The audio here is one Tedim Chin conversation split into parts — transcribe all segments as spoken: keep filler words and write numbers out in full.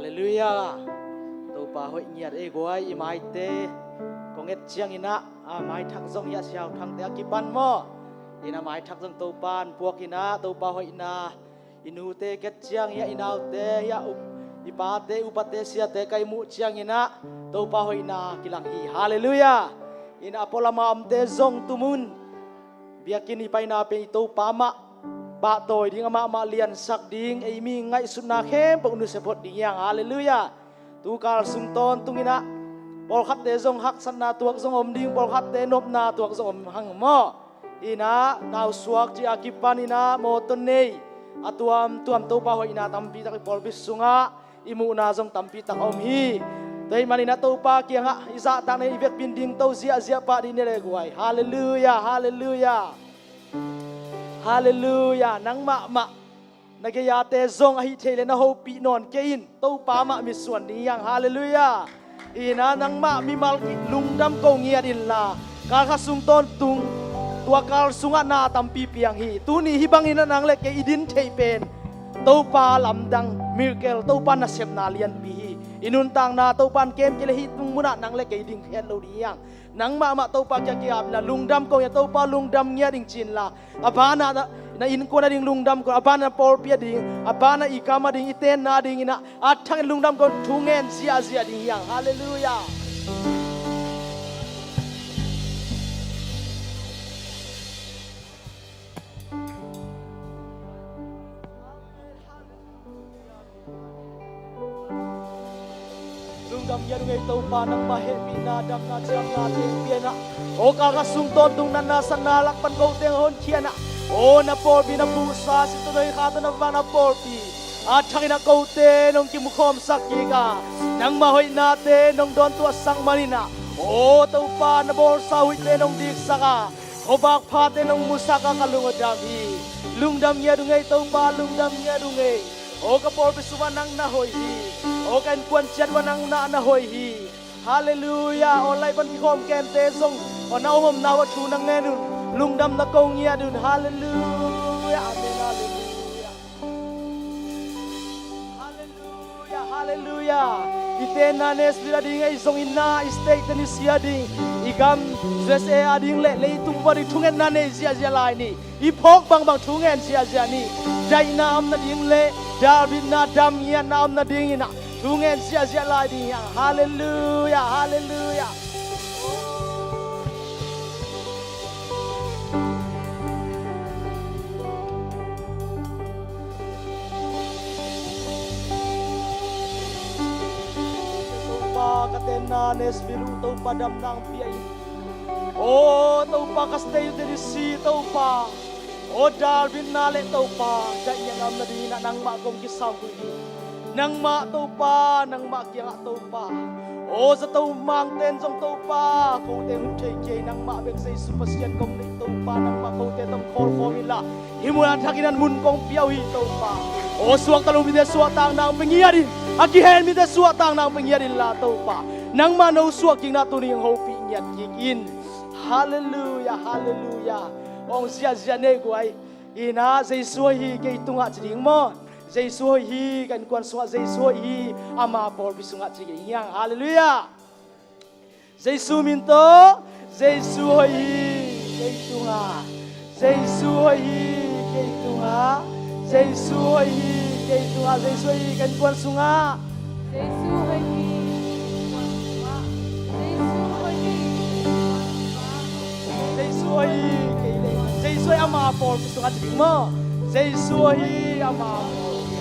Halleluiah. Topa hoih ngiat ei guai, i maite kong et cianginah a maithak zong hiah siau thangte a kipan maw? Inah maithak zong Topa an puak inah Topa hoihna, i nute ket ciang hiah i naute hiah up, i pate upate siate ka i muh cianginah Topa hoihna kilang hi. Halleluiah. Inah a pualama omte zong tumun biakinn i paina pen i Topa mah pahtawi ding, amah mah liansak ding, ei mi ngaihsutna khempeuh nusia phot ding hiang. Halleluiah. Tukal sung tawntunginah pawlkhatte zong haksatna tuak zong om ding, pawlkhatte nopna tuak zong om hang maw? Inah nausuak ci a kipaninah mawtaw nei a tuamtuam Topa hoihna tampitak i pawlpi sungah i muhna zong tampitak a om hi. Tua hih maninah Topa kiangah i zahtakna i vekpin dingto ziahziah pah dih ni le guai. Halleluiah, halleluiah. Halleluiah. Nang mahmah na gei-ate zong ahi thei le na hopih nawn kei in. Topa mah mitsuan ding hiang. Halleluiah. Inah nangmah mimal lungdam ko ngiat inla, kalkhat sung tawntung tua kal sungah na tampi piang hi. Tuni hih banginah nang le kei i din theih pen Topa lamdang, miracle, Topa nasepna lianpi hi. I nuntakna Topa in kem kei le hih tung munah nang le kei ding khen lo ding hiang. Nang mahmah Topa kiang kiapna lungdam ko ngiat, Topa lungdam ngiat ding cinla, a banah na, na innkuan a ding lungdam ko, a banah na pawlpi a ding, a banah i kam a ding, i tenna a dinginah a thakin lungdam ko, thu ngen ziahziah ding hiang. Halleluiah. Lungdam ngiat ung ei Topa, nangmah hehpihna, damna, ciamna teng pianah, aw kalkhat sung tawntung natna satna lak pan koteng a honkhianah, aw na pawlpi na puhsa sitodoi kha tawh na vak na pawlpi a thakinah kote nong kimukhawmsak kik a, nangmah hoihnate nong dawntuahsak maninah, aw Topa na bawlsa huihte nong diksak a, khuavak phate nong musak a ka lung a dam hi. Lungdam ngiat ung ei Topa, lungdam ngiat ung ei. Aw ka pawlpi sungah nang na hoih hi. Aw ka innkuan ciat uah nang na na hoih hi. Halleluiah. Aw lai pan kikhawm kente zong aw na om omna uah thu na ngen un. Lungdam na ko ngiat un. Halleluiah. Amen. Halleluiah. Halleluiah, halleluiah. I tenna Nashville a ding, ei zong inna i state Tennessee a ding, i gam U S A a ding le leitung bup a ding thungetna nei ziahziah lai ni. I phawk bangbang thungen ziahziah ni. Daihna om nading le dalbitna, damngiatna om nadinginah thungen ziahziah lai ding hiang. Halleluiah, halleluiah. Topa ka tenna Nashville uh Topa damna hong pia in. Aw Topa ka state uh Tennessee Topa, aw dalbitna le Topa daihna om nadinginah nangmah kong kisam uh hi. Nangmah Topa, nangmah kiangah Topa, aw zato mangten zong Topa kote hun thei kei, nangmah bek Jesu Pasian kong neih Topa, nangmah kote tawh kawlkhawm inla hih mun a thakin an mun kong pia uh hi Topa. Aw suakta lo mite suahtakna hong pia ngiat in, a kihel mite suahtakna hong pia ngiat inla Topa, nangmah no suah kikna tuni hong hopih ngiat kik in. Halleluiah, halleluiah. Hong ziahziah nei guai. Inah Jesu hoih hi kei tungah ci ding maw? Jesu hoih hi ka innkuan sungah, Jesu hoih hi ama pawlpi sungah ci kei hiang. Halleluiah. Jesu min tawh. Jesu hoih hi kei tungah. Jesu hoih hi kei tungah. Jesu hoih hi kei tungah. Jesu hoih hi ka innkuan sungah. Jesu hoih hi. Jesu hoih hi. Jesu hoih hi kei le. Jesu hoih ama pawlpi sungah ci ding maw? Jesu hoih hi ama pawlpi.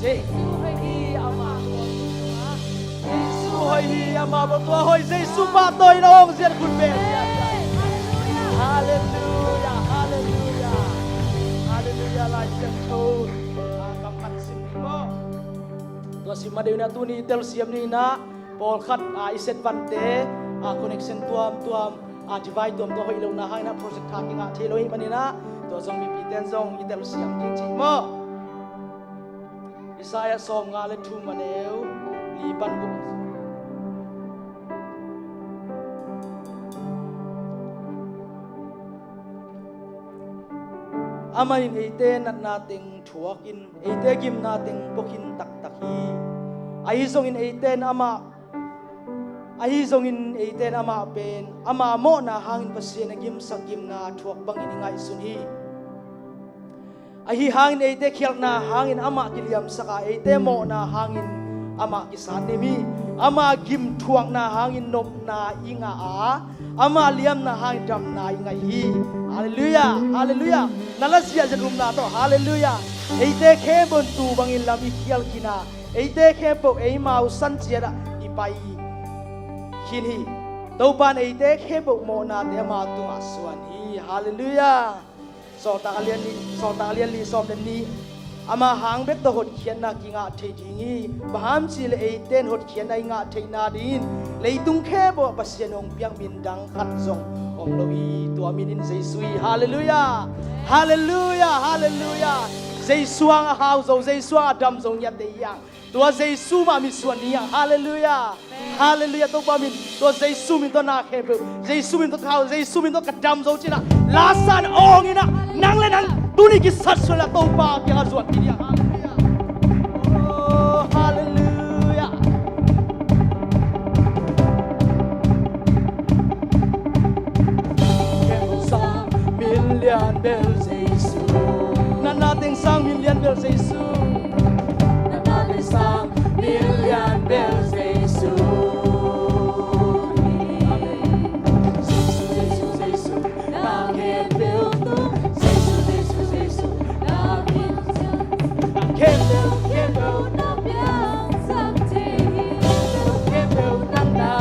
Jesu hoih hi ama pawlpi sungah. Jesu hoih hi ama pawlpi. Tua hoih Jesu pahtawi na hong ziat khun ve. Halleluiah, halleluiah. Halleluiah. Lai Siangtho. Ah, kam khat sim ding maw? Tua sim ma deuh inah tuni i telsiam ding inah pawlkhat, ah, i set vante, ah, connection tuamtuam, ah, device tuamtuam hoih lohna hanginah project tha kingah thei lo ahih maninah tua zong mipite in zong i telsiam ding cih maw? Isaiah sawmnga le thum a neu li pan guk. Amah in eite natna teng thuakin eite gimna teng puakhin taktak hi. Ahi zongin eite in amah, ahi zongin eite in amah pen ama mawhna hangin Pasian a gimsak gimna thuak bangin i ngaihsun hi. Ahi hangin eite khialhna hangin amah kiliamsak a, eite mawhna hangin amah kisatnem hi. Ama gimthuakna hangin nopna i ngah a, ama liamna hangin damna i ngah hi. Halleluiah, halleluiah. Na la ziahziah umna tawh, halleluiah. Eite khempeuh in tu bangin lam i khial khin a, eite khempeuh eimau san ciatah i pai khin hi. Topa in eite khempeuh mawhnate ama tungah suan hi. Halleluiah. Sawltak a lian li, Sawltak a lian li sawm le nih. Ama hang bek tawh hotkhiatna kingah thei ding hi. Bang hang hiam cih leh eite in hotkhiatna i ngah theihna dingin leitung khempeuh ah Pasian hong piak min dang khat zong om lo hi. Tua min in Jesu hi. Halleluiah. Halleluiah. Halleluiah. Jesu hang a hau zo, Jesu hang a dam zo ngiat te hi hang. Tua Jesu mah min suan ni hang. Halleluiah. Halleluiah. Topa min, tua Jesu min tawh na khempeuh, Jesu min tawh ka hau, Jesu min tawh ka dam zo ci-in ah, la sa-in awng in ah, nang le nang tuni kisat suan la Topa kiangah zuan kik ni hang. Halleluiah. Oh, halleluiah. Khempeuh sang min lian bel Jesu. Natna teng sang min lian bel Jesu. Natna teng sang min lian bel Jesu. Jesu, Jesu, Jesu, na khempeuh tung. Jesu, Jesu, Jesu, na khempeuh, khempeuh, khempeuh na piangsak thei hi. Khempeuh, khempeuh nang na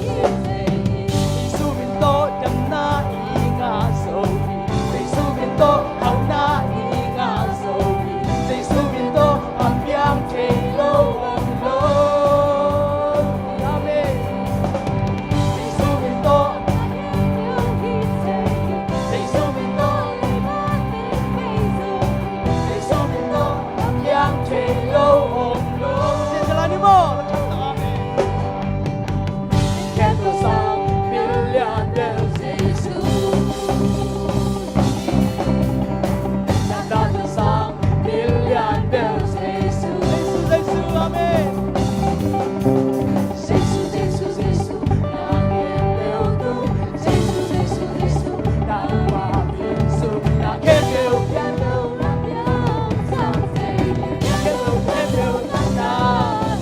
hi thei hi. Jesu min tawh damna i ngah zo hi. Jesu min tawh hauhna i ngah zo hi. Jesu min tawh a piang thei lo om lo. Amen. Jesu min tawh, Jesu min tawh, Jesu min tawh a piang thei lo om lo. Amen. Khempeuh sang min lian bel Jesu. Natna teng sang min lian bel Jesu. Jesu, Jesu, amen. Jesu, Jesu, Jesu, na khempeuh tung. Jesu, Jesu, Jesu, na khempeuh, khempeuh na piangsak thei hi. Khempeuh, khempeuh nang na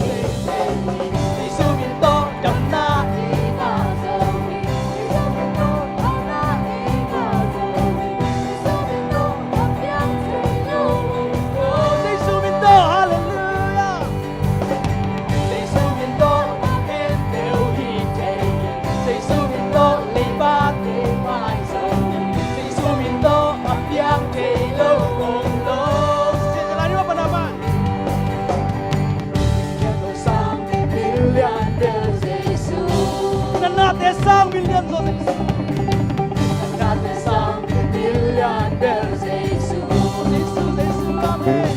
hi thei hi. Jesu min tawh damna i ngah zo hi. Jesu min tawh hauhna i ngah zo hi. Jesu min tawh a piang thei lo om lo. Jesu min tawh, halleluiah. Jesu min tawh na khempeuh hi thei hi. Jesu min tawh leiba teng mai zo hi. Jesu min tawh a piang thei lo om lo. Jesu min tawh. Natnate sang min lian zo Jesu. Natnate sang min lian bel Jesu. Jesu, Jesu, amen.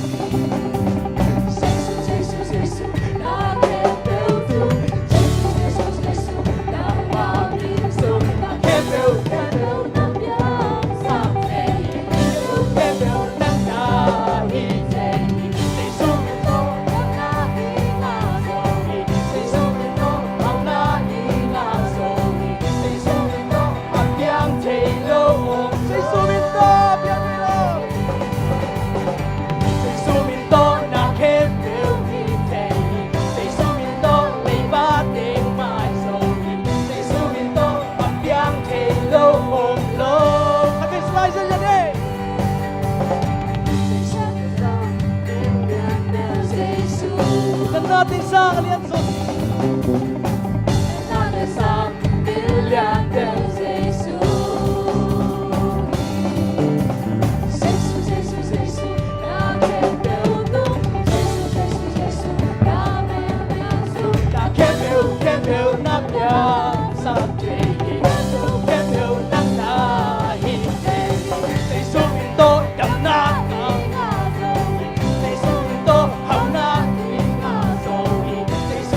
Jesu, Jesu, Jesu, na khempeuh tung. Jesu, Jesu, Jesu, nangmah min sung. Na khempeuh, khempeuh na piangsak thei hi. Khempeuh, khempeuh nang na hi thei hi. Jesu min tawh damna i ngah zo hi. Jesu min tawh hauhna i ngah zo hi. Jesu min tawh a piang thei lo om. Jesu min tawh a piang thei lo. Jesu min tawh na khempeuh hi thei hi. Jesu min tawh leiba teng mai zo hi. Jesu min tawh a piang thei lo om lo. Khat vei sa lai zenzen ni. Natnate sang a lian zo. Natnate sang min lian bel Jesu. Jesu, Jesu, Jesu, na khempeuh tung. Jesu, Jesu, Jesu, na khempeuh tung. Na khempeuh, khempeuh na piangsak thei hi. Khempeuh, khempeuh nang na hi thei hi. Jesu min tawh damna i ngah zo hi. Jesu min tawh hauhna i ngah zo hi. Jesu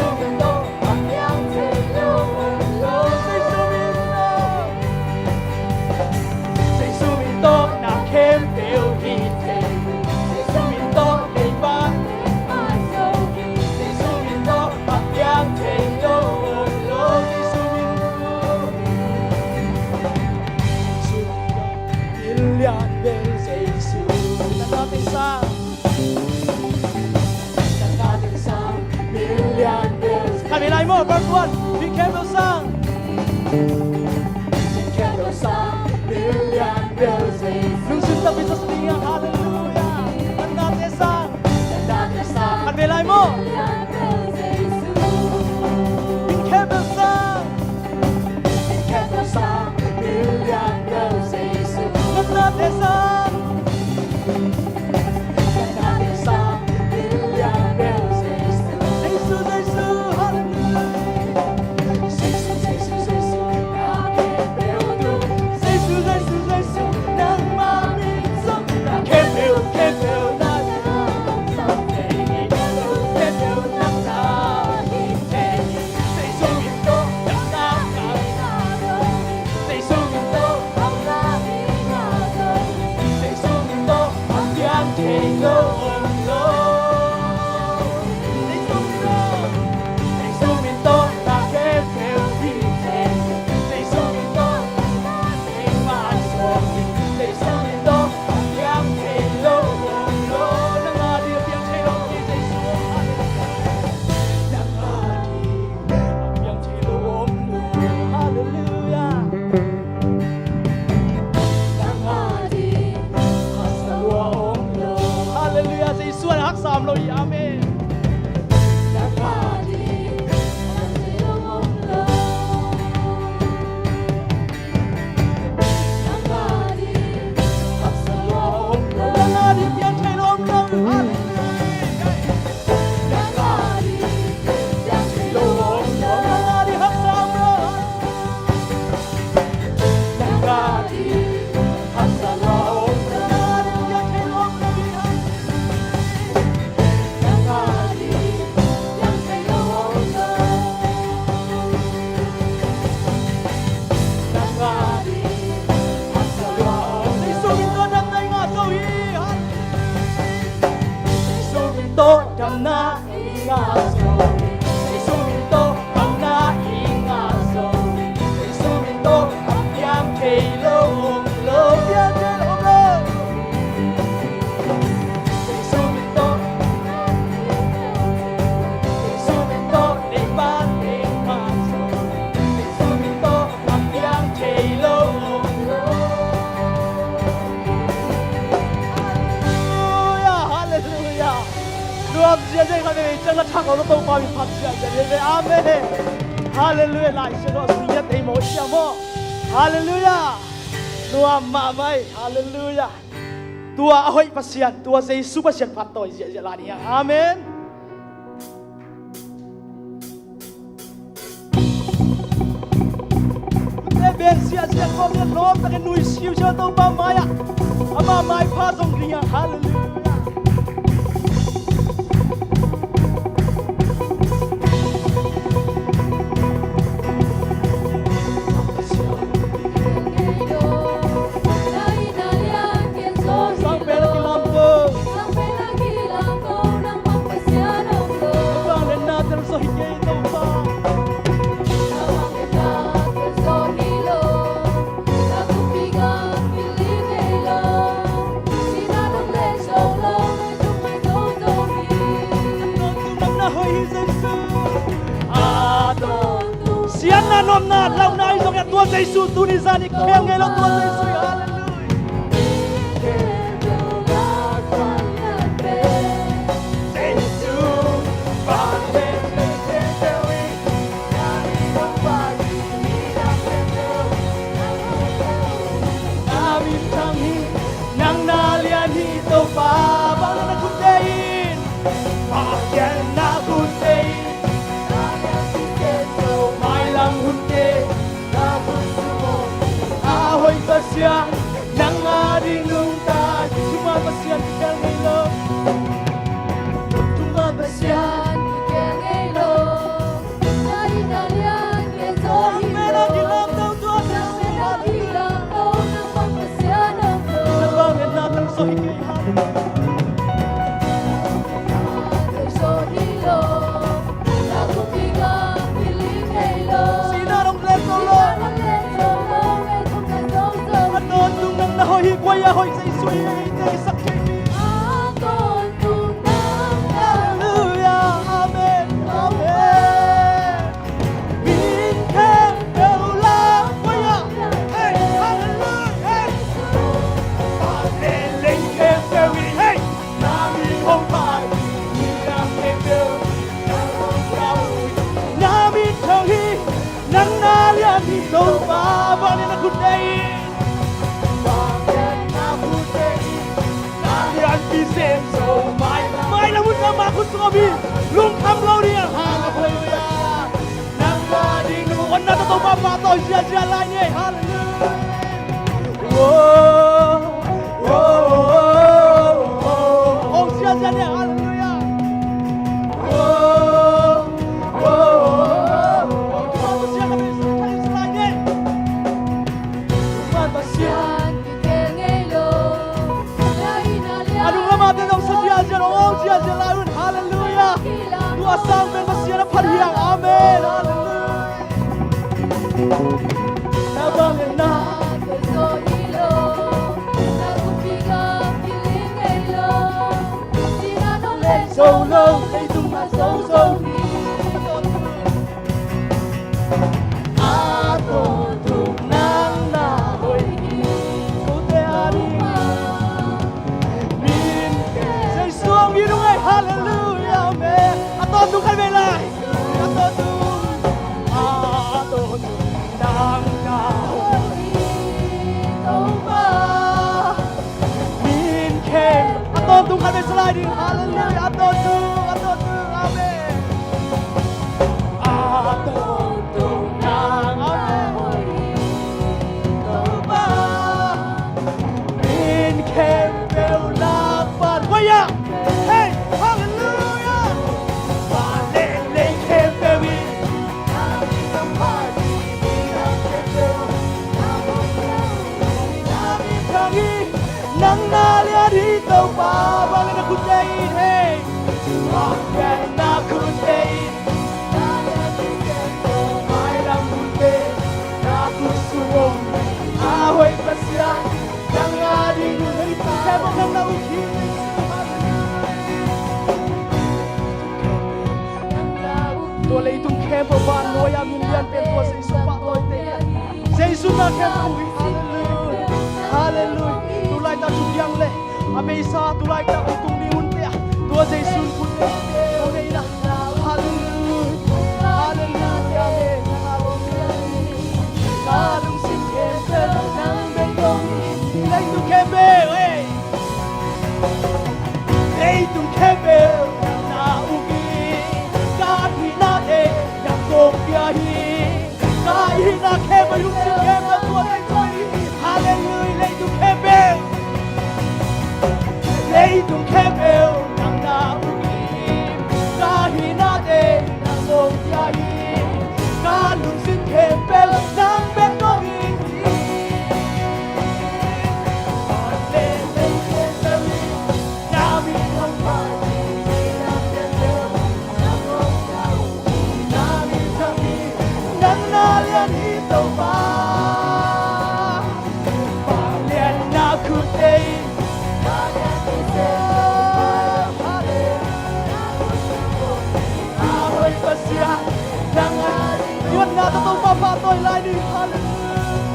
Ai maw, verse one. Tingkhem bel sang. Tingkhem bel sang, lilian bel Jesu. Lungsim takpi sa ding a, hallelujah. Natnate sang. Natnate sang. Khat vei lai maw. Lilian bel Jesu. Tingkhem bel sang. Tingkhem bel sang, lilian bel Jesu. Natnate sang. Halleluia. Nang a ding haksa lua om lo. Halleluia. Jesu a haksa om lo hi. Amen. Nang a ding haksa lua om lo. Nang a ding haksa lua om lo. Nang a ding piang thei lua om lo. Halleluia. Jesu min tawh damna i ngah zo hi. Jesu min tawh damna i ngah zo hi. Jesu min tawh a piang thei lo om lo, piang thei lo om lo. Jesu min tawh, Jesu min tawh leiba i ngah zo hi. Jesu min tawh a piang thei lo om lo. Halleluia, halleluia. Nuam ziahziah khat veve ciang na thak lo na Topa min phat ziahziah veve. Amen. Halleluia. Lai Siangtho sung ngiat ei maw, sia maw. Halleluia. Nuam mahmah ei. Halleluia. Tua a hoih Pasian, tua Jesu Pasian phat tawi ziahziah lai ni. Amen. Te ben siahsiah kawm in lawm takin nui siusiau Topa mai-ah, ama maipha zong ring ah. Halleluia. Sangpen a kilamto. Sangpen a kilamto, nang bang Pasian om lo. Nang bang lenna tel zaw hi kei Topa. Nang bang lenna tel zaw hi lo. Na kumpi gam hi kei lo. Sihna dong le zong lo, na tung mai zong zong hi. Nang na hoih hi Jesu. A tawntung. Siatna, nuamna, launa i zong ia tua Jesu tuni zan i khel ngei lo tua Jesu hi. Halleluia. Nang na lian hi Topa, bang na khut te in. Bang na khut te in. Mailam hun te, na khut sung a hoih Pasian, nang a ding nungta, Jesu ma Pasian kikhel ngei lo. Jesu ma Pasian kikhel ngei lo. Na ding na lian ngei zo hi lo. Amen. A kilamto tua Jesu. Amen. A kilamto, nang bang Pasian om lo. Nang bang en na tang so hi kei. Halleluia. Amen. Amen. Mi lungkham lo ding a, halleluia. Nang a ding nu, onna tawh Topa pahtawi ziazia lai ni. Halleluia. Wow, wow, wow, wow. Ong ziazia ni, halleluia. Wow, wow, wow, wow. Ong ziazia ni. A nung lamah te zong sa ziazia lo, ong ziazia lai un. Halleluia. Tua sang pen Pasian a phat hiang. Amen. Halleluia. Na bang en na. Zo lo, leitung a zo zo. A tawntung nang na hoih hi. Kote a ding min Jesu hong hi nung ei, halleluia, amen. A tawntung khat vei lai. A tawntung, a tawntung nang na hoih hi, Topa. Min khem. A tawntung khat vei sa lai ding. Halleluia. A tawntung, a tawntung. Amen. A tawntung nang. Amen. Topa. Min khempeuh lak pan. Hoih ah. Hey, halleluia. Vanleng lei khempeuh in nang na lian hi Topa, vanglian na khutte in, hey. Vanglian na khutte in, mailam hunte na khutsung om, a hoih Pasian, nang a ding hun, leitung khempeuh nang na uk hi. Tua leitung khempeuh vannuai a min lian pen tua Jesu pahtawite. Jesu na khempeuh uk hi. Halleluia. Halleluia. Tulaitak thuk diang le a beisa tulaitak hong tung ding hunte ah tua Jesu in khut nei, khut nei na. Halleluia. Halleluia. Amen. Halleluia. Ka lungsim khempeuh nang bek kong it. Leitung khempeuh, eh. Leitung khempeuh nang na uk hi. Ka hihnate nang kong pia hi. Ka hihna khempeuh, lungsim khempeuh tua nang kong hi. Halleluia. Leitung khempeuh, leitung khempeuh nang na uk hi. Ka hihnate nang kong pia hi. Ka lungsim khempeuh nang bek kong it hi. Nang na lian hi Topa. Vanglian na khutte in. A hoih Pasian, nang a lian na Topa pahtawite lai ni. Halleluia.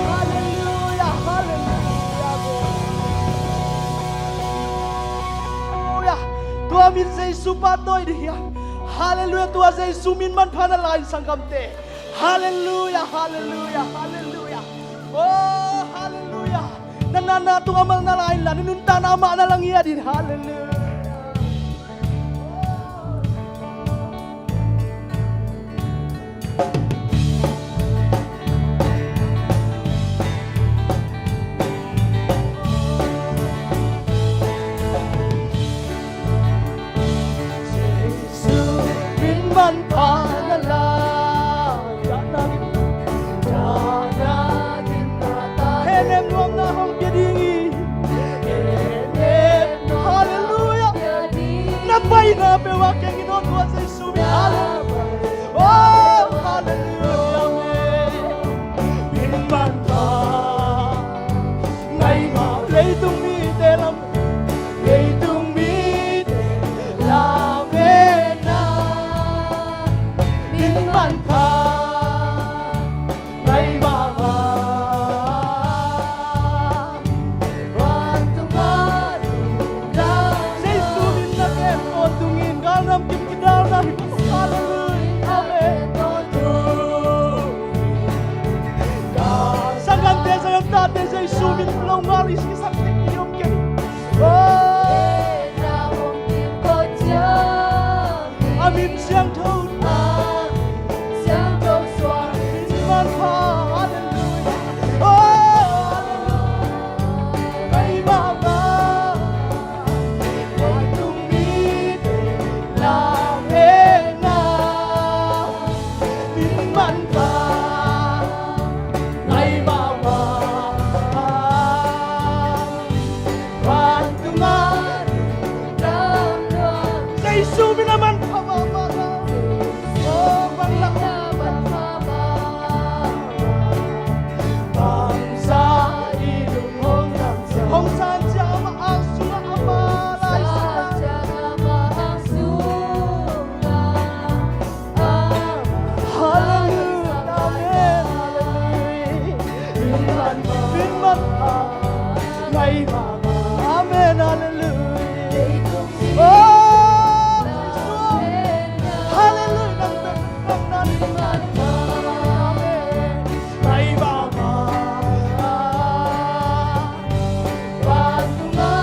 Halleluia, halleluia. Tua min Jesu pahtawite hi a. Halleluia, tua Jesu min manpha na la in sanggamte. Halleluia, halleluia, halleluia. Oh, halleluia. Na natna tungah mal na la inla, na nuntakna mah na la ngiat in. Halleluia. Min manpha na la, henem nuamna hong pia ding hi. Halleluia. Na paina peuh a keng in hong tua Jesu min. Halleluia. Oh, halleluia. Min manpha ngai ma leitung mite lam. Leitung mite lametna min manpha ngai mahmah. Vantung a Mari si sang thei i om kei. Oh. A min siangtho. Min manpha. Hallelujah. Oh, hallelujah. Ngai mahmah. Vantung mite lam henga. Min manpha. Ngai mahmah. Vantung a Jesu min a manpha mahmah. Oh, vanlak a manpha mahmah. Bangsa i lung hong sang cia, hong sang cia, ama ang sungah, ama lai sungah. Hallelujah. Amen. Hallelujah. Min manpha. Ngai mahmah. Amen. Hallelujah. Oh, Jesus. Hallelujah. Nang pen nang na min manpha. Amen. Ngai mahmah. Vantung a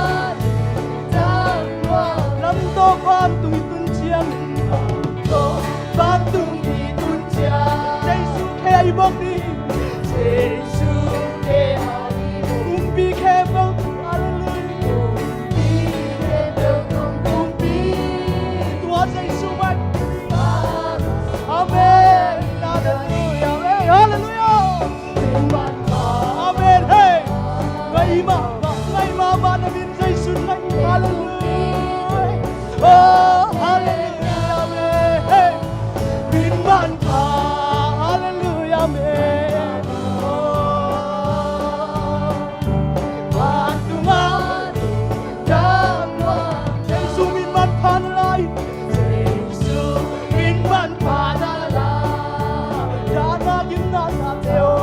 lungdam lua. Lam tawh vantung i tun ciang. Lam tawh vantung i tun ciang. Jesu khe a i bawk ding. Jesu khe a i bawk. Kumpi khempeuh. Hallelujah. Kumpi khempeuh. Kumpi. Tua Jesu mah. Amen. Hallelujah. Amen. Hallelujah. Amen. Hey. Ngai mahmah, ngai mahmah na min Jesu ngai. Hallelujah. Oh, hallelujah. Amen. Hey. Min manpha. Hallelujah. Amen. Oh. Vantung a Jesu min manpha na lai. Jesu min manpha na lai. Dahna gimna tate aw.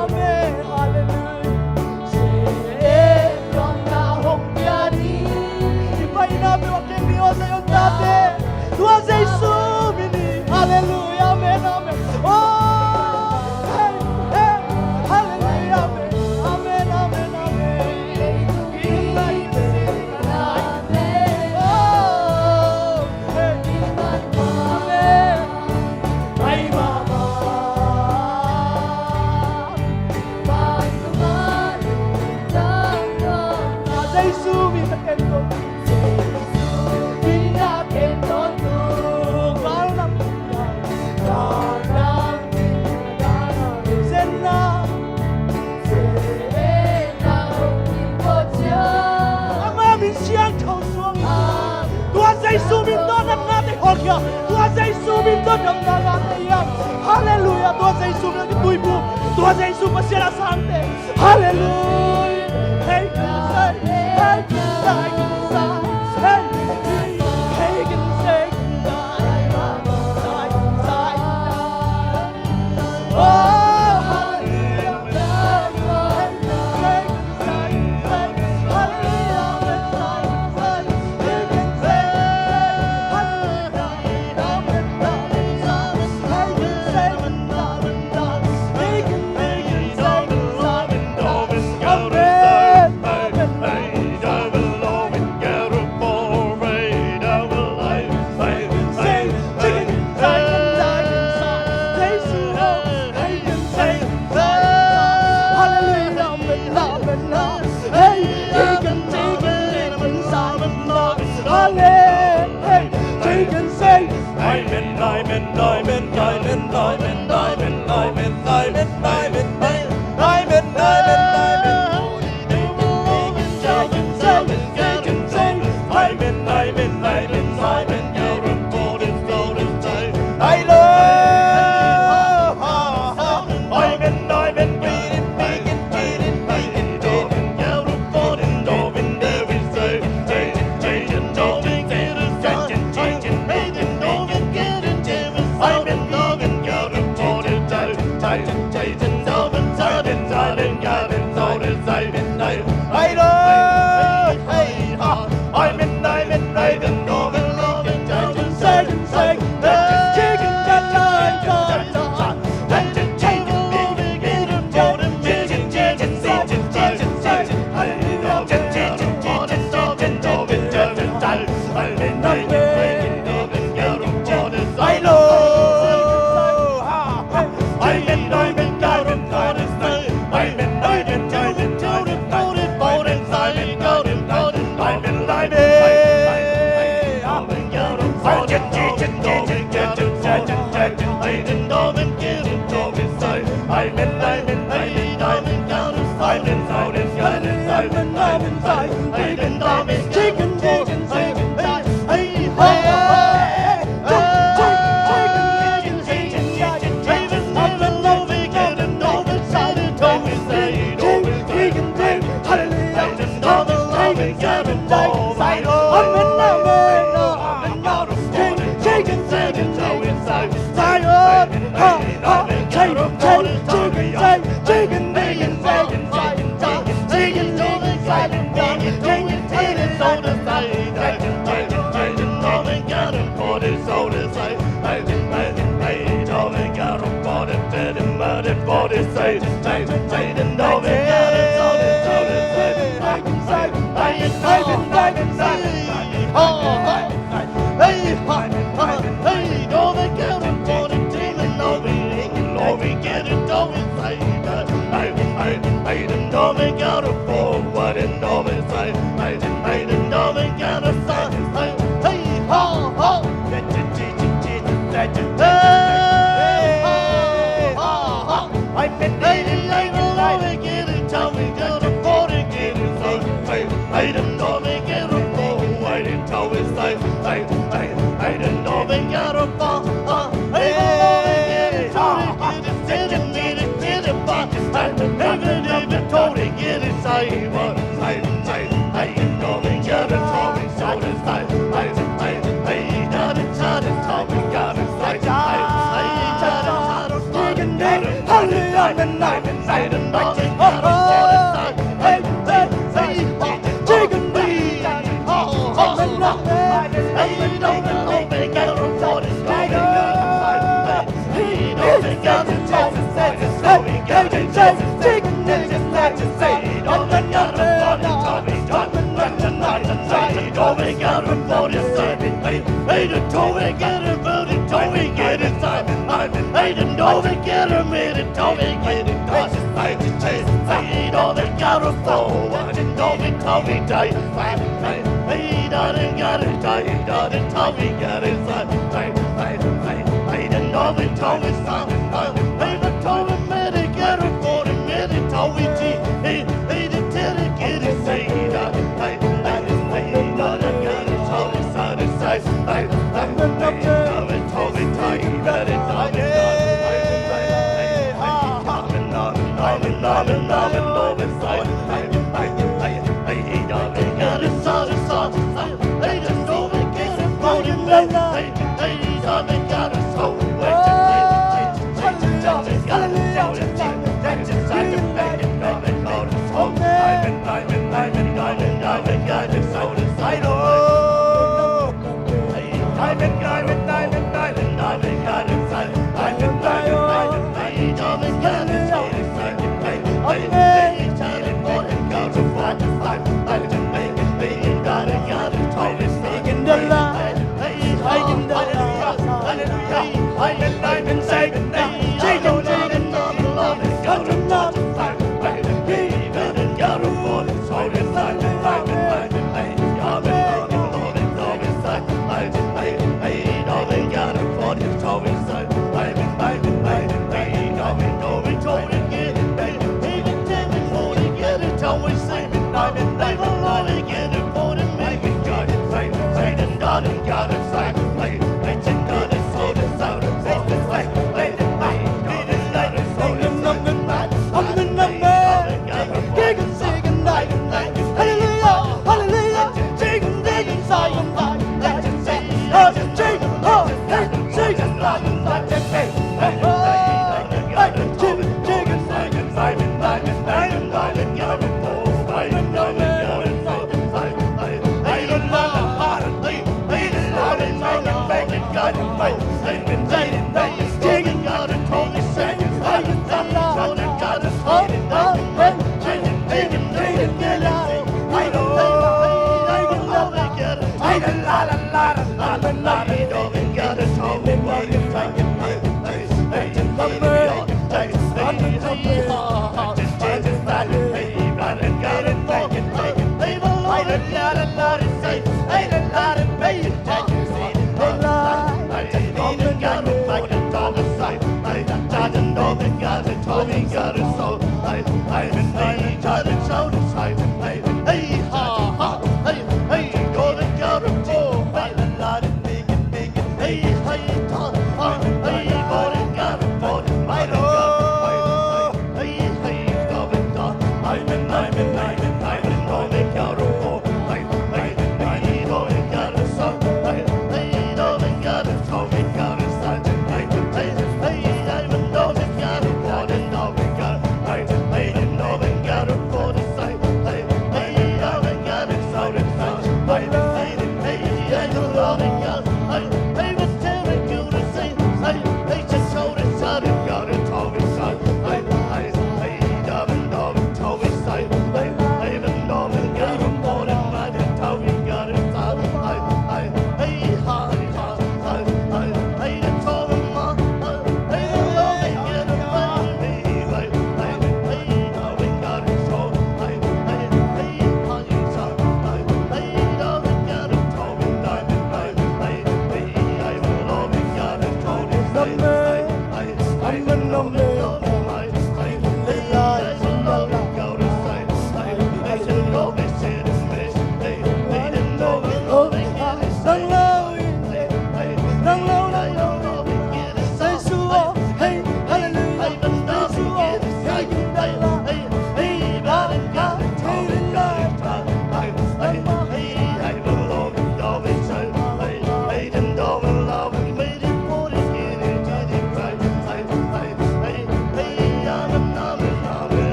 Amen. Hallelujah. Jesu min manpha na lai. I paina peuh a keng ni aw, Zion tate. Tua Jesu min hi. Hallelujah. Amen. Amen. Oh, hey, hey. Hallelujah. Amen. Amen, amen, amen. Oh, hey. Amen. Jesu min a ken ko. Ama min siangtho suang. Tua Jesu min tawh natnate hawlkhia. Tua Jesu min tawh damna ngahte hiam. Halleluiah. Tua Jesu min a kituiphum. Tua Jesu Pasian a sangte. Halleluiah. Hei, hei, hei, hei, hei. Oh, halleluiah.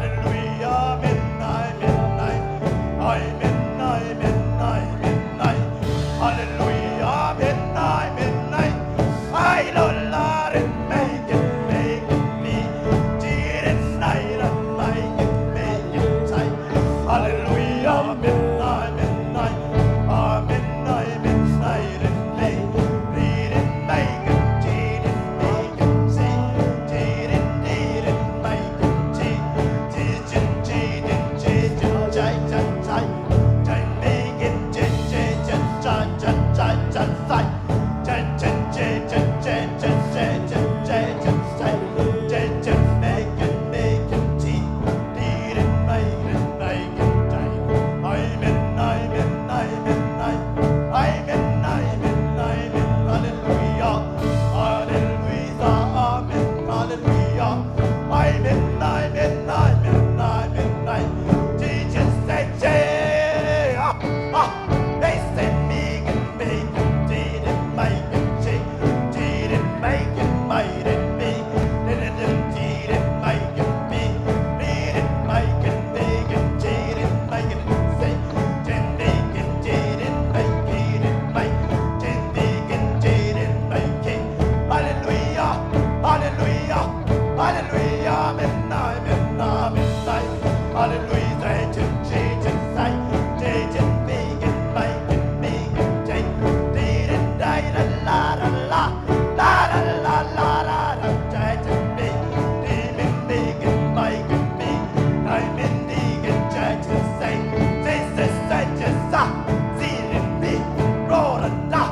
Hallelujah, amen, amen, amen. Amen, amen, amen, amen. Hallelujah, amen, amen, amen. Ay, Lord, Lord, and make it, make it be. Did it, night, and make it, make it tight. Hallelujah, amen, amen, amen. Amen, amen, amen, and make it, read it, make it, did it, make it, see. Did it, did it, make it, see. Amen, amen, amen, hallelujah, hallelujah, amen, hallelujah. Amen, amen, amen, amen, amen. Jesus said, yeah. Ah, ah. They said, make it, make it, did it, make it, shake, did it, make it, might it be, did it, did it, make it be, did it, make it, make it, did it, make it, say, did it, make it, did it, make it, make, did it, make it, did it, make it. Hallelujah, hallelujah. Hallelujah, amen, amen, amen, amen. Hallelujah, say, say, say, say, say, say, begin, begin, begin, say, begin, die, la, la, la, la, say, say, begin, begin, begin, begin, say, say, say, say, say, say, say, begin, roll it down.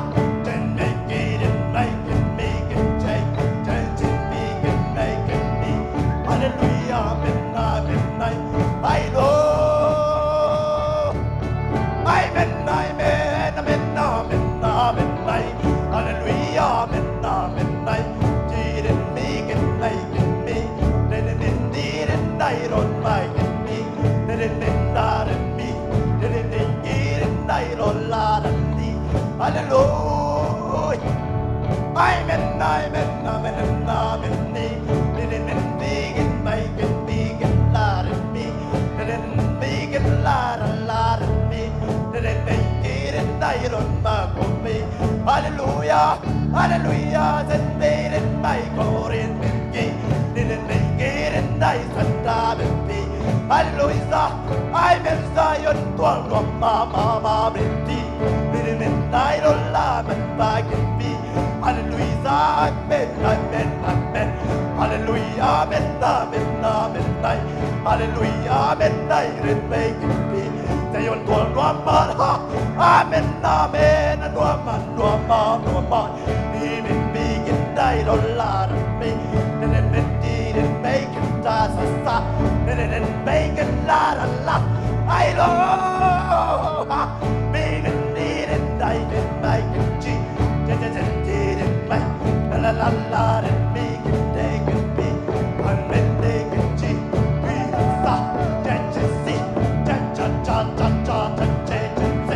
Hallelujah, amen, amen, amen. Ay, Lord. Amen, amen, amen, amen, amen, amen. Hallelujah, amen, amen, amen. Didn't make it, make it, me. Didn't, didn't, I don't make it, me. Didn't, didn't, didn't, didn't, didn't, I don't, la, la, me. Hallelujah. Amen, amen, amen, amen. Didn't, didn't, begin, make it, begin, la, la, me. Didn't, begin, la, la, la, la, me. Didn't, begin, I don't, ma, ko, me. Hallelujah, hallelujah. Then didn't, my, ko, didn't, begin. Didn't, begin, I, Santa, me. Hallelujah. Amen, Zion, tuang, tuang, ma, ma, ma, meti. Miri, men, nai, lo, la, man, ba, ke, pi. Hallelujah, amen, amen, amen. Hallelujah, amen, amen, amen, amen. Hallelujah, amen, nai, ren, pe, ke, pi. Zion, tuang, tuang, ma, ha. Amen, amen, tuang, ma, tuang, ma, tuang, ma. Didn't begin, die, lo, la, da, me. Didn't, didn't make it, da, sa, sa. Didn't make it, la, la, la. I, lo, ha. Didn't, didn't, die, didn't make it, chi. Didn't, didn't make. La, la, la, la, didn't make it, take it, be. Amen, take it, chi. Sa, cha, cha, si. Cha, cha, cha, cha, cha, cha, cha, cha, si.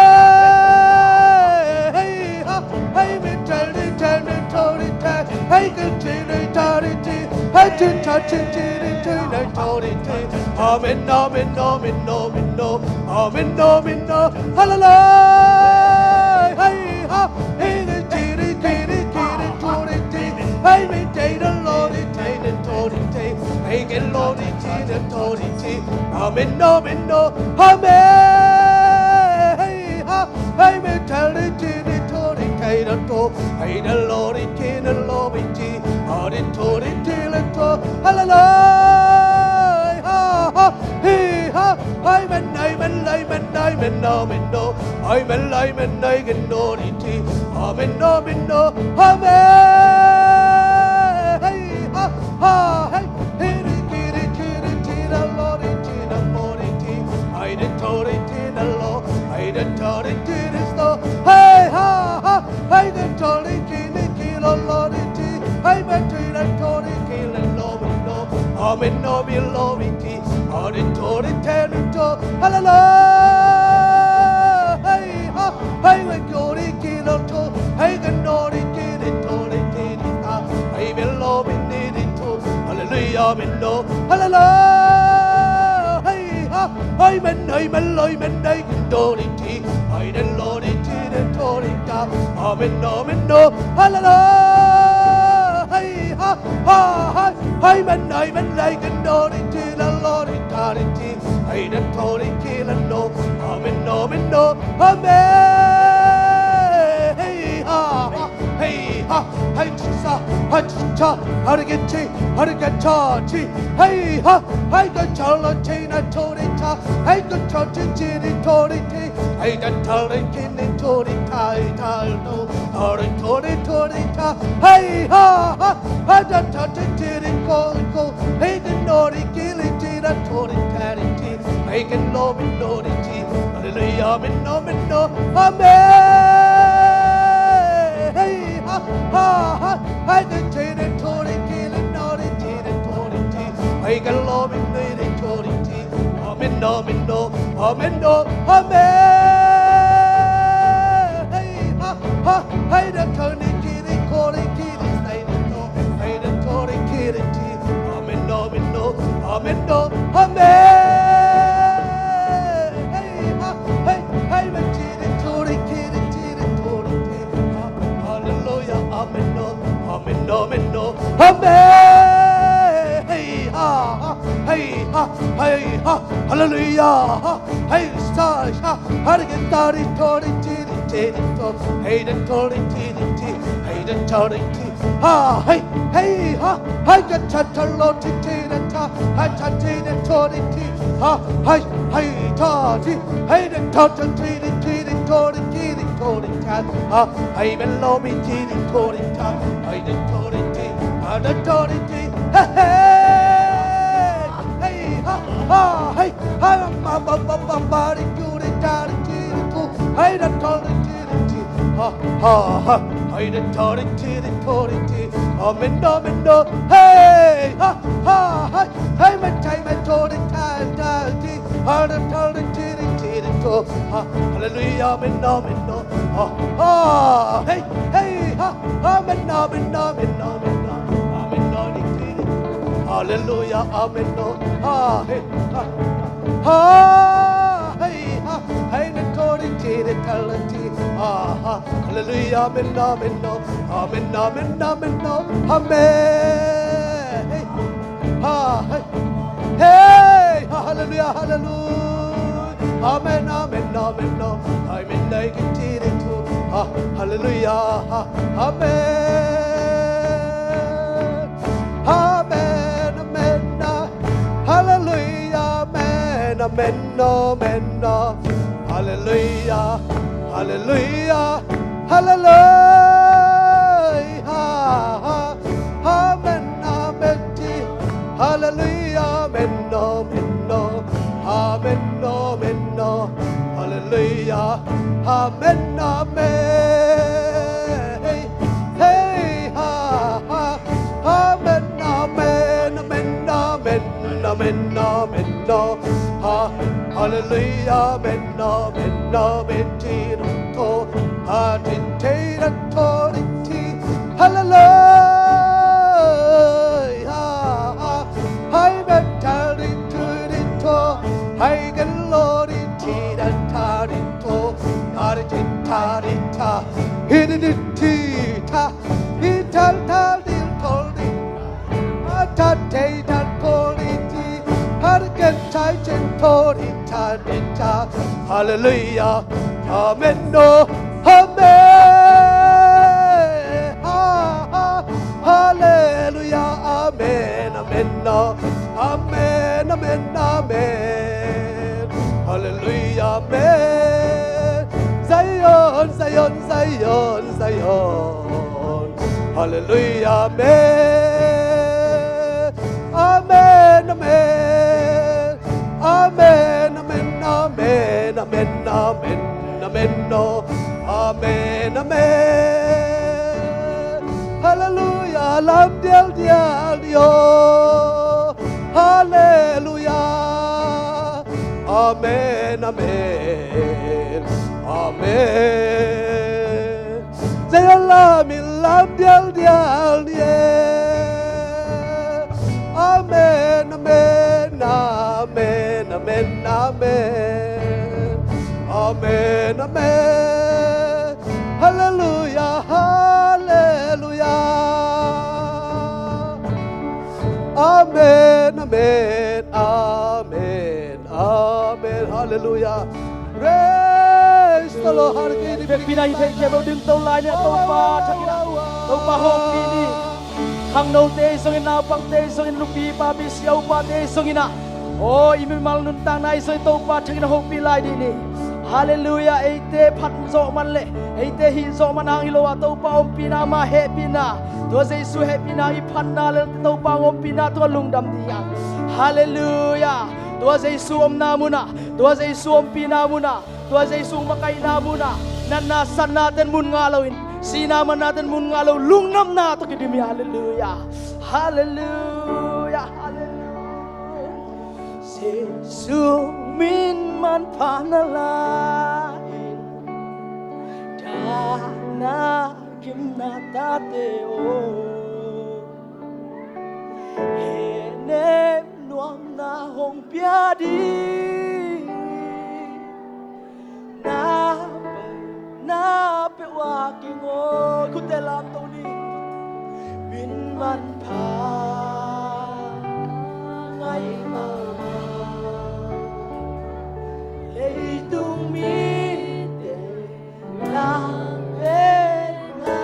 Hey, ha, hey, me tell me, tell me, tell me, tell, hey, good, tell me, tell me, tell, hey, tell, tell, tell, tell, tell, tell, tell, tell, tell. Amen, amen, amen, amen, amen, amen, amen. Hallelujah. Hey, ha, hey, the, tell me, tell me, tell me, tell me, tell, hey, me tell the Lord, tell the Lord, tell, hey, the Lord, tell the Lord, tell. Amen, amen, amen. Hey, ha, hey, me tell the, tell the, tell the, tell the, tell, hey, the Lord, tell the Lord, tell, oh, the, tell the, tell the, tell. Hallelujah. Ha, ha, hey, ha, hey, men, hey, men, hey, men, hey, men, no, men, no. Hey, men, hey, men, hey, men, no, the, tell. Amen, amen, amen. Hey, ha, ha, hey, hey, the, tell the, tell the, tell the Lord, tell the Lord, tell. Hey, the, tell the, tell the Lord, hey, the, tell the, tell the Lord. Hey, ha, ha, hey, the, tell the, tell the, tell the Lord, tell. Hey, the, tell the, tell the, tell the Lord, tell. Amen, amen, amen. Hallelujah. Hey, ha, hey, we glory, glory, hey, the glory, glory, glory, glory, ha. Hey, we love, we need it too. Hallelujah, amen, no. Hallelujah. Hey, ha, hey, men, hey, men, hey, men, hey, glory, hey, the glory, the glory, ha. Amen, amen, no. Hallelujah. Hey, ha, ha, ha. Hey, men, hey, men, hey, glory, the glory, glory, hey, the glory, the Lord. Amen, amen, no. Amen. Hey, ha, ha, hey, ha, hey, cha, ha, cha, ha, ha, hey, ha, hey, the glory, the glory, hey, the glory, the glory, hey, the glory, the glory, hey, ha, ha, ha, da, da, da, da, da, go, go, hey, the glory, glory, the glory, the glory, hey, the glory, glory, hallelujah, amen, amen, amen. Hey, ha, ha, ha, hey, the glory, the glory, the glory, hey, the glory, the glory, amen, amen, amen, amen. Hey, ha, ha, hey, the glory, the glory, the glory, hey, the glory, the glory, amen, amen, amen, amen. Hey, ha, hey, hey, the glory, the glory, the glory, hallelujah, amen, amen, amen, amen. Hey, ha, ha, hey, ha, hey, ha, hallelujah, ha, hey, star, ha, ha, the glory, glory, glory, glory, hey, the glory, glory, hey, the glory, ha, hey, hey, ha, hey, the glory, glory, ha, ha, the glory, ha, hey, hey, ta, ti, hey, the ta, ta, ti, ti, ti, ti, to, ti, ti, ti, to, ti, ta, ha, hey, the Lord, ti, ti, to, ti, ta, hey, the to, ti, ti, ha, the to, ti, ti, hey, hey, hey, ha, ha, hey, ha, ma, ma, ma, ma, ma, ti, ti, ti, ta, ti, ti, ti, to, hey, the to, ti, ti, ti, ti, ha, ha, ha, hey, the to, ti, ti, ti, to, ti, ti, amen, amen, amen. Hey, ha, ha, hey, hey, me, hey, me, to, ti, ta, ta, ti, ha, the to, ti, ti, ti, ti, to, ha, hallelujah, amen, amen, amen. Ha, ha, hey, hey, ha, amen, amen, amen, amen, amen, amen, amen, hallelujah, amen, ha, hey, ha, ha, hey, ha, hey, the glory, the glory, ha, ha, hallelujah, amen, amen, amen, amen, amen, amen. Hey. Ha, hey. Hey, ha, hallelujah, hallelujah. Amen, amen, amen, amen. Amen, like it, it, it, oh. Ha, hallelujah, ha, amen. Amen, amen, ah. Hallelujah, amen, amen, amen, ah. Halleluia, halleluia, halleluia. Amen, amen, ti. Halleluia, amen, amen, amen, amen. Halleluia, amen, amen. Hey, ha, ha. Amen, amen, amen, amen, amen, amen, oh. Ha, halleluia, amen, amen, amen, ti, da, to. Ha, ti, te, da, to, di, ti. Halleluia. Ha, ha. Hai, amen, ta, di, tu, di, to. Hai, galo, di, ti, da, ta, di, to. Ta, di, ti, ta, di, ta. Hi, di, di, ti, ta. Hi, ta, ta, di, to, di. Ha, ta, te, ta, to, di, ti. Ha, di, ke, ta, te, to, di, ta, di, ta. Halleluia. Amen, oh. Amen. Ha, ha. Halleluia. Amen. Amen, oh. Amen, amen, amen. Halleluia, amen. Zion, Zion, Zion, Zion. Halleluia, amen. Amen, amen. Amen, amen, amen, amen, amen, amen, oh. Amen, amen. Halleluia, lam dialdial ni, oh. Halleluia. Amen, amen, amen. Zion lam in lam dialdial ni e. Amen, amen, amen, amen, amen. Amen, amen. Halleluia, halleluia. Amen, amen, amen, amen. Halleluia. Praise the Lord. Halleluia. Vekpi-in ah i theih khempeuh ding to lai ni a, Topa thak in ah, Topa hopih ni. Khangnote zong in, naupangte zong in, nupi papi sia upate zong in ah, aw, i mimal nuntakna i zong in Topa thak in ah hopih lai dih ni. Halleluia. Eite phat zawh man leh eite hih zawh man hang hi lo a, Topa ompihna, ama hehpihna, tua Jesu hehpihna i phatna leh Topa ompihna tungah lungdam ding a. Halleluia. Tua Jesu omna munah, tua Jesu ompihna munah, tua Jesu makaihna munah natna satna ten mun ngah loin, sihna manna ten mun ngah lo, lungdamna tawh kidim hi. Halleluia. Halleluia. Halleluia. Jesu min manpha na lai, dahna gimna tate aw, hehnem nuamna hong pia ding. Na pai na peuh a kingawi, khutte lamto ni. Min manpha ngai mahmah, leitung mite lam penga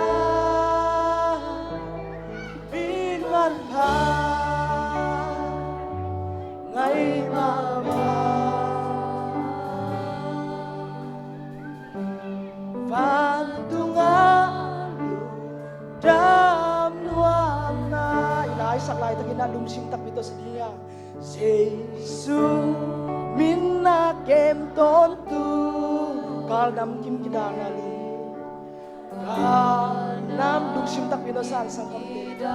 min manpha ngai mahmah. Vantunga lungdam nuamna. I laisak laitakin ah lungsim takpi tawh sa ding a. Jesu min a kem tawntu, kal nam kim kidana lung. Kal nam lungsim takpi tawh sa, sangkam te.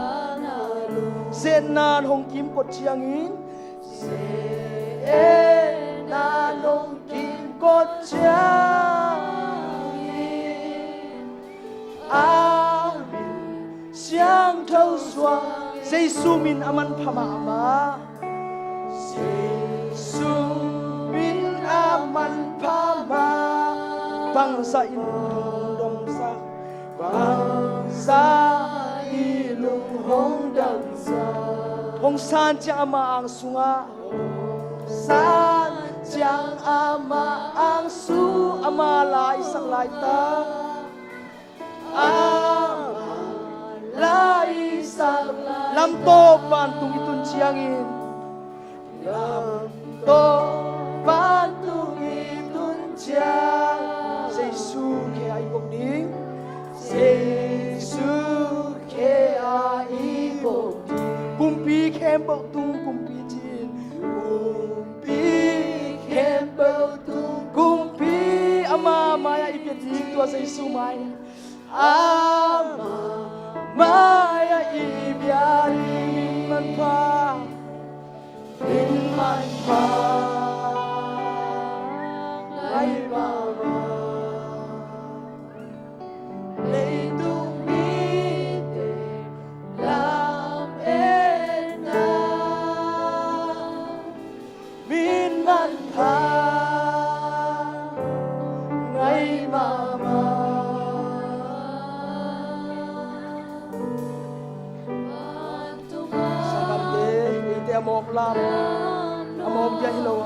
Zetnan hong kimkot ciangin, zetnan hong kimkot ciangin, a min siangtho suang. Jesu min a manpha mahmah. Jesu min a manpha mah. Bangzah in lungdamsak, bangzah in lung hong damsak. Hong san ciang ama ang sungah, hong san ciang ama ang sung, ama laisak laitak. Ama laisak laitak. Lamto vantung i tun ciangin, lamto vantung i tun ciang Kumpi cin, kumpi khempeuh tung kumpi, ama mai-ah i pia ding tua Jesu mai. Ama mai-ah i pia ding, min manpha, min manpha ngai mahmah. Leitung mite lametna min manpha ngai mahmah. Sanggamte, eite a mawk lam, a mawk bia hi lo a,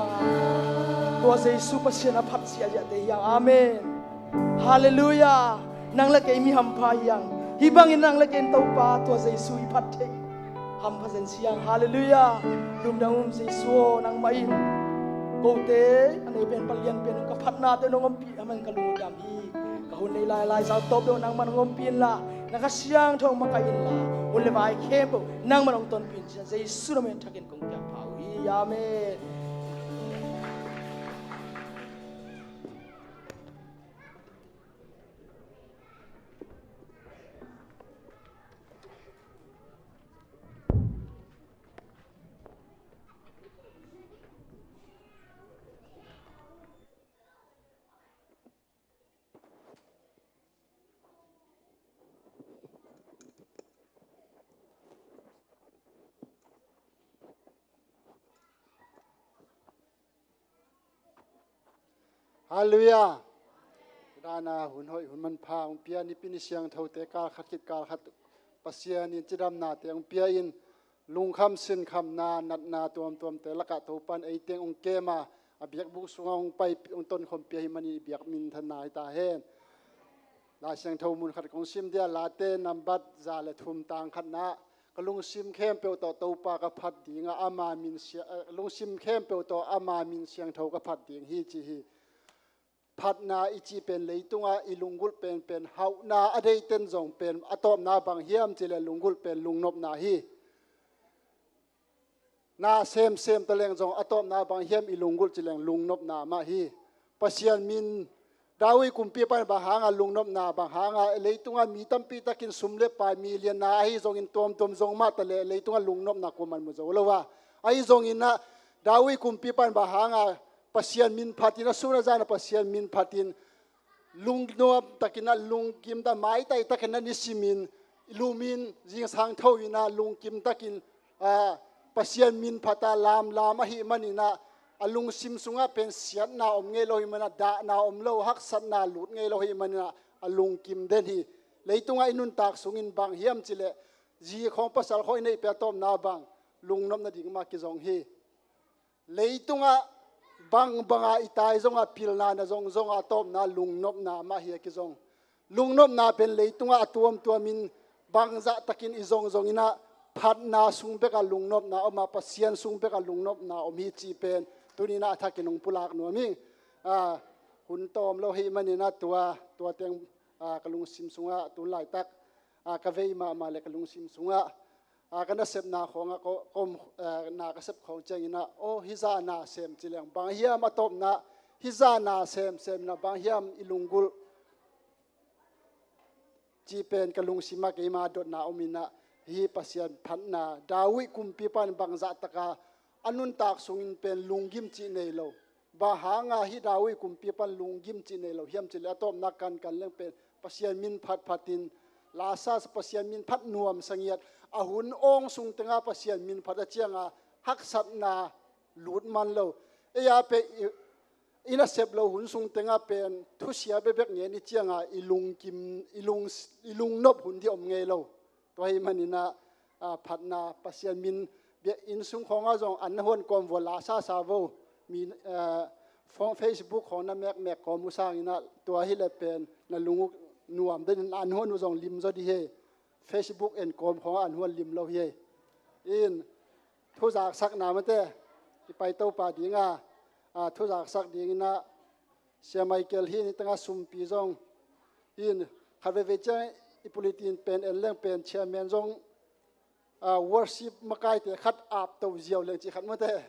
tua Jesu Pasian a phat ziahziahte hi hang. Amen. Halleluiah. Nang le kei mi hampha hi hang. Hih bangin nang le kei in Topa tua Jesu i phat theih hampha zen si hang. Halleluiah. Lungdam um Jesu aw, nangmah in kote a nei pen palian pen ka phatnate nong ompih a man ka lungdam hi. Ka hun nei lailai zau tawp deuh nangmah nong ompih inla, na Kha Siangtho makaih inla, hun le vai khempeuh nangmah nong tonpih in ci-in Jesu na min thakin kong piak pha uh hi. Amen. Halleluiah. Dana hun hoih hun manpha hong pia, nipi ni siangthote kal khat khit kal khat Pasian in cidamnate hong pia in, lungkham sinkhamna natna tuamtuamte lakah Topa in ei teng hong kem a, a biakbuk sungah hong pai, hong tonkhawm pia hi manin i biak minthanna hi ta hen. Lai Siangtho mun khat kong sim dia, Late nambat za le thum tang khatna, ka lungsim khempeuh tawh Topa ka phat ding a, ama min sia-, eh, lungsim khempeuh tawh ama min siangtho ka phat ding hi ci hi. Phatna i cih pen leitungah i lunggulh penpen hauhna a deiten zong pen a tawpna bang hiam cih leh lunggulh pen lungnopna hi. Na semsem taleng zong a tawpna bang hiam i lunggulh cih leng lungnopna mah hi. Pasian min, David kumpipa in bang hanga lungnopna, bang hanga leitungah mi tampi takin sum le pai, million na ahi zongin tuamtuam zong mah taleh leitungah lungnopna kuaman mu zo lo a. Ahi zongin ah David kumpipa in bang hanga Pasian min phatin a sun a zan a Pasian min phatin lungnuam takin a lungkim ta, maitai takin a nisimin, lumin, zingsang tho in a lungkim takin, a, Pasian min phat a lamlam ahih manin a, a lungsim sungah pen siatna om ngei lo ahih manin a, dahna om lo, haksatna lut ngei lo ahih manin a, a lungkim den hi. Leitungah i nuntak sungin bang hiam cih leh, zi khawng pasal khawng i neih pen a tawpna bang, lungnop nading mah kizong hi. Leitungah bangbanga i tai zongah pilna na zong zongah a tawpna lungnopna mah hi a kizong. Lungnopna pen leitungah a tuamtuamin bangzah takin i zongzong in ah phatna sung bekah lungnopna om a, Pasian sung bekah lungnopna om hi cih pen tuni in ah a thakin hong pulak nuam hi. A, hun tawm lo ahih manin ah tua, tua teng, a, ka lungsim sungah tu laitak, a, ka vei mahmah le ka lungsim sungah a, ka nasepna khawngah ko-, kom, eh, na ka sep khawng ciangin ah, aw, hih zah na sem ci leng bang hiam a tawpna, hih zah na semsem na bang hiam i lunggulh cih pen ka lungsimah keima dotna om in ah, hih Pasian phatna, David kumpipa in bangzah taka a nuntak sungin pen lunggim cih nei lo. Bang hanga hih David kumpipa in lunggim cih nei lo hiam cih leh a tawpna kankan leng pen Pasian min phatphatin, lasa Pasian min phat nuamsa ngiat, a hun awng sung tengah Pasian min phat a cianga haksatna lut man lo. Ei a pen i, i nasep lo hun sung tengah pen thusia bekbek ngen i cianga i lungkim, i lung, i lungnop hun dih om ngei lo. Tua ahih manin ah, a, phatna Pasian min, bia inn sung khawngah zong an na huan kawm vua, la sasa vo. Mi, a, phone, Facebook khawng na mekmek kawm uh sangin ah tua hi leh pen na lung uh nuam den in an huan uh zong lim zaw dih hi. Facebook en kawm khawngah an huan lim lo hi. In, thu zaksakna mate, i pai Topa dinga, a, thu zaksak dingin ah Sia Michael hi ni tengah sumpi zong. In, khat veivei ciang i pulitin pen en leng pen chairman zong ah, worship makaite khat ap to ziau leng cih khat mate.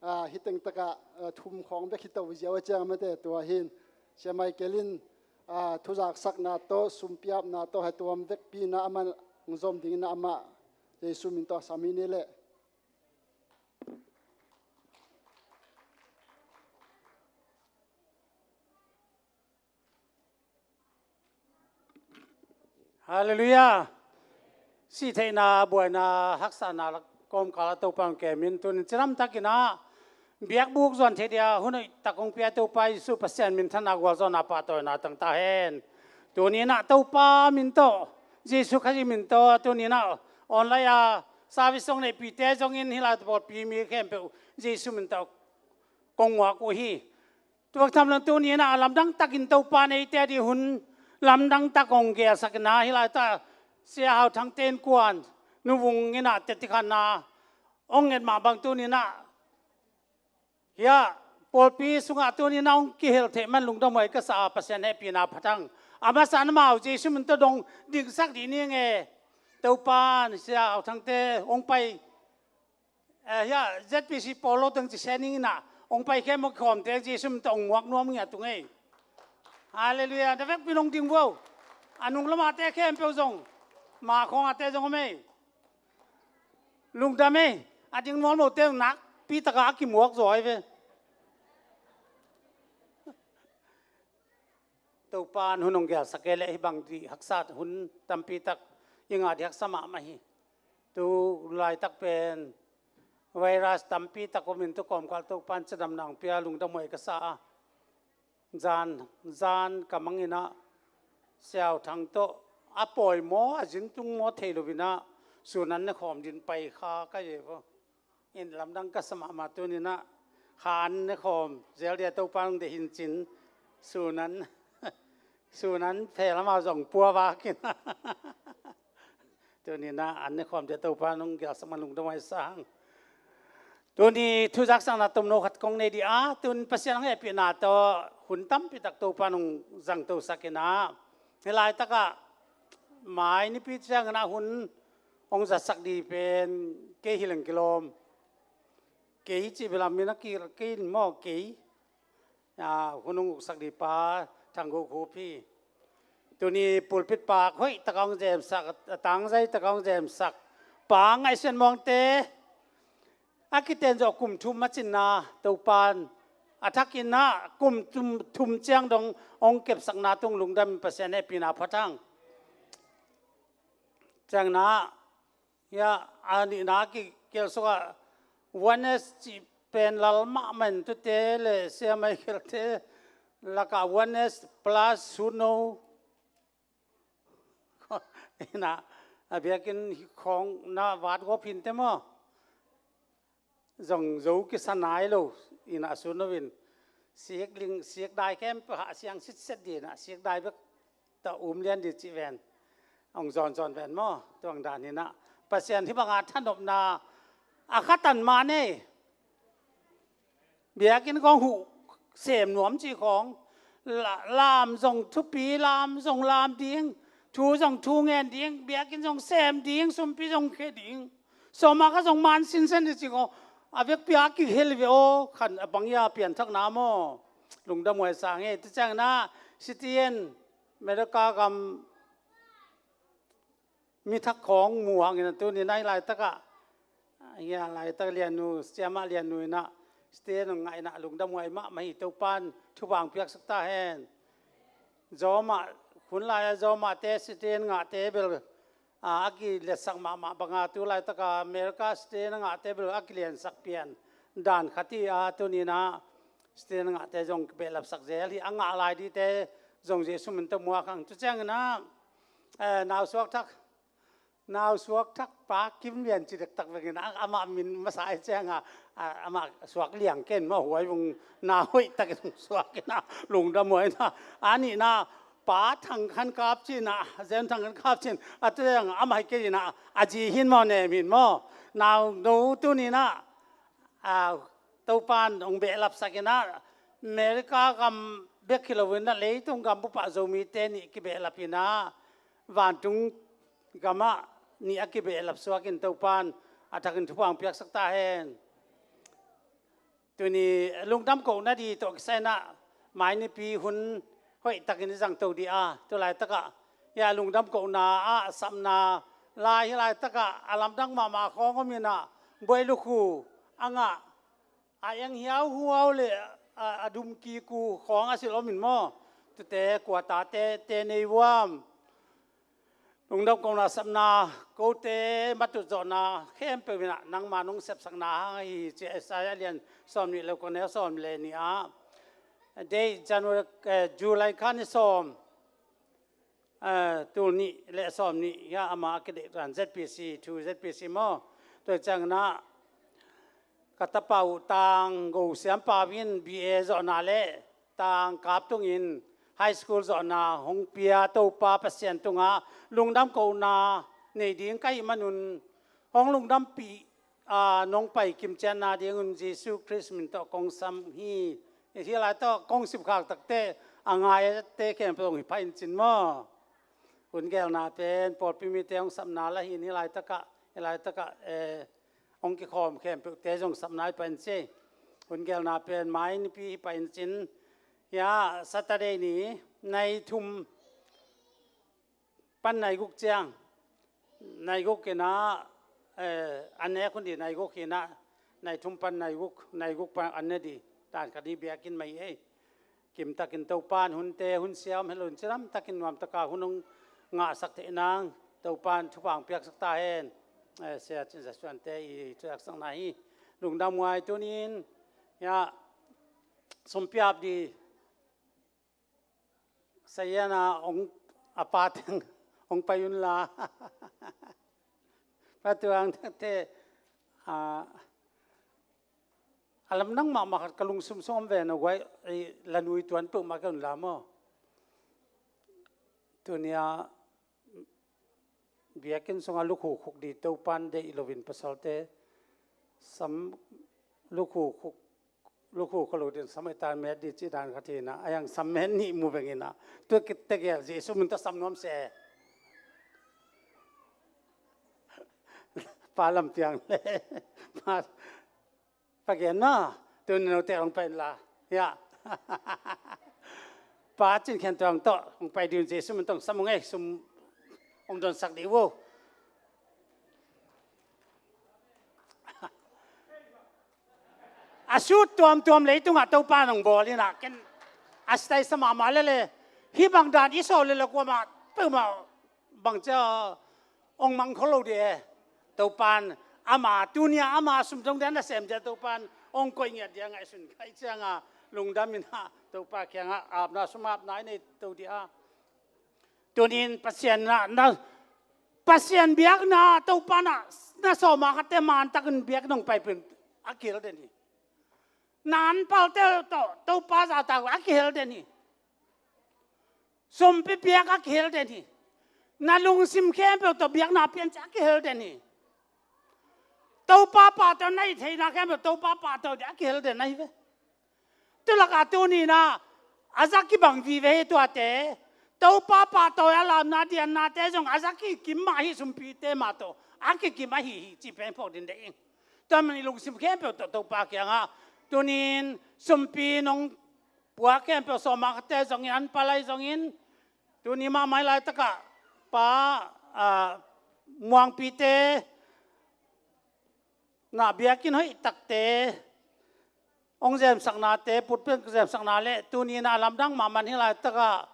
Ah, hi teng takah, ah, thum khawng bek hi to ziau a ciang mate tua hin. Sia Michael in, ah, thuzaksakna tawh, sumpiapna tawh, hei tuam vekpi na amah hong zom dingin amah Jesu min tawh sam hi ni leh. Halleluiah. Sihtheihna, buaina, haksatna lak kawmkal ah Topa hong kemin tunin cidamtakin ah biakbuk zuan thei dia hun hoih tak hong pia Topa Jesu Pasian minthanna gualzawhna pahtawina tang ta hen. Tunin ah Topa min tawh, Jesu Khazih min tawh, tunin ah online a service hong neihpite zongin hih lai pawlpi mi khempeuh Jesu min tawh kong muak uh hi. Tua tham lo tunin ah lamdang takin Topa neite a ding hun lamdang tak hong gelsakin ah hih lai ta Sia Hau Thangte innkuan Nu Vung in ah teci khatna hong nget mah bang tunin ah hih pawlpi sungah tunin ah hong kihel theih man lungdam huai ka sa a, Pasian hehpihna phat hang. A masa in amau Jesu min tawh dong dingsak dih ni ing e. Topa in Sia Hau Thangte hong pai, eh, hih Z P C pawl lo teng ci se ning in ah hong pai khem mawk khawmte Jesu min tawh hong muak nuam ngiat ung e. Halleluiah. Na vekpi in hong ding vuau. A nung lamate khempeuh zong, ma khawng ate zong om e. Lungdam e. A ding mual mote nakpi taka a kimuak zaw hi ve. Topa in hun hong gelsak e leh hih bang dih haksa hun tampi tak i ngah dih haksa mahmah hi. Tu laitak pen virus tampi tak om in tu kawmkal Topa in cidamna hong pia lungdam huai ka sa a. Zan, zan ka mang in ah Sia Hau Thang tawh a pawi maw, a zin tung maw thei lo in ah sun an ne khawm ding pai kha ka hi ve. In lamdang ka sa mahmah tunin ah kha an ne khawm zel dia Topa in hong deih hi cin sun an, sun an phe lamah zong pua vak in ah. Tunin ah an ne khawm dia Topa in hong gelsak man lungdam huai sa hang. Tuni thuzaksakna tomno khat kong nei dih a, tun Pasian hong hehpihna tawh hun tampi tak Topa in hong zangtosak in ah. Hih laitakah mai nipi ciangin ah hun hong zatsak dih pen kei hi leng kilawm. Kei cih bel a min a kir kei in maw kei. Ah, hun hong uksak dih pa Thang Go Khup hi. Tuni pulpit pak hoih taka hong zemsak, a tangzai taka hong zemsak pa Ngaihsian Muangte a kiten zawh kum thum a cinna Topa in a thakin ah kum thum, thum ciang dong hong kepsakna tung lungdam Pasian hehpihna phat hang. Ciangin ah Hia, a nihna a kikel sukah Oneness cih pen lal mahmah in tute le Sia Michael te lakah Oneness plus who know. Ina, a biakinn khawng na vat gawp hinte maw. Zong zo kisa nai lo, ina sun lo in. Sikling, sikdai khempeuh hah siang sitset dih ina, sikdai bek tawh um lian dih cih ven. Hong zawnzawn ven maw, tuang dan ina. Pasian hih banga thanopna a khatan mah nei. Biakinn khawng huh sem nuam cih khawng. La-, lam zong thupi, lam zong lam ding. Thu zong thu ngen ding, biakinn zong sem ding, sumpi zong khe ding. Sawma ka zong man sinsen hi ci ko. A vekpi a kihel ve aw, khan a bang ia pianthakna maw. Lungdam huai sa nge, tu ciang na, City in, America gam, mi thak khawng muang in a tu ni nai laitak ah. Ia laitak liannu, siamah liannu in a, City in a ngaihna lungdam huai mahmah hi Topan, thupha piaksak ta hen. Zawmah, hun lai-a zawmah te City in ngahte bel, a, a kiletsak mahmah banga tu laitaka America City in a ngahte bel a kiliansak pian dan khat hi a, tuni-in a City in a ngahte zong kibehlapsak zel hi, a ngah lai dite zong Jesu min tawh muak hang. Tu ciangin a, eh, nausuak thak, nausuak thak pa Kim Lian ci dektak vengin a, amah min masa ai cianga, a, amah suak liang ken mah huai vung na hoih takin suak in a lungdam huai na. A nihna pa Thang Khan Kap cihna, Zen Thang Khan Kap cihna, a tu ciang amah hi kei in a, a zi hin maw nem hin maw. Nau no tuni-in a, a, Topan hong behlapsak in a, America gam bek hi lo in a, leitung gam bup ah Zomite nih kibehlap in a, vantung gamah nih a kibehlap suakin Topan a thakin thupha hong piaksak ta hen. Tuni lungdam kohna di tawh kisai inah mai nipi hun hoih takin i zangto dih a, tu laitakah hia lungdam kohna ah sapna lai hi laitakah a lamdang mahmah khawng om inah buai lukhu a ngah a eng hiauhuau le a, a dum kiku khawng a silh om in maw? Tute kua tate te nei vuam. Lungdam kohna sapna kote matut zawhna khempeuh inah nangma nong sepsakna hang ahi ci. Isaiah lian sawm nih le kua neu sawm le nih ah date January, eh, July kha ni sawm, eh, tul nih le sawm nih hia ama a kideih dan Z P C, thu Z P C maw? Tua ciang inah ka tapa uh Tang Go Siam Pau in B A zawhna le Tang Kap tungin high school zawhna hong pia Topa Pasian tungah lungdam kohna nei ding ka hih manun hong lungdampih a, nong pai kimciatna dingun Jesu Khrist min tawh kong sam hi. Hih lai tawh kong sipkhak takte a ngaite khempeuh hong hi pah in cin maw? Hun gelna pen pawlpi mite hong sapna la hi in hih laitakah, hih laitakah, eh, hong kikhawm khempeuhte zong sapna hi pah in ci. Hun gelna pen mai nipi hi pah in cin. Hia Saturday ni nai thum pan nai guk ciang, nai guk inah, eh, an nek hun di nai guk inah, nai thum pan nai guk, nai guk pan an ne di, dan khat ni biakinn mai ei. Kimtakin Topan hunte hun siam hello in cilamtakin nuamtaka hun hong ngahsak theih nang Topan thupha hong piaksak ta hen. Eh, sia cin sa suante i thuaksakna hi. Lungdam ngai tunin, hia sumpiap di Sayana ong a pa teng ong pai un la. Pa tuang te a, a lam nang mahmah khat ka lungsum sung om ve na guai, i la nui tuan peuhmah ke un la maw? Tunia biakinn sungah lukhu khuk di Topan deih loin pasalte sam lukhu khuk, lukhu kha lo din sam ai tan met di ci dan khat hi na, a yang sam met nih mu veng ina. Tu kit tegel Jesu min ta sam nuam se. Pa lam piang le. Pa Pagen na, tun no te ong pai la. Ya. Pa cin khen tuang to, ong pai din Jesu min tong sam ong ei, sum ong don sak di wo. A sut tuam tuam leitung a Topa nong bol ina, ken a stai sama ma le le, hi bang dan i so le le kua ma, pau ma, bang cia ong mang khol lo di e. Topan ama tunia ama sum dong dia na sem dia Topan ong koih ngiat dia ngaihsun khai cianga lungdam ina Topa kianga apna sum apna i nei to dia. Tunin Pasian na, na Pasian biakna Topa na, na sawma khatte man takin biak nong paipin a kihel den hi. Na an palte to Topa zata a kihel den hi. Sumpi piak a kihel den hi. Na lungsim khempeuh tawh biakna pian ciah a kihel den hi. Topa pahtawi na hih theihna khempeuh Topa pahtawi ding a kihel den ahi ve. Tulaka tunina a zak kibang vive hi tuate. Topa pahtawi a lamna diannate zong a zak kikim mah hi sumpite mah tawh a kikim ahi hi ci pen phawk din deh ing. Tua man i lungsim khempeuh tawh Topa kiangah tunin sumpi nong pua khempeuh sawma khatte zongin an palai zongin tuni mahmai laitakah pa, ah, muangpite na biakinn hoih takte ong zemsaknate putpek zemsakna le tuni na lamdang mahman hi laitakah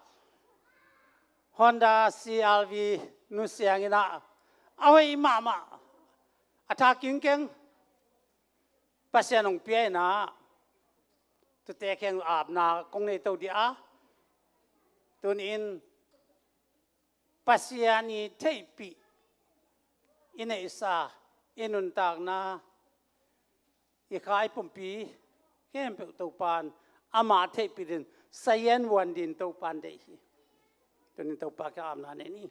Honda C R V nusiang ina a hoih mahmah a tha kingkeng Pasian hong pia ina tute kheng apna kong nei to dia. Tunin Pasian i theihpih i neihsa i nuntakna i kha i pumpi khempeuh Topan ama theihpih din sayan vuan din Topan deih hi. Tunin Topa ka apna nei ni.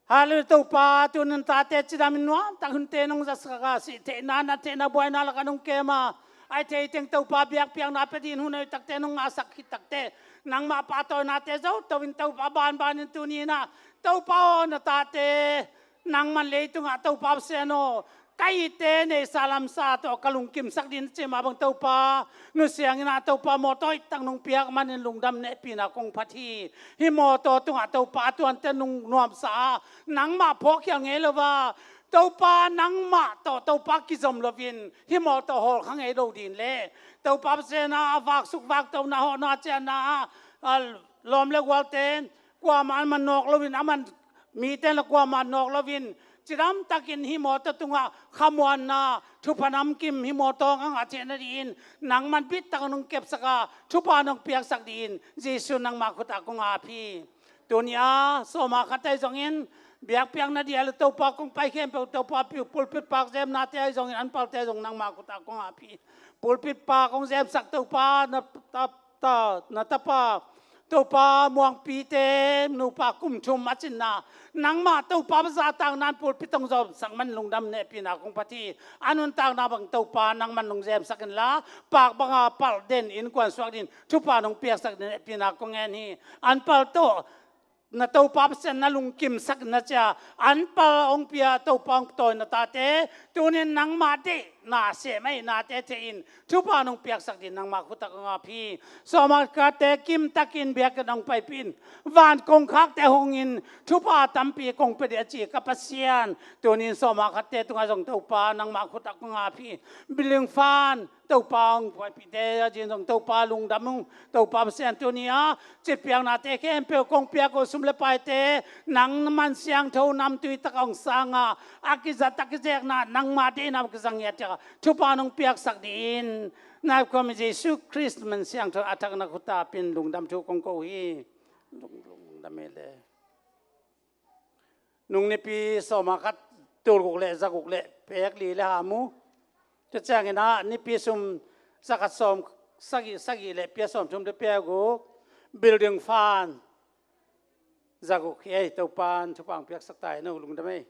Hallelujah Topa, tunin tate cidam in nuam tak hunte nong zasak a sih theihna na theihna buaina laka nong kema ai thei teng Topa biakpiakna pe din hun oi takte nong ngahsak khit takte nangmah pahtawinate zo to in Topa banbanin tunina Topa aw na tate Nangman leitungah Topa Pasian aw, ka itte neisa lamsa tawh ka lungkimsak ding na ci mah bang Topa, nusiangin ah Topa mawtaw i tak nong piak manin lungdam nehpihna kong phat hi. Hih mawtaw tungah Topa a tuante nong nuamsa a, nangmah phawkkhial ngei lo a, Topa nangmah tawh Topa kizom loin hih mawtaw hawlkha ngei lo ding le Topa Pasian a vaksuk vaktona hawhna ciahna a, a lawm le gualte in kuamah an man nawk loin, a man mite in la kuamah nawk loin, cidamtakin hih mawtaw tungah khamuanna thupha namkim hih mawtaw a ngah theihna dingin nangman bittakin hong kepsak a, thupha nong piaksak dingin Jesu nangmah khutah kong ap hi. Tuni a sawma khat ahi zongin biakpiakna ding a le Topa kong pai khempeuh Topa pulpit pak zemnate ahi zongin anpalte zong nangmah khutah kong ap hi. Pulpit pak kong zemsak Topa na tap ta na tapa Topa Muangpite nupa kum thum a cinna nangmah Topa zahtakna in pulpit hong zawmsak man lungdam nehpihna kong phat hi. A nuntakna bang Topa nangman nong zemsak inla pak banga palh den in kuansuak ding thupha nong piaksak ding nehpihna kong ngen hi. Anpal tawh na Topa Pasian na lungkimsak na cia anpal hong pia Topa hong tawi na tate tunin nangmah deihna sem ahihnate theihin thupha nong piaksak ding nangmah khutah kong ap hi. Sawma khatte kimtakin biakinn hong paipih in van kongkhakte hongin thupha tampi kong pia ding a ci ka Pasian tunin sawma khatte tungah zong Topa nangmah khutah kong ap hi. Building fund Topa hong paipihte a cin zong Topa lungdam ung. Topa Pasian tuni a citpiaknate khempeuh kong piak uh sum le paite nangman siangtho namtui takah hong sang a, a kizat a kizekna nangmah deihna kizang ngiat ciangah thupha nong piaksak dingin na khuami Jesu Khrist min siangtho a thak na khutah pin lungdam thu kong ko hi. Lung- lungdam hi le. Nung nipi sawma khat tul guk le za guk le pek li le ham uh. Tua ciangin ah nipi sum za khat sawm sagih sagih le pia sawm thum le pia guk building fund za guk hi ei. Topan thupha hong piaksak ta hen aw, lungdam ei.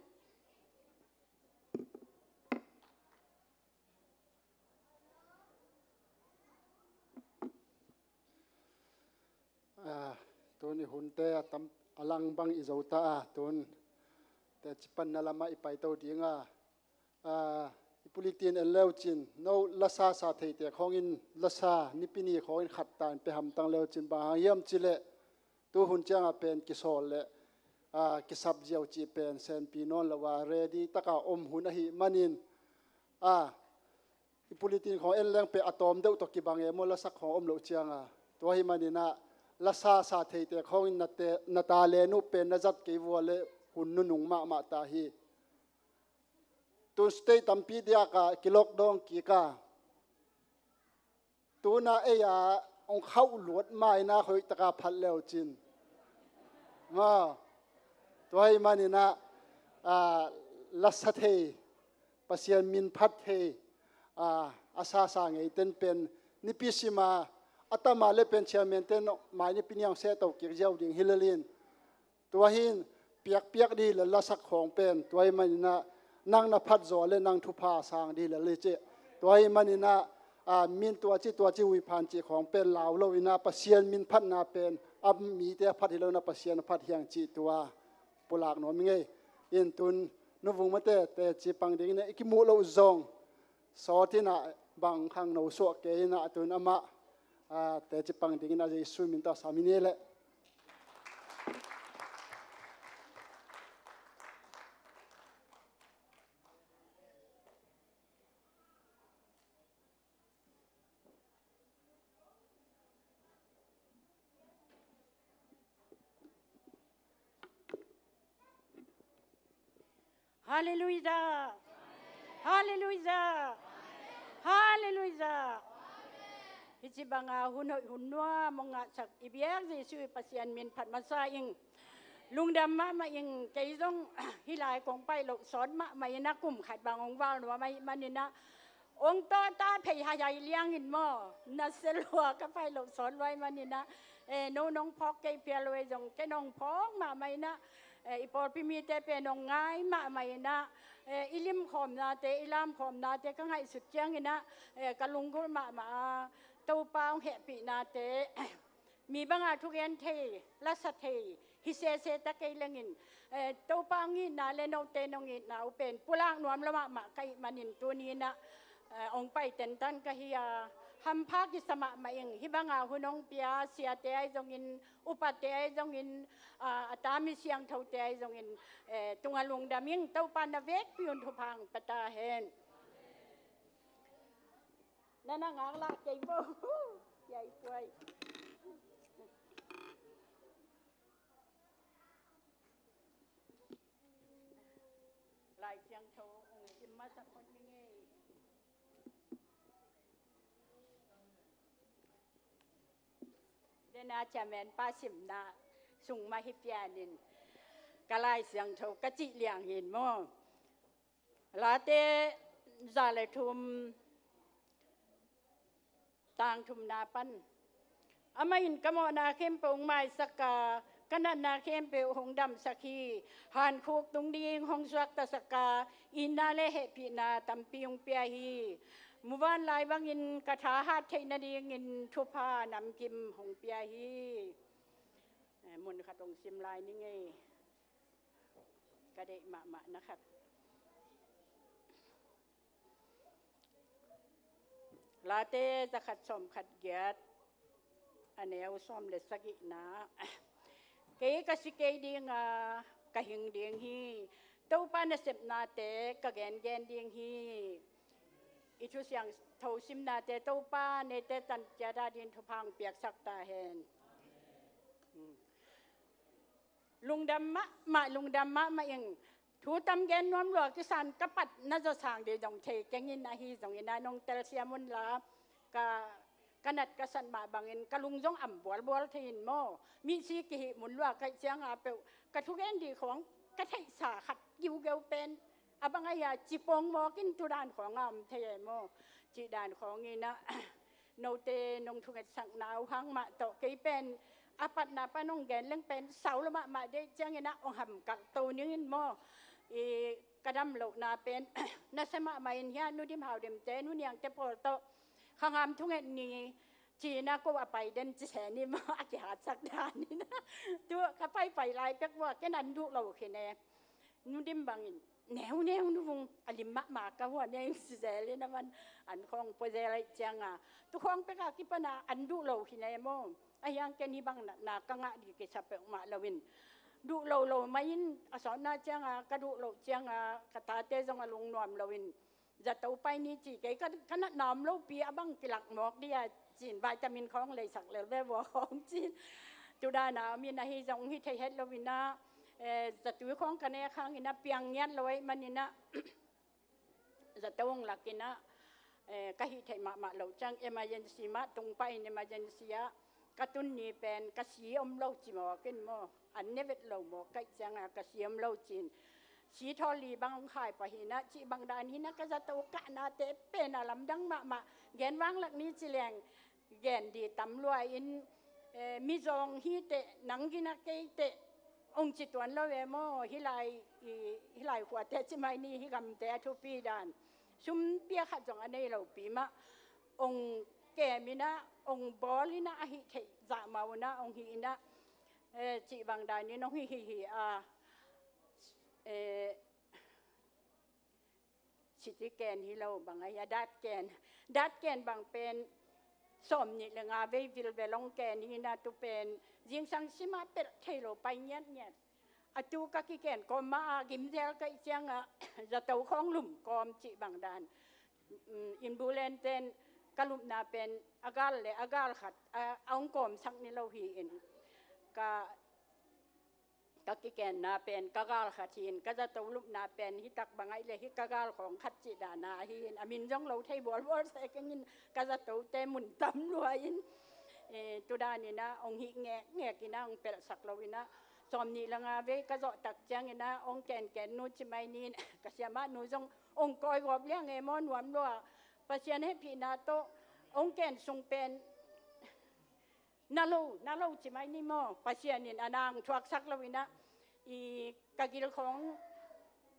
Ah, tun i hunte a tam a lang bang i zo ta a, tun teci panna lamah i paito ding a, ah, i pulitin en leucin no lasa sa thei tek khawngin lasa nipi ni khawngin khat ta in pe hamtang leucin bang hang hiam cileh tu hun ciangah pen kisawl le, ah, kisap ziau cih pen senpi nawn lo a ready taka om hun ahih manin, ah, i pulitin khawng en leng pe a tawm deuh tawh kibang e maw, lasak khawng om loh cianga. Tua hi maninah lasa sa theite khawngin na te, na ta le nuh pen na zat kei vua le hun nunung mahmah ta hi. Tun state tampi diaka kilockdown kika tuna ei-a hong khauh luat maina hoihtaka phat leucin. Maw, tua hi maninah, ah, lasa thei, Pasian min phat thei, ah, a sasa ngeiten pen nipi sima a tama le pen chairman ten mai nipi niang sehto kik ziau ding hi lelin. Tua hin piakpiak dih le lasak khawng pen tua hi maninah nang na phat zaw le nang thupha sang dih le li cih. Tua hi maninah, ah, min tua ci tua ci huiphan cih khawng pen lau loinah Pasian min phatna pen a mite a phat hi loinah Pasian a phat hiang cih tua pulak nuam i ngei. In tun nuvung mate teci pang dingin i kimuh loh zong sawtinah bang khangno suah kei inah tun amah, ah, teci pang dingin a Jesu min tawh sam hi ni leh. Halleluiah. Halleluiah. Halleluiah. Hih ci banga hun hoih hun nuam hong ngahsak i biak Jesu i Pasian min phat masa ing. Lungdam mahmah ing. Kei zong hih lai kong pai loh sawt mahmah inah kum khat bang hong val nuam ahih maninah hong tawta phei haihai liangin maw, na se lua ka pai loh sawt luai maninah, eh, no nong phawk kei phial luai zong ken hong phawk mahmah inah, eh, i pawlpi mite pen hong ngai mahmah inah, eh, i limkhawmnate i lamkhawmnate ka ngaihsut cianginah, eh, ka lunggulh mahmah a, Topa hong hehpihnate mi banga thugen thei, lasa thei, hi sese ta kei lengin, eh, Topa hong itna le note nong itna uh pen pulak nuam lo mahmah ka hih manin tuni-in ah, eh, hong pai tentan ka hi a, hampha kisa mahmah ing. Hih banga hun hong pia siate ahi zongin, upate ahi zongin, ah, a ta mi siangthote ahi zongin, eh, tung ah lungdam ing. Topa na vekpi un thupha hong pia ta hen. Na na ngak lah kei bo. Yai puai. Lai Siangtho hong sim masa phot ning ei. Dena chairman pa simna sung mah hi pianin ka Lai Siangtho ka cih liang hi in maw. Late za le thum, tang thumna pan. Amah in ka mawhna khempeuh hong maisak a, ka natna khempeuh hong damsak hi. Hankhuk tung ding hong suaktasak a, itna le hehpihna tampi hong pia hi. Muvanlai bangin ka thahat theih nadingin thupha namkim hong pia hi. Eh, mun khat hong sim lai ning ei. Ka deih mahmah na khat. Late za khat sawm khat giat, a neu sawm le sagihna. Kei ka si kei ding a, ka hing ding hi. Topa nasepnate ka gengen ding hi. I Thu Siangtho simnate Topa neite tan ciat adingin thupha hong piaksak ta hen. Hmm. Lungdam mahmah, lungdam mahmah ing. Thu tam gen nuam lua kisan ka pat na zaw sang ding zong thei keng in, ahi zongin ah nong telsiam un la, ka, ka nat ka sat mah bangin ka lung zong am bualbual thei in maw. Misi kihih mun lua ka hih ciang a peuh ka thugen ding khawng ka theihsa khat giugeu pen a bang a hia, ci pong mawk in tu dan khawng a om thei e maw. Cih dan khawng in ah, note nong thungetsakna uh hang mah tawh kei pen a patna pan hong gen leng pen sau lo mahmah deih ciangin ah hong hamkalh to ning in maw. I ka dam lohna pen nasia mahmah in hia, Nu Dim Hau Dimte, Nu Niangte pawl tawh khangam thunget ni ci-in ah ko a pai den ci se ni maw, a kihatsak dan in ah. Tu ka paipai lai pek vua ken an duh lo khin e. Nu Dim bangin, "Neu, neu, Nu Vung, a lim mahmah ka hua neu," si zel in a man an khawng pua zel ahih ciang a. Tu khawng pek a kipan a an duh lo hi ne maw. A hiang ken hih bang natna ka ngah ding kisa peuhmah lo in. Duh lo lo mah in a sawtna ciang a, ka duh loh ciang a, ka tate zong a lungnuam lo in. Zato pai ni ci kei, ka, ka natna om lopi a bang kilak mawk ding a ci-in vitamin khawng leisak lel ve vua khawng ci-in. Tu dan a om in ahi zong hih thei het lo in ah, eh, zatui khawng ka nek hang in ah piang ngiat lo ahih man in ah, zato hong lak in ah, eh, ka hih theih mahmah loh ciang emergency mah tung pah in emergency ah ka tun ni pen ka si om lo ci mawk in maw. An ne vet lo mawk ka hih ciang a ka si om lo ci-in. Si thawl li bang hong khai pah hi in ah, cih bang dan hi in ah, ka zato kahnate pen a lamdang mahmah. Gen vang lak ni ci leng gen ding tam lua in, eh, mizawng hi teh, nang gina kei teh, hong ci tuan lo e maw. Hih lai, i, hih lai khuate ci mai ni, hih gamte a thupi dan. Sum pia khat zong a nei lopi mah hong kem in ah, hong bawl in ah, a hih theih zah mah un ah hong hih in ah, eh, cih bang dan in hong hih hi hi a, eh, city ken hi lo bang a hia, dat ken. Dat ken bang pen sawm nih le nga vei vilvel hong ken hi in ah, tu pen zingsang sim a pelh thei lo pai ngiatngiat. A tu ka kiken kawm mah a gimzel ka hih ciang a zato khawng lum kawm cih bang dan. Mm, ambulance ten ka lupna pen a gal le a gal khat a, a hong kawmsak ni lo hi in. Ka, ka kikenna pen ka gal khat hi in, ka zato lupna pen hih tak bang ahih leh hih ka gal khawng khat cih dan a ahi in, a min zong lo thei bualbual se keng in, ka zatote mun tam lua in. Eh, tu dan in ah hong hih ngekngek in ah hong pelhsak lo in ah, sawm nih le nga vei ka zawh tak ciang in ah hong kenken nu ci mai ni in, ka siamah nu zong hong kawigawp liang e maw, nuam lua. Pasian hehpihna tawh hong ken sung pen na lo, na lo ci mai ni maw. Pasian in a nang thuaksak lo in ah, i ka gil khawng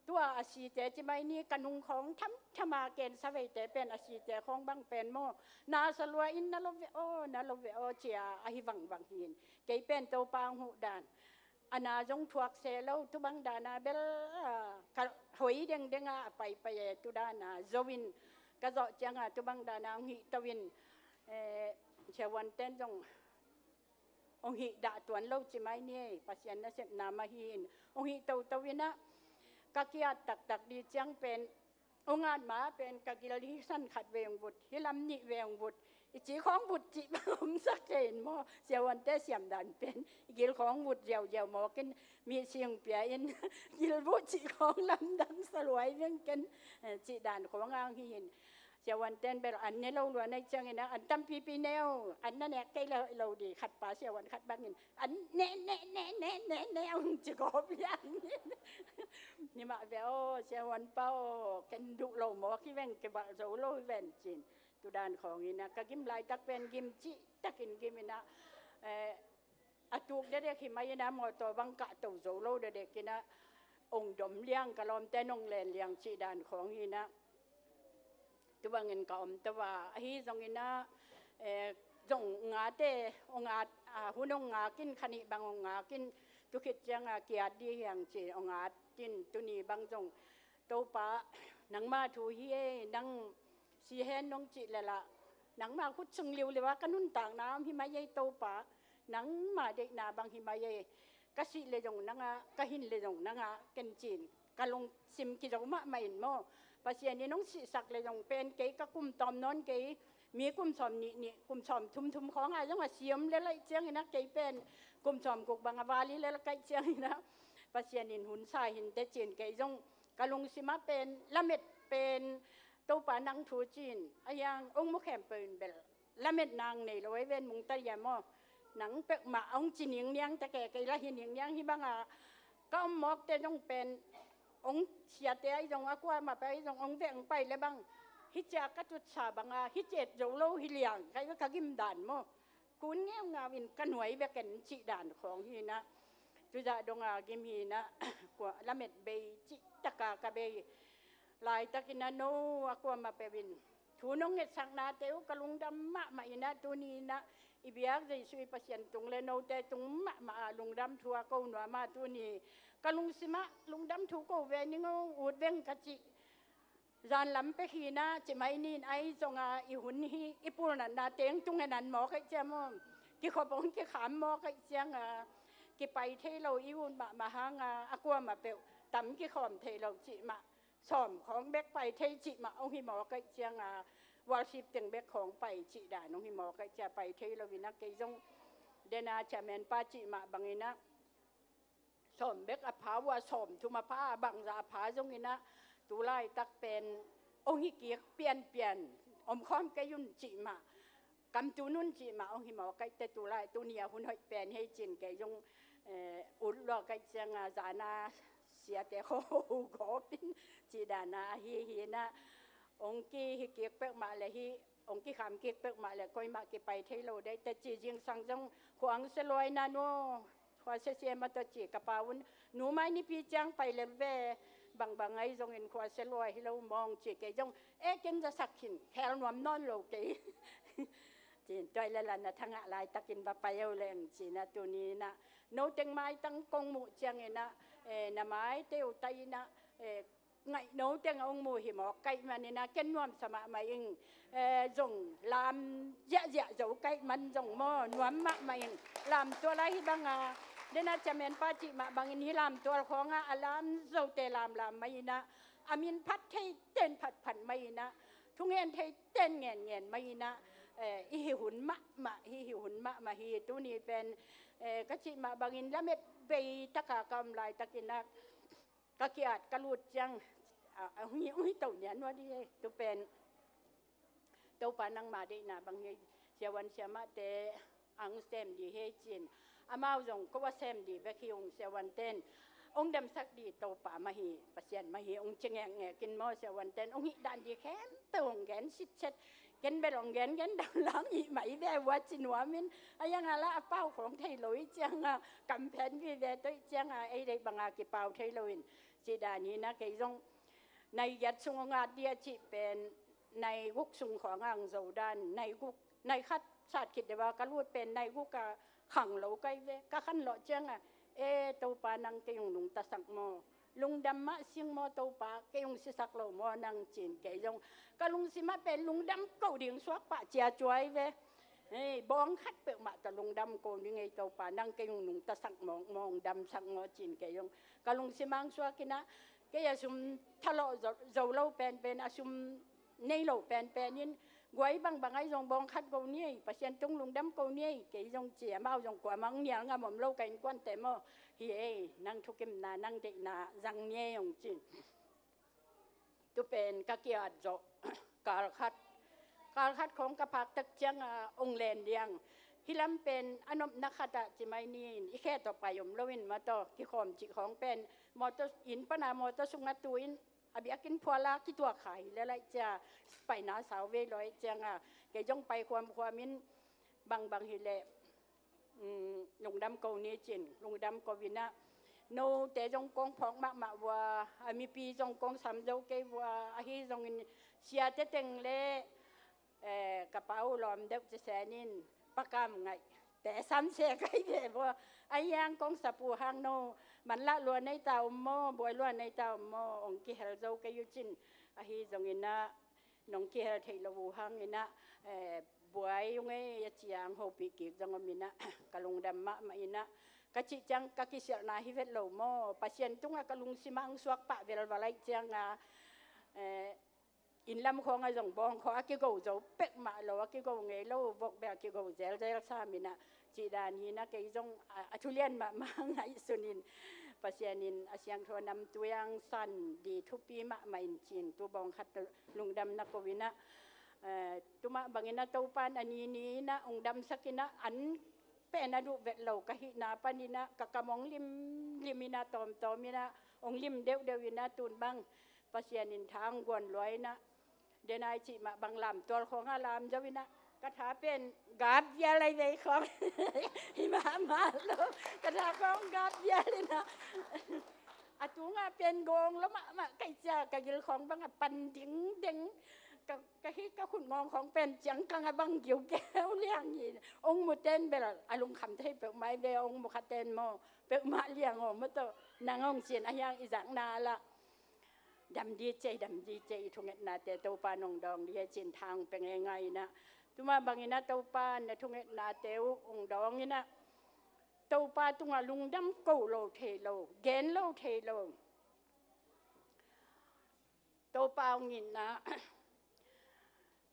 tua a site ci mai ni, ka nung khawng thamtham a ken saveite pen a site khawng bang pen maw, na sa lua in na lo ve aw, na lo ve aw ci a, ahi vangvang hi in. Kei pen Topa hong huh dan. A na zong thuak se lo, tu bang dan a bel, ah, ka hoi dengdeng a, a paipai e, tu dan a zo in ka zawh ciang a, tu bang dan a hong hih to in, eh, siavuante'n zong hong hih dah tuan lo ci mai ni, Pasian nasepna mah hi in, hong hih toto in ah, ka ki-at taktak ding ciang pen, hong at ma pen ka gil hi san khat vei hong vut, hi lam nih vei hong vut, i ci khawng vut cih bang om sak kei in maw, siavuante siam dan pen, i gil khawng vut ziauziau mawk in, mi sing pia in, gil vut cih khawng lamdang sa luai veng ken, eh, cih dan khawng hong hi in. Siavuante'n bel an ne lo lua na hih ciangin ah, an tampipi ne o, an na nek kei lo, lo ding, khat pa siavuan khat bangin, an ne, ne, ne, ne, ne, ne, hong ci gawp liang. Ni mah ve aw, siavuan pa aw, ken duh lo mawk hi veng, kivalh zo lo hi veng cin. Tu dan khawng in ah, ka gim laitak pen gim cihtakin gim in ah, eh, a tuk dekdek hi mai in ah, mawtaw bang kahto zo lo dekdek in ah, hong dom liang, ka lawmte'n hong len liang cih dan khawng hi in ah, tu bangin ka om to a, ahi zongin ah, eh, zong ngate, hong at, ah, hun hong ngak in, kha nih bang hong ngak in, tu khit ciang a ki-at ding hi hang ci, hong at in, tuni bang zong, Topa, nangma thu hi e, nang si hen nong cih leh lah, nangma khut sung liuliau a ka nuntakna om hi mai e Topa, nangma deihna bang hi mai e, ka sih leh zong nang a, ka hin leh zong nang a, ken cin. Ka lungsim kizo mahmah in maw, Pasian in hong sihsak leh zong pen kei ka kum tawm nawn kei, mi kum sawm nih nih, kum sawm thum thum khawng a zong a si om lel ahih ciangin ah, kei pen kum sawm guk bang a val hi lel ka hih ciangin ah, Pasian in hun sa hi inteh cin, kei zong ka lungsim ah pen lamet pen Topa nang thu cin, a hiang hong mu khempeuh in bel lametna hong nei lo ei ven, mungta ia maw, nang peuhmah hong ci ningniang ta kei, kei lah hi ningniang hi bang a, ka om mawkte zong pen, hong siate ahi zong, a kuamah peuh ahi zong, hong veh hong pai leh bang, hih ciang ka tutsa bang a, hih ci et zo lo hi liang, ka, ka gim dan maw, kun ngeungau in ka nuai bek en cih dan khawng hi in ah, tu zah dong a gim hi in ah, kua, lamet bei cihtak a ka bei laitakin ah, no a kuamah peuh in thu nong ngetsaknate uh ka lungdam mahmah in ah, tuni in ah i biak Jesuh i Pasian tung leh note tung mahmah a lungdam thu a ko nuam a, tuni ka lungsim ah lungdam thu ko ve ning o, ut veng ka cih zan lam pek hi in ah, ci mai ni in, ahi zong a i hun hi, i pulnatna teng tung hen an mawk ahih ciang maw, kikhop hong kikham mawk ahih ciang a, kipai thei lo i ut mahmah hang a, a kuamah peuh tam kikhawm thei lo cih mah, sawm khawng bek pai thei cih mah hong hi mawk ahih ciang a, worship teng bek khawng pai cih dan hong hi mawk ahih ciang pai thei lo in ah, kei zong den a chairman pa cih mah bangin ah, sawm bek a pha uh a, sawm thum a pha a, bangzah a pha zongin ah, tu laitak pen hong hi kik pianpian, om khawm kei un cih mah, kam tun un cih mah hong hi mawk ahih teh, tu lai, tuni a hun hoih pen hi ei cin, kei zong, eh, ut lua ka hih ciang a, zan a siate khawng ho gawp in cih dan a ahi hi in ah, hong kihi kik peuhmah leh hi, hong kikham kik peuhmah leh koimah kipai thei lo ding teh ci, zingsang zong khua hong sia luai na, no khua sia sia mah tawh ci, ka pa un, nu mai nipi ciang pai lel ve, bangbang ahi zongin khua sia luai hi lo maw hong ci, kei zong, e, ken zasak khin, khel nuam nawn lo kei. Cin, tua leh lah na thangah laitakin va pai o leng cin ah, tuni in ah no teng maitang kong muh ciangin ah, eh, na maite uh tai in ah, eh, ngaih no teng a hong mu hi mawk ka hih manin ah, ken nuamsa mahmah ing, eh, zong lam ziahziah zo ka hih man zong maw, nuam mahmah ing, lamtual a hi bang a, den a chairman pa cih mah bangin hih lamtual khawng ah a lam zote lamlam mai in ah, a min phat theite'n phatphat mai in ah, thungen theite'n ngenngen mai in ah, eh, i hih hun mahmah, hih hih hun mahmah hi. Tuni pen, eh, ka cih mah bangin lamet bei tak a ka om laitakin ah, ka ki-at ka lut ciang, a, a, hong hi, hong hi to nia nuam ding hi, tu pen Topa nangma deihna bang hi, siavuan siamahte hong sem ding hi cin, amau zong ko a sem ding bek hi ung, siavuante'n hong damsak ding Topa mah hi, Pasian mah hi, hong ci ngekngek in maw, siavuante'n hong hih dan ding khempeuh hong gen sitset, ken bel hong gengen dan lang hih mah hi ve ua ci nuam in, a hiang a lah a pau khawng thei lo ahih ciang a, kam phen vive tawh ahih ciang a, ei deih bang a kipau thei lo in, cih dan hi in ah, kei zong nai giat sung hong at ding a cih pen, nai guk sung khawng a hong zo dan, nai guk, nai khat sat khit deuh a ka lut pen nai guk a khang lo ka hi ve, ka khanlawh ciang a, "E Topa, nang kei hong nungtasak maw? Lungdam mah sing maw Topa, kei hong sisak lo maw nang?" ci-in kei zong ka lungsim ah pen lungdam ko ding suak pah ciacuai ve. Hei, bawng khat peuhmah tawh lungdam ko ding ei Topa, nang kei hong nungtasak mawk maw, hong damsak maw ci-in kei zong ka lungsim ah hong suak in ah, kei a sum thalawh zo, zo lo penpen, a sum nei lo penpen in, guai bangbang ahi zong bawng khat go ni ei, Pasian tung lungdam ko ni ei, kei zong ci, amau zong kuamah hong nial ngam om lo, ka innkuante maw, hi ei, nang thukimna, nang deihna zang ni ei hong ci. Tu pen ka ki-at zawh kal khat, kal khat khawng ka phak tak ciang a hong len liang. Hih lam pen a nopna khat ah ci mai ni in, i khe tawh pai om lo in mataw, kikhawm cih khawng pen mawtaw, inn pan a mawtaw sung ah tu in, a biakinn phual a kituak kha hi leh laih cia, paina sau vei lo ahih ciang a, kei zong pai khuamkhuam in, bangbang hi leh, um, lungdam ko ni ci-in lungdam ko in ah, note zong kong phawk mahmah uh a, a mipi zong kong sam zo kei uh a, ahi zongin siate teng leh, eh, ka pa uh lawm deuh ci sen in, Pa Kam Ngaih te sam se kai ve uh a, ahi hang kong sap uh hang, no manlah lua nei ta om maw, buai lua nei ta om maw, hong kihel zo kei uh cin, ahi zongin ah nong kihel theih lo uh hang in ah, eh, buai ung ei a ci-a hong hopih kik zong om in ah, ka lungdam mahmah in ah, ka cih ciang ka kisialhna hi vet lo maw, Pasian tungah ka lungsim ah hong suak pah velval ahih ciang a, eh, inn lam khawng ah zong bawng khawng a kigo zo peuhmah lo, a kigo ngei lo, vok bel kigo zelzel sam in ah, cih dan hi in ah, kei zong a, a thulian mahmah ngaihsun in, Pasian in a siangtho namtui ah hong san ding thupi mahmah in ci-in tu bawng khat lungdamna ko in ah, eh, tu mah bang in ah Topa in a ni ni in ah hong damsak in ah, an pen a duh vet lo ka hihna pan in ah ka kam hong limlim in ah, tawmtawm in ah hong lim deuhdeuh in ah, tun bang Pasian in tha hong guan lua in ah, denai cih mah bang lamtual khawng ah lam zo in ah, ka tha pen gap vial lai vei khawng hi mahmah lo, ka tha khawng gap vial in ah, a tung ah pen gawng lo mahmah kai cia, ka gil khawng bang a pan dingdeng, ka, ka hih ka khut ngawng khawng pen ciangkang a bang giukeu liang hi. Hong mu ten bel a lungkham thei peuhmah hi ve, hong mu kha ten maw, peuhmah liang aw mataw, nang hong ci-in ahi hang i zakna lah dam ding ci ei, dam ding ci ei, i thungetnate Topa in hong dawng ding hi ci-in tha hong pia ngeingai in ah, tu mah bang in ah Topa in na thungetnate uh hong dawng in ah, Topa tungah lungdam ko lo thei lo, gen lo thei lo. Topa hong itna,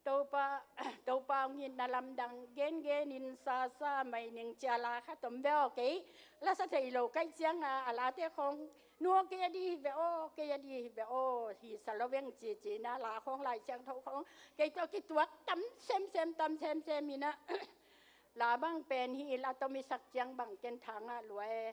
Topa, Topa hong itna lamdang gengen in, sasa mai ning ci-a la khat om ve aw, kei la sa thei lo ka hih ciang a, a late khawng, nu aw kei a ding hi ve aw, kei a ding hi ve aw, hi sa lo veng ci ci in ah, la khawng Lai Siangtho khawng kei tawh kituak tam semsem, tam semsem in ah, la bang pen hi la tom i sak ciang bang ken tha ngah lua e,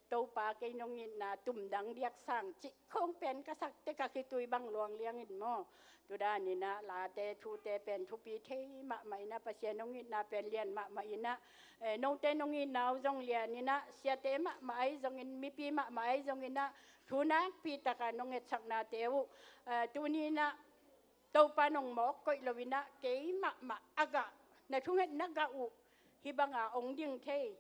Topa kei nong itna tum dang diak sang cih khawng pen ka sak teh ka khitui bang luang liang in maw. Tu dan in ah late thute pen thupi thei mahmah in ah, Pasian nong itna pen lian mahmah in ah, eh, note nong itna uh zong lian in ah, siate mahmah ahi zongin, mipi mahmah ahi zongin ah, thu nakpi tak a nong etsaknate uh, eh, tuni in ah Topa nong mawk koih lo in ah, kei mahmah a gah, na thungetna gah uh hih bang a hong ding thei,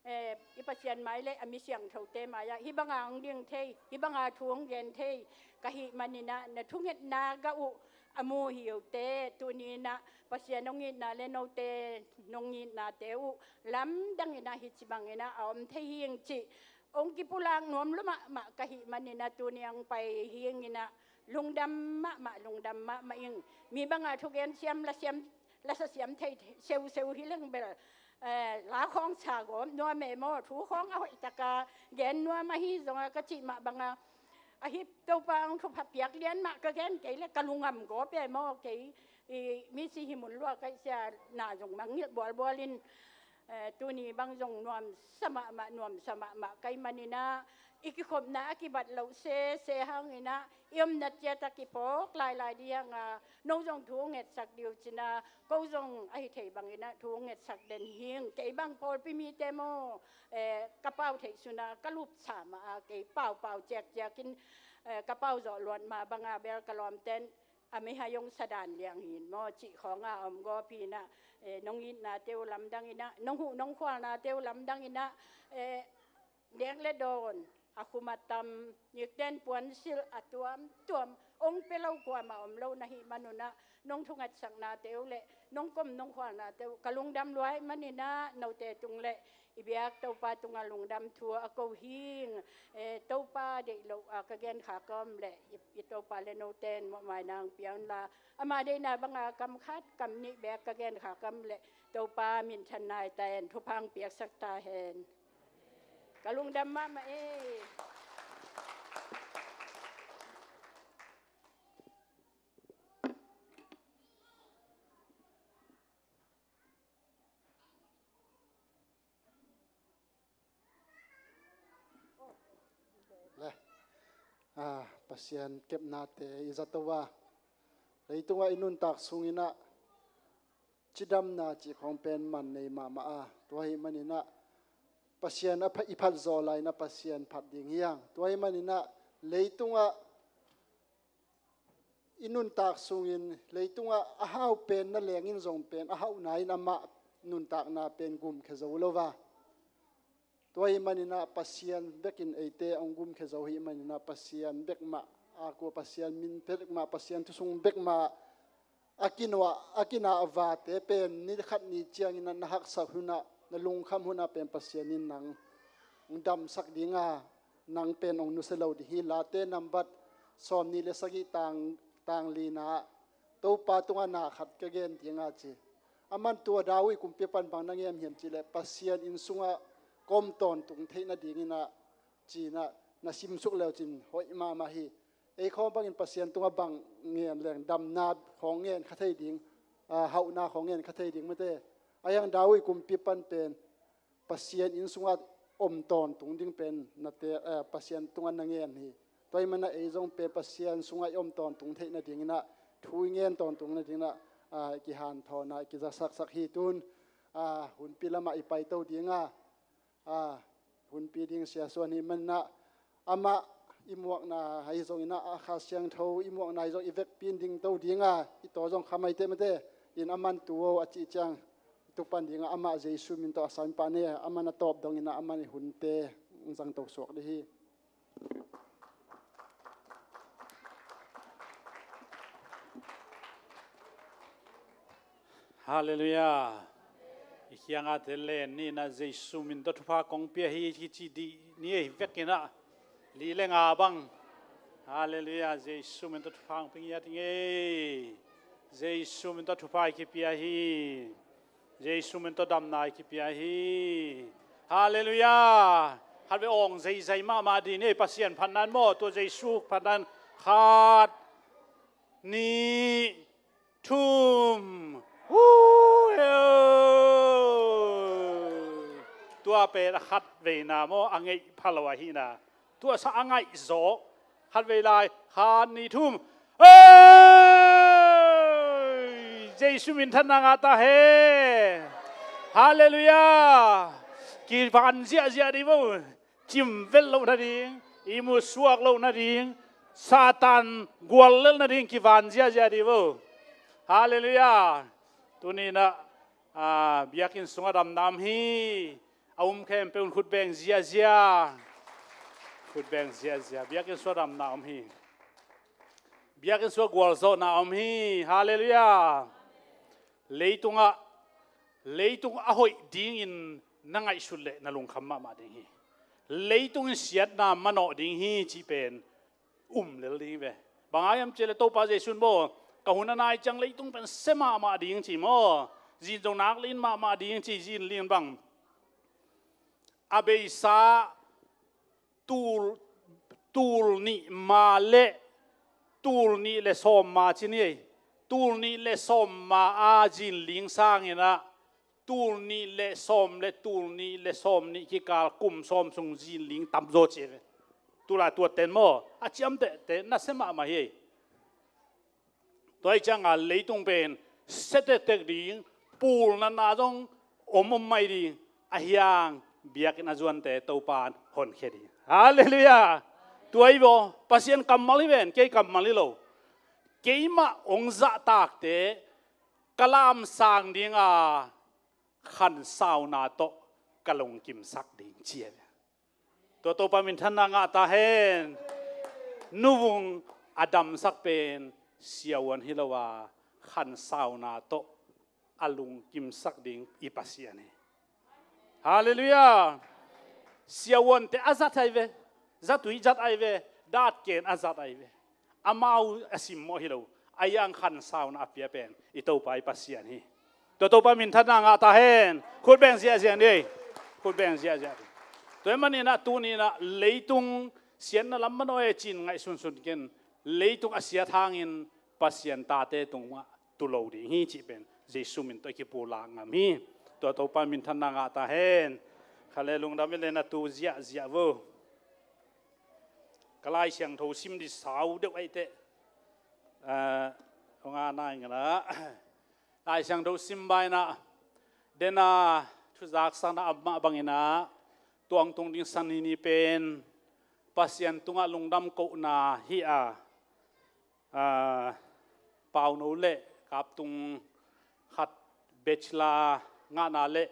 eh, i Pasian mai le a mi siangthote mai ah hih bang a hong ding thei, hih bang a thu hong gen thei ka hih man in ah, na thungetna gah uh a mu hi uh teh, tuni in ah Pasian nong itna le note nong itnate uh lamdang in ah hih ci bang in ah a om thei hi ing cih hong kipulak nuam lua mahmah ka hih man in ah, tuni hong pai hi ing in ah, lungdam mahmah, lungdam mahmah ing. Mi bang a thugen siam, la siam, la sa siam thei seuseu hi leng bel, eh, la khawng sa gawp nuam e maw, thu khawng a hoih tak a gen nuam ahi zong a, ka cih mah bang a, ahi Topa hong thupha piak lian mah ka gen kei le ka lungam gawp e maw, kei i misi hi mun lua ka hih sia, na zong mangngilh bualbual in, eh, tuni bang zong nuamsa mahmah, nuamsa mahmah ka hih man in ah, i kikhopna a kibat loh sese hang in ah, i omna ciat a kiphawk lailai ding hang a, no zong thu ngetsak ding uh cin a, ko zong ahi thei bang in ah thu ngetsak den hi ing. Kei bang pawlpi mite maw, eh, ka pau theih sun a ka lupsa mah a, kei paupau ciakciak in, eh, ka pau zawh luat mah bang a bel ka lawmten a mihai hong sa dan liang hi in maw cih khawng a om gawp hi in ah, eh, nong itnate uh lamdang in ah, nong huh nong khualnate uh lamdang in ah, eh, Nek le dawn a khum a tam, nikten puansilh a tuamtuam hong pia lo kuamah om lo na hih manun ah, nong thungatsaknate uh le nong kom nong khualnate uh ka lungdam lua ahih manin ah, note tung le i biak Topa tungah lungdam thu a ko hing. Eh, Topa deih loh a ka gen kha ka om le i, i Topa le note in mawhmaina hong pia unla, ama deihna banga kam khat kam nih beek ka gen kha ka om le Topa minthanna hi ta hen, thupha hong piaksak ta hen. Ka lungdam mahmah e. Le, ah, Pasian kepnate i zato a, leitungah i nuntak sungin ah cidamna cih khawng pen man nei mahmah a, tua ahih manin ah Pasian a pha-, i phat zawh lai-in ah Pasian phat ding hi hang. Tua ahih manin ah leitungah i nuntak sungin, leitungah a hau pen na lengin zong pen a hauhna in amah nuntakna pen gumkhia zo lo va. Tua ahih manin ah Pasian bekin eite hong gumkhia zo ahih manin ah Pasian bek mah a kua, Pasian min bek mah, Pasian thusung bek mah a kinuah, a kinah vate pen ni khat ni ciangin ah na haksak hun ah, na lungkham hun ah pen Pasian in nang hong damsak ding a, nang pen hong nusia lo ding hi. Late nambat sawmnih le sagih tang, tang lina ah, Topa tungah na khat ka gen ding a ci. Aman tua David kumpi pan bang na ngen hiam cih leh, Pasian inn sungah ka om tawntung theih nadingin ah ci-in ah na simsuk le uh cin hoih mahmah hi. Ei khawng bangin Pasian tungah bang ngen leng damna khawng ngen kha thei ding, ah, hauhna khawng ngen kha thei ding mate. Ahi hang David kumpi pan pen Pasian inn sungah om tawntung ding pen nate, eh, Pasian tungah na ngen hi. Tua ahih manin ah ei zong pen Pasian sungah i om tawntung theih nadingin ah, thu i ngen tawntung nadingin ah, ah, i kihanthawn a, i kizasaksak hi. Tun, ah, hunpi lamah i paito ding a, ah, hunpi ding Sia Suan ahih manin ah, amah i muakna ahi zongin ah, a Kha Siangtho i muakna ahi zong i vekpi in dingto ding a, i taw zong kha mai teh mate, in aman tu o a cih ciang, tu pan ding a, amah Jesu min tawh a sanpah ni, aman a tawp dongin ah, aman i hunte zangto suak ding hi. Halleluiah. I kiangah te len ni in ah Jesu min tawh thupha kong pia hi kici dih ni ei vekin ah, li le nga bang. Halleluiah. Jesu min tawh thupha kong pia hi. Jesu min tawh thupha i kipia hi. Jesu min tawh damna i kipia hi. Halleluiah. Khat ve awng zeizai mahmah dih ni ei, Pasian phatna in maw, tua Jesu phatna in khat, nih, thum. Tua pen a khat veina maw, a ngeih pha lo ahihna. Tua sa a ngaihzawk. Khat vei lai, khat, nih, thum. Ei! Jesu minthanna ngah ta hen. Halleluiah. Kivan ziahziah dih vo. Cimvelh loh nading, ihmut suak loh nading, Satan guallelh nading kivan ziahziah dih vo. Halleluiah. Tuni in ah, ah, biakinn sungah damna om hi. A um khempeuh in khut beng ziahziah. Khut beng ziahziah. Biakinn sungah damna om hi. Biakinn sungah gualzawhna om hi. Halleluiah. Leitungah, leitung a hoih dingin na ngaihsut leh na lungkham mahmah ding hi. Leitung in siatna manawh ding hi cih pen um lel ding hi ve. Bang hang hiam cih leh Topa Jesu in maw, ka hun a nai ciang leitung pen sia mahmah ding ci maw, zin zong nak lin mahmah ding ci, zin lin bang. A beisa tul, tul nih ma le tul nih le sawm ma ci ni ei. Tul nih le sawm ma a zin ling sangin ah, tul nih le sawm le tul nih le sawm nih kikal kum sawm sung zin ling tamzaw ci ei ve. Tulai tuatte in maw, a ciamtehte nasia mahmah hi ei. Tua ahih ciangin leitung pen sia tektek ding, pulnatna zong om om mai ding, ahi hang biakinn a zuante Topa in honkhia ding. Halleluiah. Tua hi vo, Pasian kammal hi ven, kei kammal hi lo. Keimah hong zahtakte ka lamsang ding a, khansauna tawh ka lungkimsak ding ci ei ve. Tua Topa minthanna ngah ta hen. Nuvung a damsak pen siavuan hi lo a, khansauna tawh a lungkimsak ding i Pasian hi. Halleluiah. Siavuante a zat ahi ve. Zatui zat ahi ve. Datken a zat ahi ve. Amau a simmawh hi lo, a iang khansauna a pia pen i Topa i Pasian hi. Tua Topa minthanna ngah ta hen. Khut beng ziahziah ni. Khut beng ziahziah ni. Tua ahih maninah tuninah leitung siatna lam manawh e cin ngaihsunsun ken, leitung a siat hangin Pasian tate tungah tu lo ding hi cih pen Jesu min tawh i kipulak ngam hi. Tua Topa minthanna ngah ta hen. Kha le lungdam i le na tu ziahziah vo. Ka Lai Siangtho sim di sau deuh aih teh. Aa, hong a nai ngana. Lai Siangtho sim bainah dena thuzaksakna a mah banginah tuangtung ding sanini pen Pasian tungah lungdam kohna hi a, aa, pauno le kaptung khat bachelor ngahna le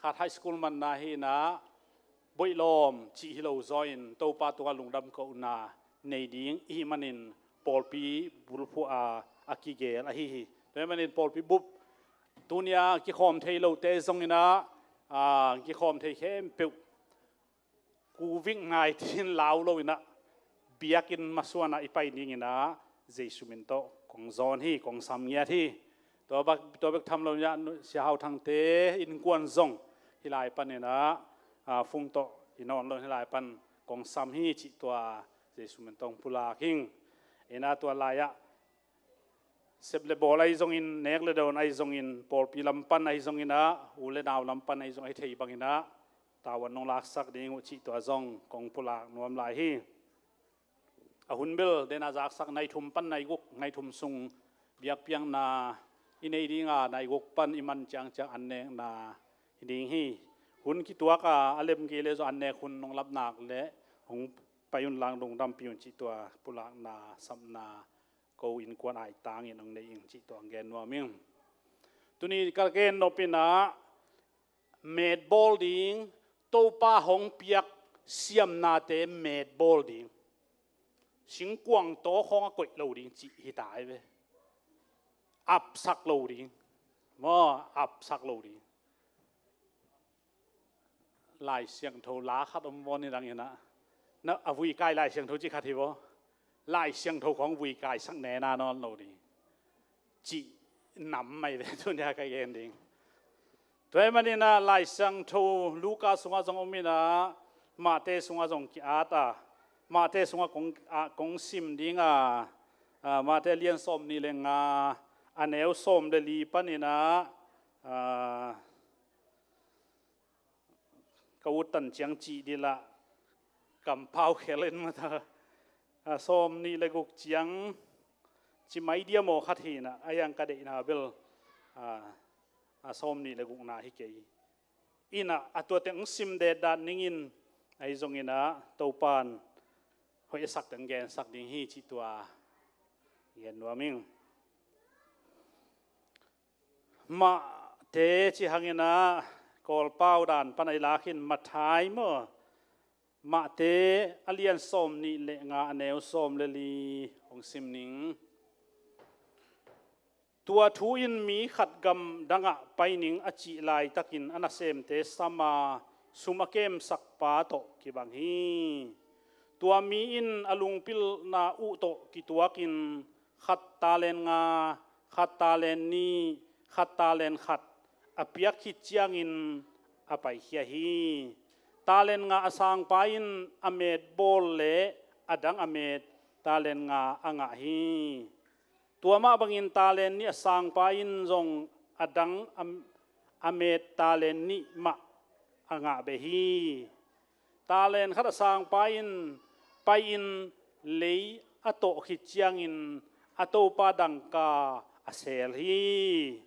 khat high school manna hinah boihlawm cih hi lo zaw in Topa tungah lungdam kohna nei ding i hih manin pawlpi bulphuh a, a kigel ahi hi. Tua ahih manin pawlpi bup tunia kikhawm thei lote zonginah, aa, kikhawm thei khempeuh covid nineteen lau loinah biakinn masuanah i pai dinginah Jesu min tawh kong zawn hi, kong sam ngiat hi. Tua bek, tua bek tham loinah Sia Hau Thangte innkuan zong hih lai paninah, aa, phone tawh i nawn lo hih lai pan kong sam hi cih tua Jesu min tawh kong pulak hing. Inah tua lai-ah sep le bawl ahi zongin, nek le dawn ahi zongin, pawlpi lam pan ahi zonginah, u le nau lam pan ahi zong ahi thei banginah tavuan nong laksak ding uh cih tua zong kong pulak nuam lai hi. A hun bel dena zaksak nai thum pan nai guk, nai thum sung biakpiakna i nei dinga nai guk pan i man ciangciang an nekna hi ding hi. Hun kituaka a lem kei le zong an nek hun nong lapnak le hong pai un lang lungdampi un cih tua pulakna, sapna ko innkuan aitangin hong nei ing cih tua hong gen nuam ing. Tuni ka gen nopinah metbawl ding, Topa hong piak siamnate metbawl ding. Singkuang tawkhawng a koih lo ding cih hi ta hi ve. Apsak lo ding. Maw, apsak lo ding. Lai Siangtho la khat om vaw ni danginah. Na, a vuikai Lai Siangtho cih khat hi vaw. Lai Siangtho khawng vuikaisak nena nawn lo ding cih nam mai ve tunia ka gen ding. Tua ahih maninah Lai Siangtho Luka sungah zong om inah, Mate sungah zong ki-at a, Mate sungah kong, a, kong sim dinga, a, Mate lian sawm nih le nga, a neu sawm le li paninah, a, ka ut tan ciang cih dilah kampau khel in mata, a, sawm nih le guk ciang ci mai dia maw khat hinah, a iang ka deihna bel, a, a sawm nih le gukna hi kei. Inah a tua teng sim detdat ningin ahi zonginah Topan hoih a sak teng gensak ding hi cih tua gen nuam ing. Mate ci hanginah Kawlpau dan pan a i lakhin Mathai maw. Mate a lian sawm nih le nga a neu sawm le li hong sim ning. Tua thu in mi khat gamdangah pai ning a cih laitakin a nasemte sama sum a kemsakpa tawh kibang hi. Tua mi in a lungpilna uh tawh kituakin khat talen nga, khat talen nih, khat talen khat a piak khit ciangin a paikhia hi. Talen nga a sangpa in a met bawl le a dang a met talen nga a ngah hi. Tua mah bangin talen nih a sangpa in zong a dang a, a met talen nih mah a ngah beh hi. Talen khat a sangpa in pai-in lei a tawh khit ciangin a topa dangka a seel hi.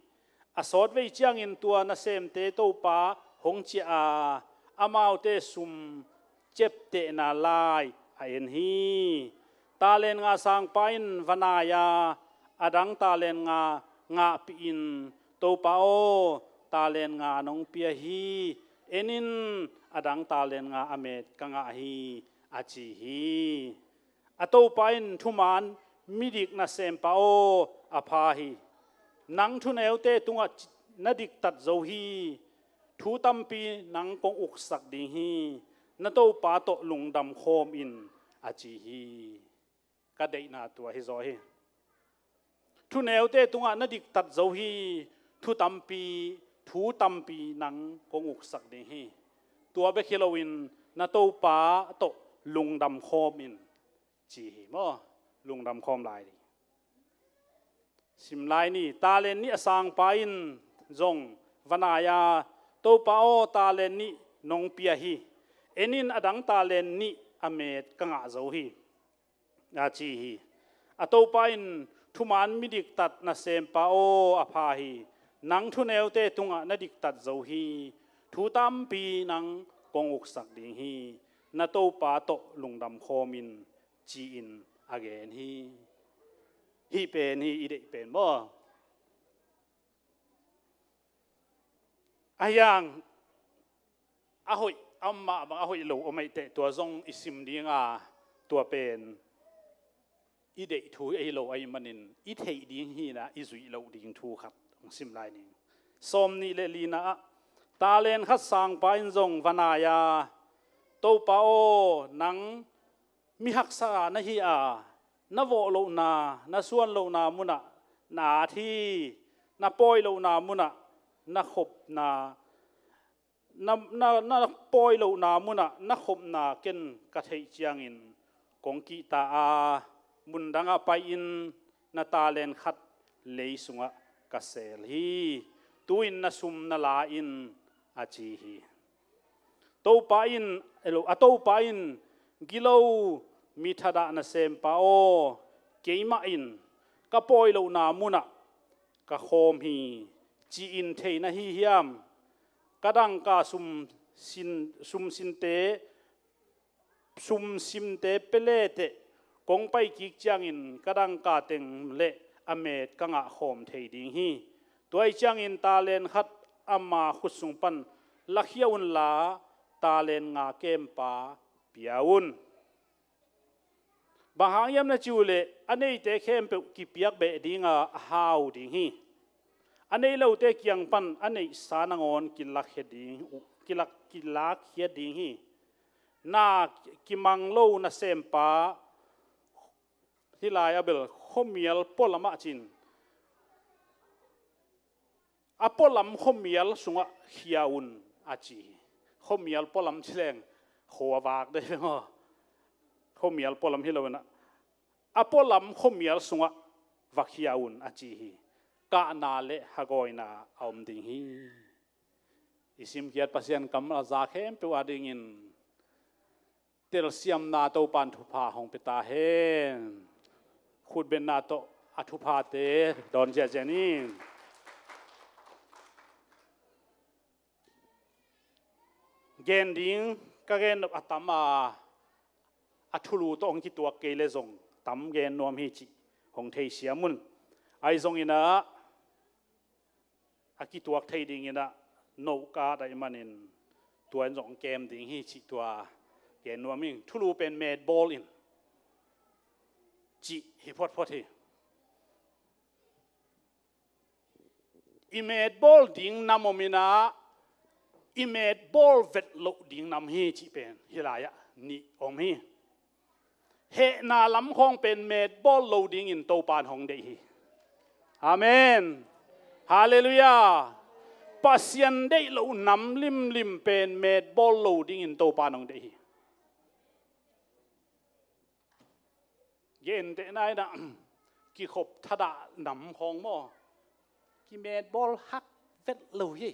A sawtvei ciangin tua nasemte topa hong ciah a, amaute sum ciaptehna lai a en hi. Talen nga sangpa in va nai a, a dang talen nga ngahpih in, "Topa aw, talen nga nong pia hi, En in, a dang talent nga a meet ka ngah hi, a ci hi. A topa in, thuman midik nasempa aw, a pha hi. Nang thuneute tungah na diktat zo hi. Thu tampi nang kong uksak ding hi. Na topa tawh lungdam khawm in, a ci hi. Ka deihna tua hi zaw hi. Thuneute tungah na diktat zo hi. Thu tampi, thu tampi nang kong uksak ding hi. Tua bek hi loin na topa tawh lungdam khawm in, ci hi maw. Lungdam khawm lai ding. Sim lai ni. Talent nih a sangpa in zong va nai-a, Topa aw, talent nih nong pia hi. En in, a dang talent nih a meet ka ngah zo hi, a ci hi. A topa in, thuman midiktat nasempa aw, a pha hi. Nang thuneute tungah na diktat zo hi. Thu tampi nang kong uksak ding hi. Na topa tawh lungdam khawm in, ci-in a gen hi. Hih pen hi i deih pen maw. A hiang a hoih, amah bang a hoih lo om aih teh, tua zong i sim ding a, tua pen i deih thu ahi lo ahih manin i theih ding hi-in ah i zuih loh ding thu khat hong sim lai ning. Sawm nih le lina ah, talent khat sangpa in zong va nai-a, Topa aw, nang mi haksa na hi a, na vawh lohna, na suan lohna munah na at hi. Na pawi lohna munah na khopna, na, na, na pawi lohna munah na khopna ken ka theih ciangin kong kihta a, mundangah pai-in na talent khat lei sungah ka seel hi. Tu-in na sum na la in, a ci hi. Topa in, a topa in, gilo mi thadah nasempa aw, keimah in ka pawi lohna munah ka khawm hi, ci-in thei na hi hiam? Ka dangka sum sin, sum sinte, sum simte pia le teh, kong pai kik ciangin ka dangka teng le a meet ka ngah khawm thei ding hi. Tua ahih ciangin talent khat ama khut sung pan lakhia unla, talent nga kempa pia un. Bang hang hiam na cih uh leh, a neite khempeuh kipiak beh ding a, a hau ding hi. A nei lote kiang pan a neihsa nangawn kilakkhia ding uh, kilak, kilakkhia ding hi. Na kimang lo nasempa, hih lai-ah bel khuamial pualam ah cin, a pualam khuamial sungah khia un, a ci hi. Khuamial pualam ci leng khua a vak dei ve maw. Khuamial pualam hi lo in ah, a pualam khuamial sungah va khia un, a ci hi. Kahna le hagawina a om ding hi. I simkhiat Pasian kammal a za khempeuh adingin telsiamna Topa'n thupha hong pia ta hen. Khutbetna tawh a thuphate dawn ziahziah ni. Gen ding ka gen nop a tam a, a thulu tawh hong kituak kei le zong tam gen nuam hi cih hong theisiam un. Ahi zongin ah, a kituak thei dingin ah, note card ahih manin tua in zong kem ding hi cih tua gen nuam ing. Thulu pen meetbawl in cih hi photphot hi. I meetbawl ding nam om in ah, i meetbawl vet loh ding nam hi cih pen hih lai-ah nih om hi. Hehna lam khawng pen meetbawl lo dingin Topa'n hong deih hi. Amen. Halleluiah. Pasian deih loh nam limlim pen meetbawl lo dingin Topa'n hong deih hi. Gentehna in ah, kikhop thadah nam khawng maw, kimeetbawl hak vet lo hi.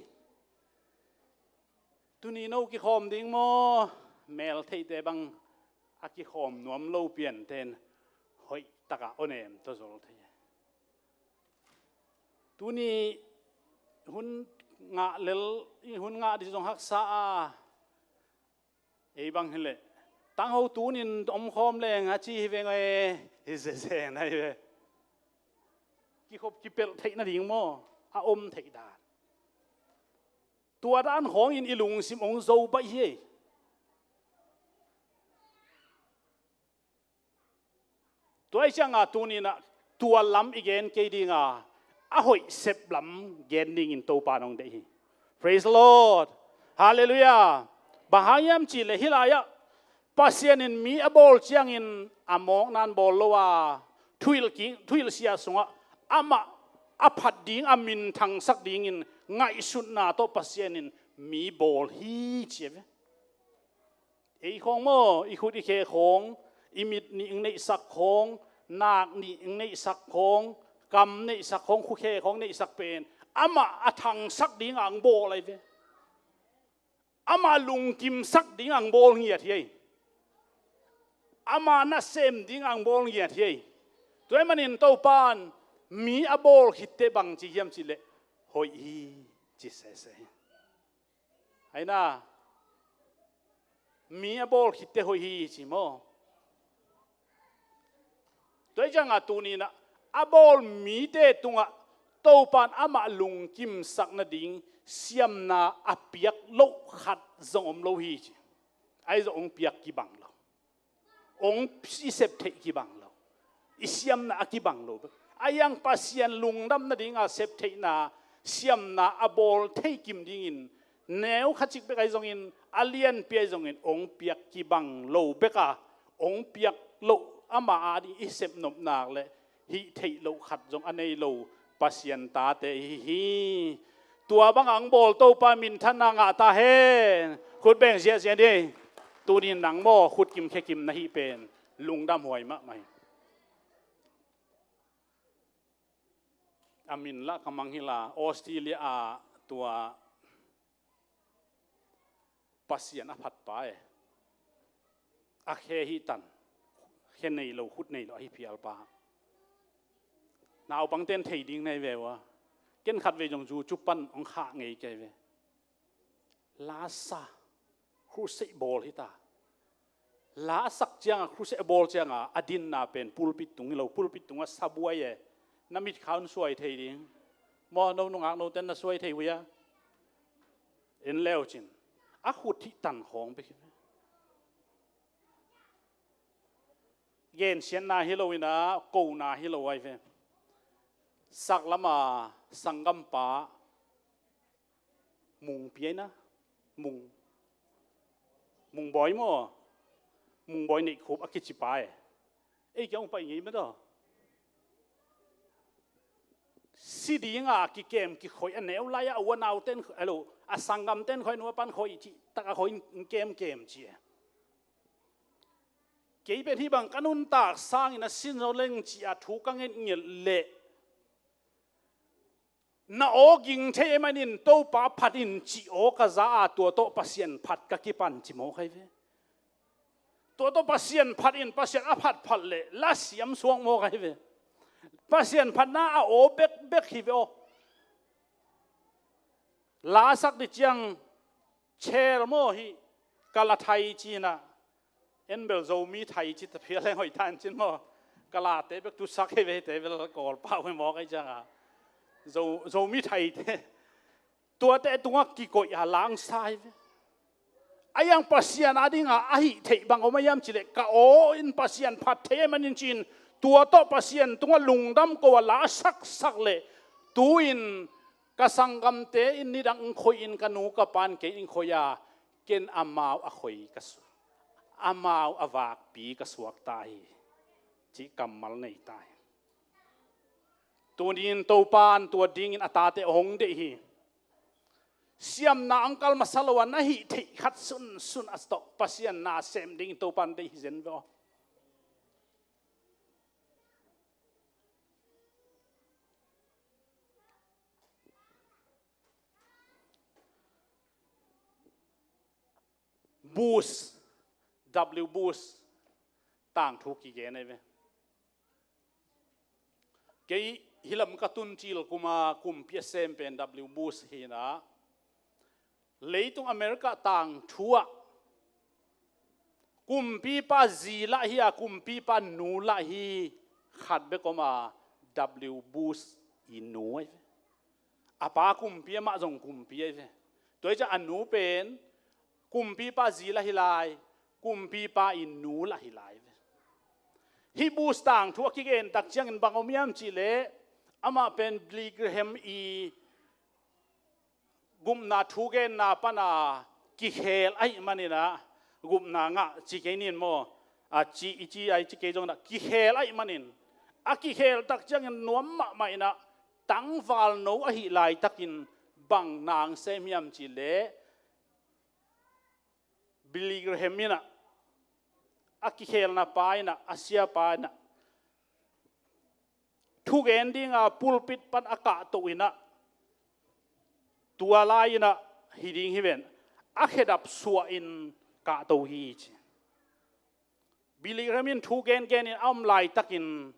Tuni no kikhawm ding maw? Mel theihte bang a kikhawm nuam lo pianten hoih takah aw nem tawh zol thei. Tuni hun ngah lel, hun ngah ding zong haksa a, ei bang hileh tangho tunin omkhawm leng a ci hi veng e, hi zezen ahi ve. Kikhop kipelh theih nading maw, a om theih dan. Tua dan khawngin i lungsim hong zo baih hi. Tua hi cianga tuninah tua lam i gen kei dinga, a hoih sep lam gen dingin Topa in hong deih hi. Praise the Lord. Halleluiah. Bang hang hiam cihleh hih lai-ah Pasian in mi a bawl ciangin a mawkna in bawl lo a, thuhilh ki, thuhilhsia sungah amah a phat ding, a minthangsak dingin ngaihsutna tawh Pasian in mi bawl hi ci a ve. Ei khawng maw, i khut i khe khawng, i mit nih hong neihsak khawng, nak nih hong neihsak khawng, kam neihsak khawng, khukhe khawng neihsak pen amah a thangsak dingah hong bawl ahi ve. Amah lungkimsak dingah hong bawl ngiat hi. Amah nasem dingah hong bawl ngiat hi. Tua ahih manin Topa in mi a bawl khitteh bang ci hiam cihleh hoih hi ci sese hi. Aina, mi a bawl khitteh hoih hi ci maw? Tua hi cianga tuninah a bawl mite tungah Topa in amah lungkimsak nading siamna a piak loh khat zong om lo hi ci. Ahi zong hong piak kibang lo. Hong i sep theih kibang lo. I siamna a kibang lo bek. A hiang Pasian lungdam nadinga sep theihna siamna a bawl thei kim dingin neu khat cik bek ahi zongin, a lianpi ahi zongin hong piak kibang lo beka, hong piak loh ama ading i sep nop nak leh hih theih loh khat zong a nei lo Pasian tate i hi hi. Tua bangah hong bawl Topa minthanna ngah ta hen. Khut beng ziahziah ni. Tunin nang maw, khut kimkhia kim na hih pen lungdam huai mahmah hi. A min lah ka mang hi la, Australia ah tua Pasian a phatpa e, a khe hih tan, khe nei lo, khut nei lo ahi phialpa. Naupangte'n thei ding na hi ve ua. Ken khatvei zong zu cu pan hong khah ngei kei ve. La sa, crusade bawl hi ta. La a sak cianga, crusade a bawl cianga a dinna pen pulpit tung hi lo, pulpit tungah sabuai e. Na mitkha un suai thei ding. Maw, no nungak note'n na suai thei uh hia? En leu cin a khut hih tan khawng bek hi ve. Gensiatna hi lo inah, kona hi lo ahi ve. Saklama sanggampa Mungpi aina, Mung, Mungbawi maw? Mungbawi Neihkhup a kicipa e. Ei kia hong pai ngei mah daw. Si dinga kikem kikhoih a neu lai-ah a unauten, hello, a sanggamten khoih, nua pan khoih cih taka khoih in kemkem ci e. Kei pen hih bang ka nuntak sangin a sin zo leng ci-a thu ka ngetnget leh na aw ging thei e manin Topa phat in cih aw ka za a, tua tawh Pasian phat ka kipan ci mawk ahi ve. Tua tawh Pasian phat in Pasian a phat phat leh la siam suak mawk ahi ve. Pasian phatna a aw bekbek hi ve aw. La sak di ciang chel maw hi, ka la thai cinah, en bel Zomi thai ci ta phial leng hoih tan cin maw? Ka late bek tusak hi ve, te bel Kawlpau hi mawk ahi cianga Zo, Zomi thaite, tuate tungah kikoih a langsa hi ve. A hiang Pasian a dinga a hih theih bang om a hiam cileh ka aw in Pasian phat thei e manin cin, tua tawh Pasian tungah lungdam ko a la saksak leh tu-in ka sanggamte in nidang in khoih in ka nu ka pan kei in khoih a, ken amau a khoi ka su, amau a vakpi ka suak ta hi, cih kammal nei ta hi. Tunin Topa in tua dingin a tate hong deih hi. Siamna ang kal masa lo a na hih theih khat sunsun a tawh Pasian na sem dingin Topa in deih hi zen ve aw. Bush, W Bush tangthu kigen ahi ve. Kei hih lam ka tun cil kuma kumpi a sem pen W Bush hi inah, leitung America tangthu ah kumpipa zi lah hi a, kumpipa nu lah hi khat bek om a, W Bush i nu ahi ve. A pa kumpi, amah zong kumpi ahi ve. Tua hi ciah a nu pen kumpipa zi lah hi lai, kumpipa in nu lah hi lai ve. Hih Bush tangthu a kigen tak ciangin bang om hiam cih leh, amah pen Billy Graham i gupna thugenna pana kikhel ahih manin ah, gupna ngah ci kei ning maw, a ci i ci a i ci kei zongin ah kikhel ahih manin, a kikhel tak ciangin nuam mahmah in ah, tangvalno ahih laitakin bang na sem hiam cih leh, Billy Graham in ah, a kikhelna pa in ah, a siapa in ah, thugen dinga pulpit pan a kahto in ah, tua lai in ah hi ding hi ven, a khedap suahin kahto hi ci. Billy Graham in thugen genin a om laitakin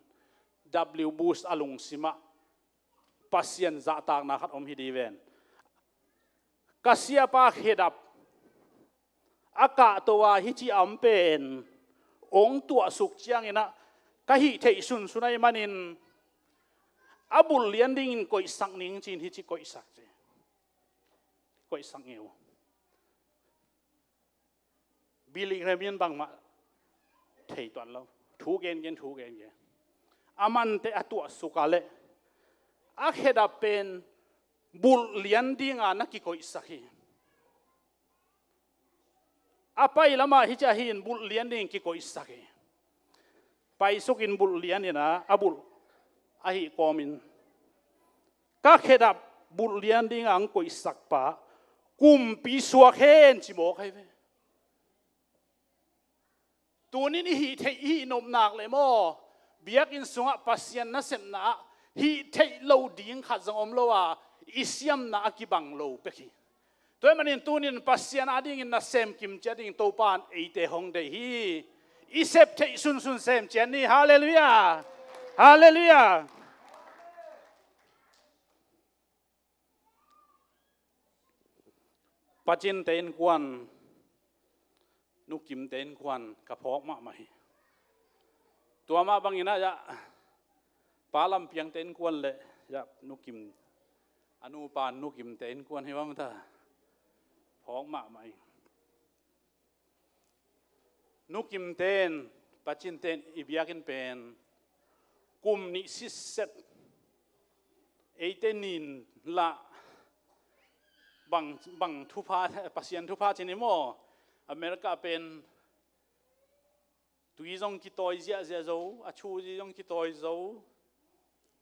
W Bush a lungsimah Pasian zahtakna khat om hi ding ven. Ka siapa khedap a kahto a hih ci a om pen hong tuahsuk ciangin ah, ka hih theih sunsun ahih manin a bulh lian dingin koihsak ning ci-in hih ci koihsak ci. Koihsak ngeu. Billy Graham in bangmah thei tuan lo. Thu gengen, thu gengen. A mante a tuahsuk a leh, a khedap pen bulh lian dinga na kikoihsak hi. A pai lamah hih ci a hi in bulh lian dingin kikoihsak hi. Paisukin bulh lian in ah, a bulh ahih kawmin, ka khedap bulh lian dinga hong koihsak pa kumpi suak hen ci mawk hi ve. Tunin i hih theih i hih nop nak leh maw, biakinn sungah Pasian nasepna ah hih theih loh ding khat zong om lo a, i siamna a kibang lo bek hi. Tua ahih manin tunin Pasian adingin nasem kimciat ding Topa in eite hong deih hi. I sep theih sunsun sem ciat ni. Halleluiah. Halleluiah. Pacinte innkuan, Nukimte innkuan ka phawk mahmah hi. Tua mah bangin ah, ya, Pa Lampiangte innkuan le, ya, Nukim, a nupa Nukimte innkuan hi bang ta phawk mahmah hi. Nukimte in, Pacinte in i biakinn pen kum nih sitset eite nin lah bang, bang thupha, Pasian thupha ci ni maw? America pen tui zong kitawi ziahziah zo, a thu zi zong kitawi zo,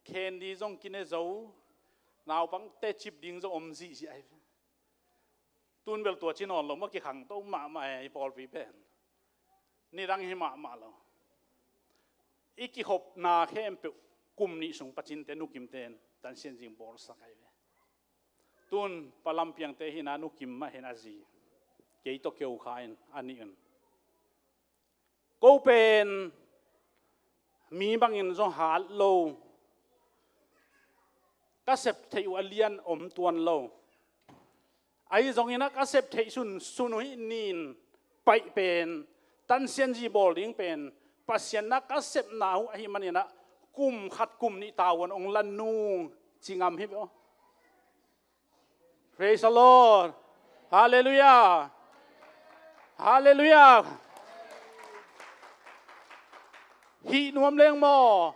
candy zong kine zo, naupangte cip ding zong om zihziah hi. Tun bel tua ci nawn lo maw, kikhangto mahmah e, i pawlpi pen. Nidang hi mahmah lo. I kikhopna khempeuh kum nih sung Pacinte Nukimte in tansianzi bawlsak ahi ve. Tun Pa Lampiangte hi in a, Nukim mah hi in a zi. Kei tawh keu kha in a nih un. Ko pen mi bangin zong hat lo. Ka sep theih uh a lian om tuan lo. Ahi zongin ah ka sep theih sunsun uh hih nin paih pen, tansianzi bawl ding pen, Pasian na ka sepna uh ahih manin ah kum khat kum nih tavuan hong lan nung ci ngam hi ve aw. Praise the Lord. Halleluiah. Halleluiah. Hih nuam leng maw,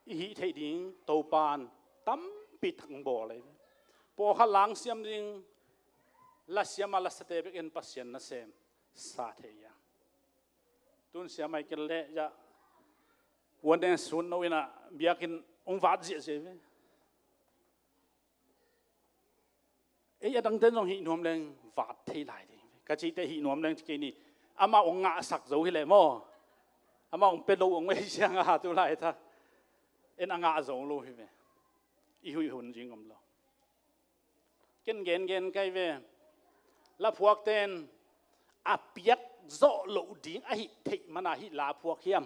i hih theih ding Topa in tampi tak bawl hi. Pawlkhat la siam ding, la siam a la sate bek in Pasian nasem sa thei a. Tun siam ai kel le ya, huan deng sun no in a biakinn hong vat ziahziah ve. Ei, a dangten zong hih nuam leng vat thei lai ding. Ka cihte hih nuam leng ci kei ni. Amah hong ngahsak zo hi leh maw, amah hong pia lo hong ei siang a tu lai ta. En a ngah zo lo hi ve. I huih hun zing om lo. Ken gengen kai ve. Laphuakten a piak zawh loh ding ahih theih mana hih laphuak hiam?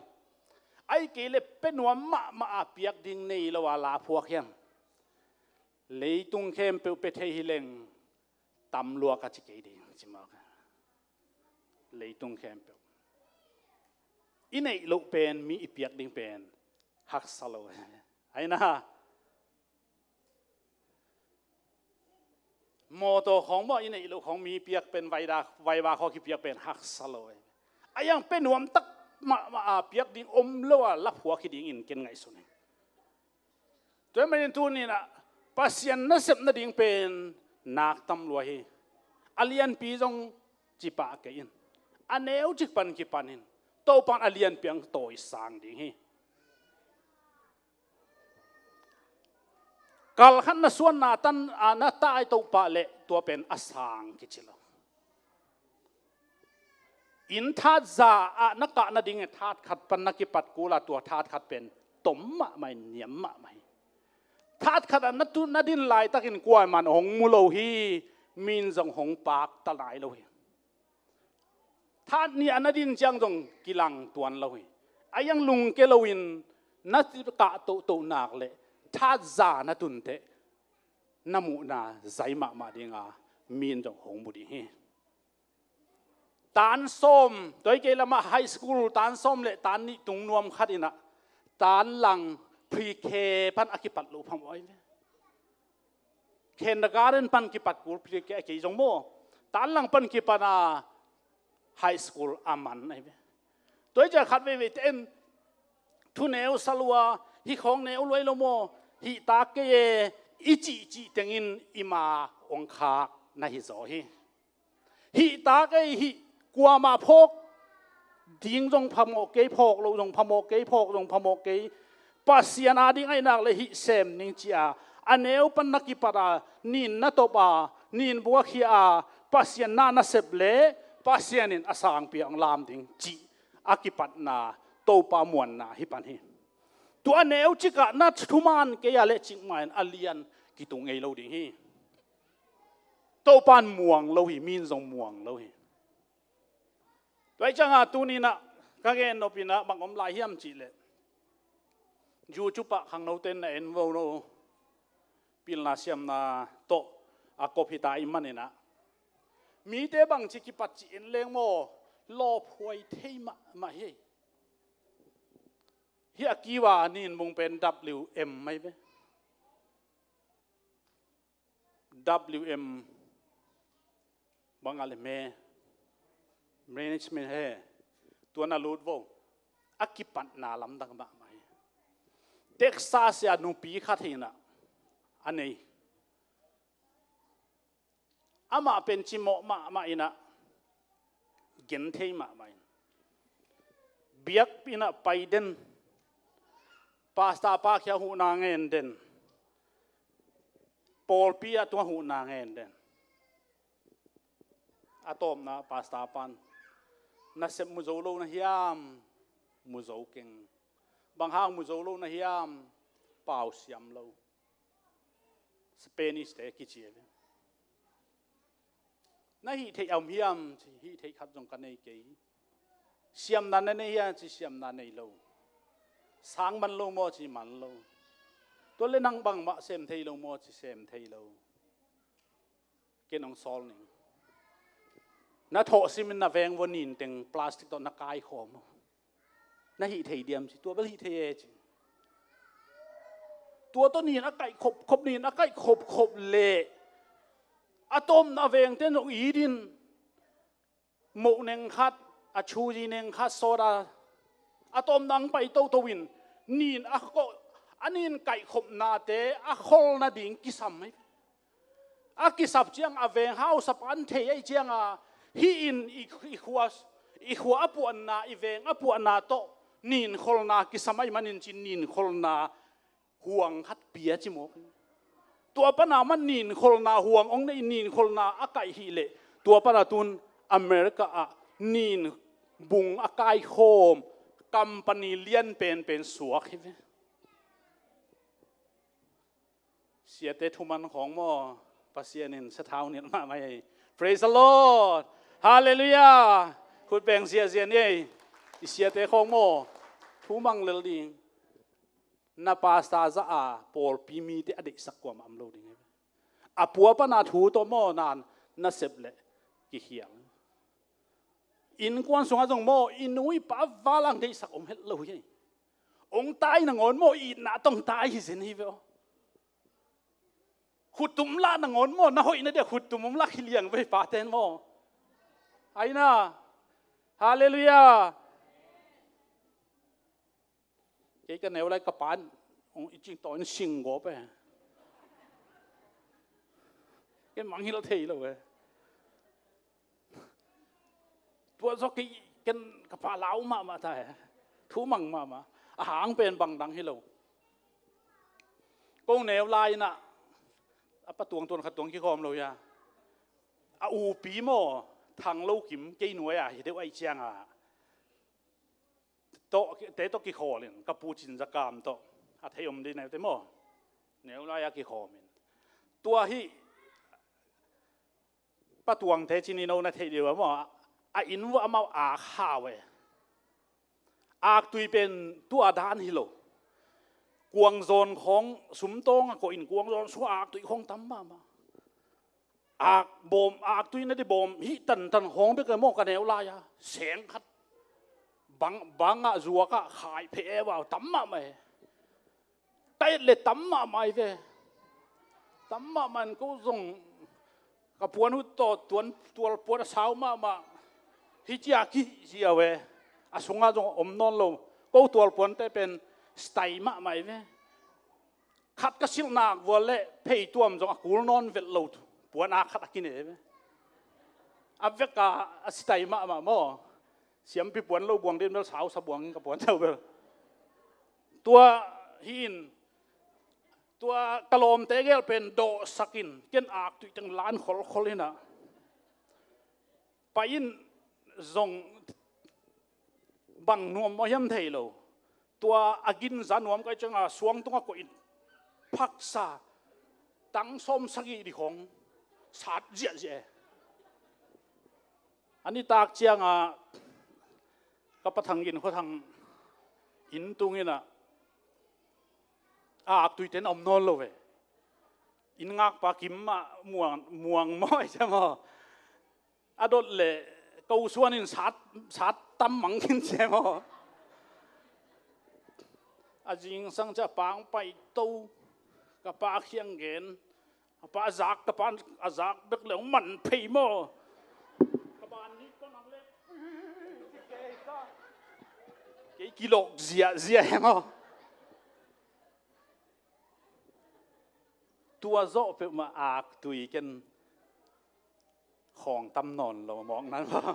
Ahih kei le pia nuam mahmah a piak ding nei lo a laphuak hiam? Leitung khempeuh pia thei hi leng tam lua ka ci kei ding ci mawk a. Leitung khempeuh. I neih loh pen mi i piak ding pen haksa lo. Aina. Mawtaw khawng maw i neih loh khawng mi piak pen, vaida vaiva khawng kipiak pen haksa lo e. A iang pen nuamtak mahmah a piak ding om lo a laphuak hi dingin ken ngaihsun hi. Tua ahih manin tuni-in ah Pasian nasep nading pen nak tam lua hi. A lianpi zong ci pah kei in, a neu cik pan kipan in, Topa'n a lianpi ang tawisang ding hi. Kal khat na suan na tan a na tai to pah leh tua pen a sang kici lo. Inn that za ah na kah nading e, that khat pan na kipat kul a tua that khat pen tom mahmah in, niam mahmah hi. That khat ah na tu na din laitakin kuaman hong mu lo hi, min zong hong pakta nai lo hi. That nih a na din ciang zong kilang tuan lo hi. A iang lungke loin na kah tohtoh nak leh that za na tun teh na muhna zai mahmah ding a, min zong hong mu ding hi. Tan sawm, tua hi kei lamah high school tan sawm le tan nih tung nuam khat in ah, tan lang pre-K pan a kipat loh phamawh ahi ve. Kindergarten pan kipat kul, pre-K a kei zong maw, tan lang pan kipan a high school a man ahi ve. Tua hi ciang khat veivei te in thu neu sa lua, hih khawng neu lua hi lo maw, hih tak kei e i cihcih tengin i ma hong khak na hi zaw hi. Hih tak ei, hih kuamah phawk ding zong phamawh kei, phawk loh zong phamawh kei, phawk zong phamawh kei. Pasian ading ahih nak leh hih sem ning ci a, a neu pan na kipat a, nin na top a, nin buakkhia a, Pasian na na sep leh Pasian in a sangpi a hong lam ding cih a kipatna, Topa muanna hi pan hi. Tua a neu cikah na thuman kei a leh cikmah in a lian kitung ngei lo ding hi. Topa'n muang lo hi, min zong muang lo hi. Tua hi ciang a tuni-in ah ka gen nop in ah bang om lai hiam cih leh, YouTube ah khangnote in na en vo lo, pilna siamna tawh a kop hi ta ahih manin ah, mite bangci kipat ci en leng maw, lawphuai thei mahmah hi. Hih a kiva nin bung pen W M ahi ve. W M bang a le me, management he, tua na lut vo. A kipatna lamdang mahmah hi. Texas a nupi khat hi in ah, a nei. Amah pen cimawh mahmah in ah, genthei mahmah in, biakinn ah pai den, pastor pa kiang huhna ngen den, pawlpi ah tung huhna ngen den. A tawpna pastor pa'n, "Nasep mu zo lo na hiam?" "Mu zo keng." "Bang hang mu zo lo na hiam?" "Pau siam lo." Spanish te kici ve. "Na hih theih a om hiam?" "Ci, hih theih khat zong ka nei kei." "Siamna na nei hiam?" "Ci, siamna nei lo." "Sang man lo maw?" "Ci, man lo." "Tua leh nang bangmah sem thei lo maw?" "Ci, sem thei lo." "Ken hong sawl ning. Na thawh simin na veng vua nin teng plastic tawh na kaikhawm uh. Na hih thei diam?" "Ci, tua bel hih thei e." Ci, tua tawh nin a kaih khopkhop, nin a kaih khopkhop leh a tawpna vengte in zong it in, moh neng khat, a chuzi neng khat sawt a, a tawpna ang pai toto in, nin a kawh, a nin kaihkhopnate a khol nading kisam hi. A kisap ciang a veng hausapa in thei ahih ciang a, hih in i, i khua, i khua a puahna, i veng a puahna tawh nin kholna kisam ahih manin ci, nin kholna huang khat pia ci mawk. Tua pana man nin kholna huang hong nei, nin kholna a kaih hi leh, tua pana tun America ah nin bung a kaikhawm company lian penpen suak hi ve. Siate thuman khawng maw, Pasian in sathau nilh mahmah hi. Praise the Lord. Hallelujah. Khut beng ziahziah ni ei. I siate khawng maw, thumang lel ding. Na pastor zah a pawlpi mite a deihsak kuamah om lo ding hi. A pua pana thu tawh maw, na, na sep leh kikhial. Innkuan sungah zong maw, i nu i pa val ang deihsak om het lo hi. Hong tai nangawn maw, itna tawh hong tai hi zen hi ve aw. Khuttum lah nangawn maw, na hoihna dia khuttum om lah hi liang vei paten maw. Aina. Halleluiah. Kei ka neu lai ka pan hong i cing tawh in sing gawp e. Kei mangngilh thei lo e. Tua zawk kei ken ka pa lau mahmah ta e. Thu mang mahmah. A hang pen bang dang hi lo. Ko neu lai inah a pa tuang tuan khat tuang kikhawm lo hia. A upi maw, Thang Lo Kim, kei nuai a hi deuh aih cianga tawh, te tawh kikhawlin, ka pu Cin Za Kam tawh, a thei om dih neute maw. Neu lai-a kikhawmin. Tua hih Pa Tuangte Cin i no na theih dih uh a maw, a inn uh amau aak hau e. Aaktui pen tua dan hi lo. Kuangzawn khawng sumtawng a koh in kuangzawn sua aaktui khawng tam mahmah. Aak bawm, aaktui na di bawm hih tantan khawng bek e maw ka neu lai-a. Seng khat. Bang, bangah zuakah khai pheh e vau tam mahmah e. Ka et le tam mahmah i ve. Tam mahmah in ko zong ka puan uh tawh tuan tual puan a sau mahmah. Hih cia kihih cia ve. A sungah zong om nawn lo. Ko tual puante pen stai mahmah i ve. Khat ka silh nak vual le phei tuam zong a kul nawn velh lo. Puan a khat a kine ve. A veka a sitai mahmah maw. Siampi puan lo buang din bel sausa buang in ka puan teu bel. Tua hi in, tua ka lawmte gel pen dawhsak in, ken aaktui teng lan kholkhol inah. Pai in zong bang nuam maw hiam thei lo. Tua a ginza nuam kai cianga suang tungah koih in phaksa tang sawm sagih dih khawng sat ziahziah e. A nitak cianga ka pa Thang Gin Khua Thang inn tung inah a aaktui ten a om nawn lo ve. Inn ngakpa Kim mah muang, muang maw i cia maw. A dot le ko suan in sat, sat tam mang khin cia maw. A zingsang cia pang pai to ka pa khiang gen. A pa a zak, ka pa a zak bek le hong man phei maw. Ka pa nih pan ang le kei kilok ziahziah e maw. Tua zawh peuhmah aaktui ken khawng tam nawn lo mawk nan maw.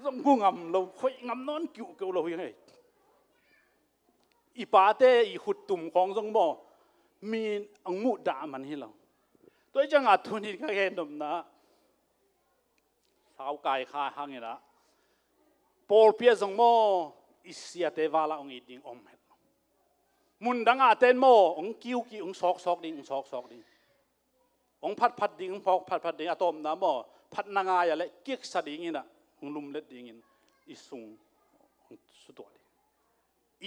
Zong gu ngam lo, khoih ngam nawn kiuhkeuh lo hi ngei. I pate i khuttum khawng zong maw, mi ang muh dah man hi lo. Tua i cianga thunin ka gen nopna saukai kha hang inah pawlpi ah zong maw, i siate vala hong it ding om het lo. Mundang ah ten maw hong kiukiu, hong sawksawk ding, hong sawksawk ding. Hong phatphat ding, hong phawk phatphat ding, a tawpna maw phatna ngai a le kiksa ding inah hong lumlet dingin i sung hong sutuah ding.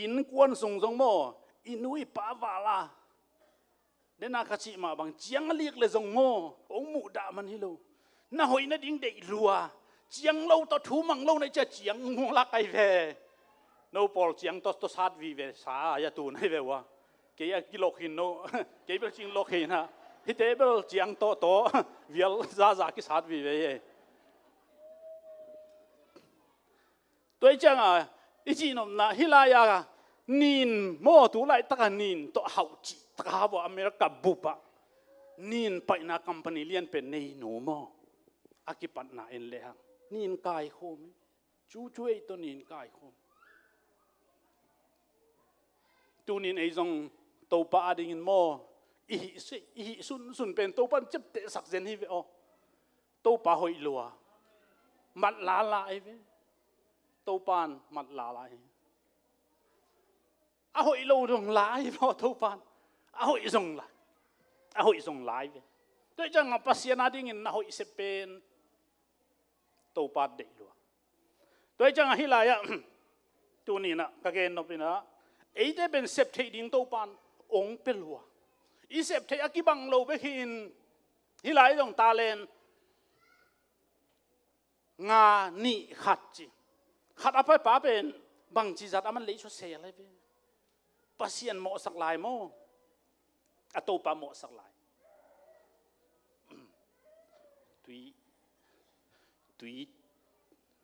Innkuan sung zong maw, i nu i pa vala. Dena ka cih mah bang ciang a lik le zong maw hong muh dah man hi lo. Na hoih nading deih lua. Ciang lo tawh thu mang lo na i cia ciang mung lak ai ve. No pawl ciang tawh tawh sat vive sa ai a tun ai ve ua. Kei a kilok hin no. Kei bel cing lok hin ha. Hite bel ciang tawh tawh vial zaza kisat vive e. Tua i cianga i cihnopna hih lai-a nin maw, tu laitak a nin tawh hauh cih taka bawh America bup ah nin paihna company lianpen nei nu maw, a kipatna en lehang nin kaikhawm hi. Cucu ei tawh nin kaikhawm. Tunin ei zong Topa adingin maw, i hih, i hih sunsun pen Topa in ciaptehsak zen hi ve aw. Topa hoih lua. Mat lala ai ve. Topan mat lala ai. A hoih lo zong la ai ve aw Topan. A hoih zong la. A hoih zong la ai ve. Tua i cianga Pasian adingin na hoih sep pen Topa deih lua. Tua i cianga hih lai-ah tuninah ka gen nop inah eite pen sep theih ding Topan ong pia lua. I sep theih a kibang lo bek hi in hih lai zong talent nga nih khat ci. Khat a paipa pen bangci zat a man lei sua sel ai ve. Pasian mawhsak lai maw? A Topa mawhsak lai. Tui, tui,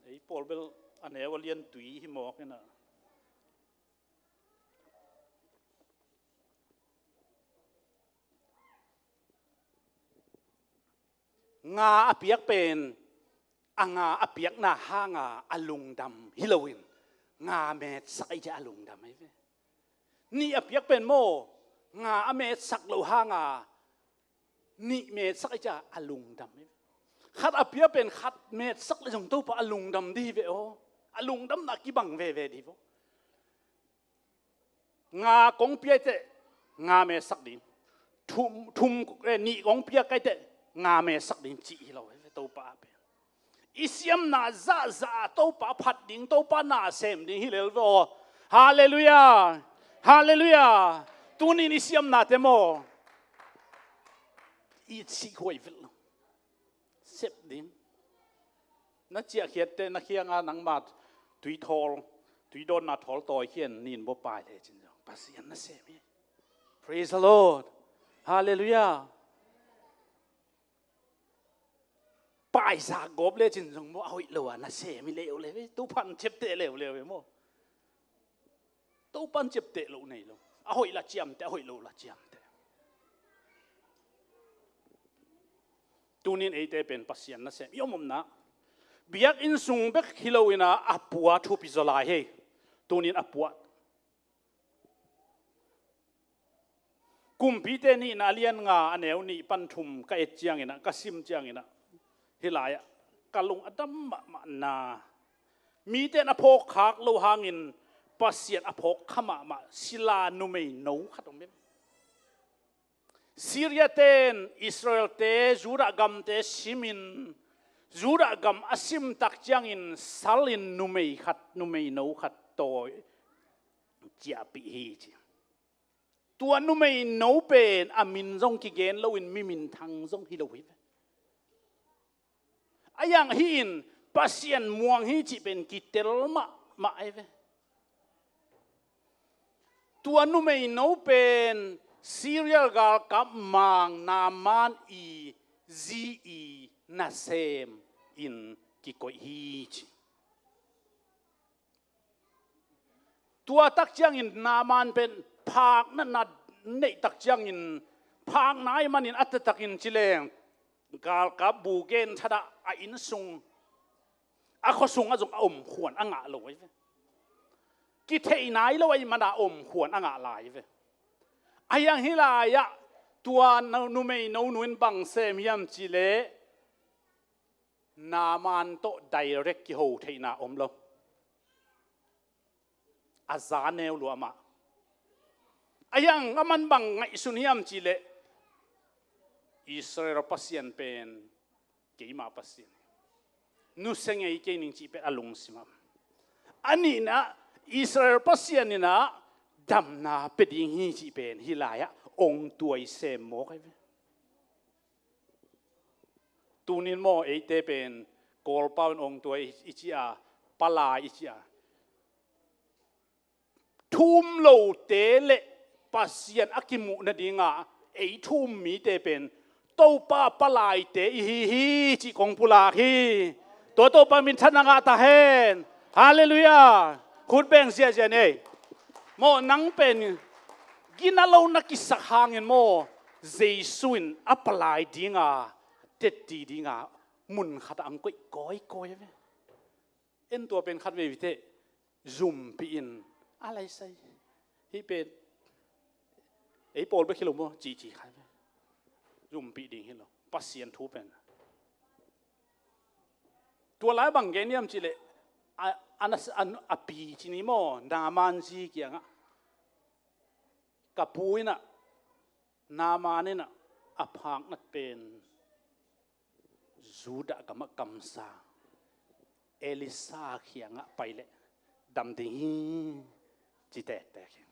ei pawl bel a neu a lian tui hi mawk inah. Nga a piak pen a nga a piakna hanga a lungdam hi loin nga metsak ahi ciah a lungdam ahi ve. Nih a piak pen maw, nga a metsak lo hanga nih metsak ahi ciah a lungdam ahi ve. Khat a piak pen khat metsak le zong Topa a lungdam dih hi ve aw. A lungdamna kibang veve dih hi ve aw. Nga kong piak teh nga metsak ding. Thum, thum, eh, nih kong piak kai teh nga metsak ding cih hi lo hi ve Topa a pen. I siamna zahzah Topa phat ding, Topa na sem ding hi lel ve aw. Halleluiah. Halleluiah. Tunin i siamnate maw, i sihhuai vet lo. Sep ding. Na ciahkhiatte na khianga nangma tui thawl, tui dawnna thawl tawi khian nin baw pai lecin zong Pasian na sem hi. Praise the Lord. Halleluiah. Paisa gawp lecin zong maw a hoih lo a na sem hi leuleu hi. Tuphan ciapteh leuleu hi maw. Topan ciapteh loh nei lo. A hoih la ciamteh, a hoih lo la ciamteh. Tunin eite pen Pasian na sem i om omna biakinn sung bek hi loinah a pua thupi zaw lai hi. Tunin a pua Kumpite nihna a lian nga a neu nih pan thum ka et cianginah, ka sim cianginah, hih lai-ah ka lung a dam mahmahna, mite in a phawkkhak lo hangin Pasian a phawkkha mahmah sila numei no khat om hi. Syria-te in Israel-te Judah gamte simin, Judah gam a simtak ciangin salin numei khat, numei no khat tawi ciahpih hi ci. Tua numei no pen a min zong kigen loin mi minthang zong hi lo hi ve. A yang hi in Pasian muang hi cih pen kitel mahmah hi ve. Tua numei no pen Syria galkap mang Naaman i zi i nasem in kikoih hi ci. Tua tak ciangin Naaman pen phakna na neih tak ciangin phakna ahih manin a taktakin ci leng galkap bu gen thadah a inn sung, a khua sungah zong a om khuan a ngah lo ahi ve. Kitheih nai lo ahih mana om khuan a ngah lai ve. A hiang hih lai-ah tua numei no nu in bang sem hiam cih leh Naaman tawh direct kiho theihna om lo. A za neu lua amah. A hiang aman bang ngaihsun hiam cih leh Israel Pasian pen keima Pasian, nusia ngei kei ning cih pen a lungsim ah. A nihna Israel Pasian inah damna pia ding hi cih pen hih lai-ah ong tuai sem mawk ahi ve. Tunin maw eite pen Kawlpau in ong tuai i ci a, palai i ci a, thu um lote le Pasian a kimuh nadinga ei thu um mite pen Topa palaite i hi hi cih kong pulak hi. Tua Topa minthanna ngah ta hen. Halleluiah. Khut beng ziahziah ni ei. Maw nang pen gina lo na kisak hangin maw Jesu in a palai dinga tetti dinga mun khatah ang koih kawikawi ve. En tua pen khat vei vite zumpih in a laisai hih pen ei pawl bek hi lo maw cihcih khat ve. Zumpih ding hi lo Pasian thu pen. Tua lai bang gen hiam cih leh a, a, a, a pi ci ni maw Naaman zi kiangah ka pu inah Naaman inah a phaknat pen Judah gamah kamsa Elisha kiangah pai leh dam ding hi ci tektek hi.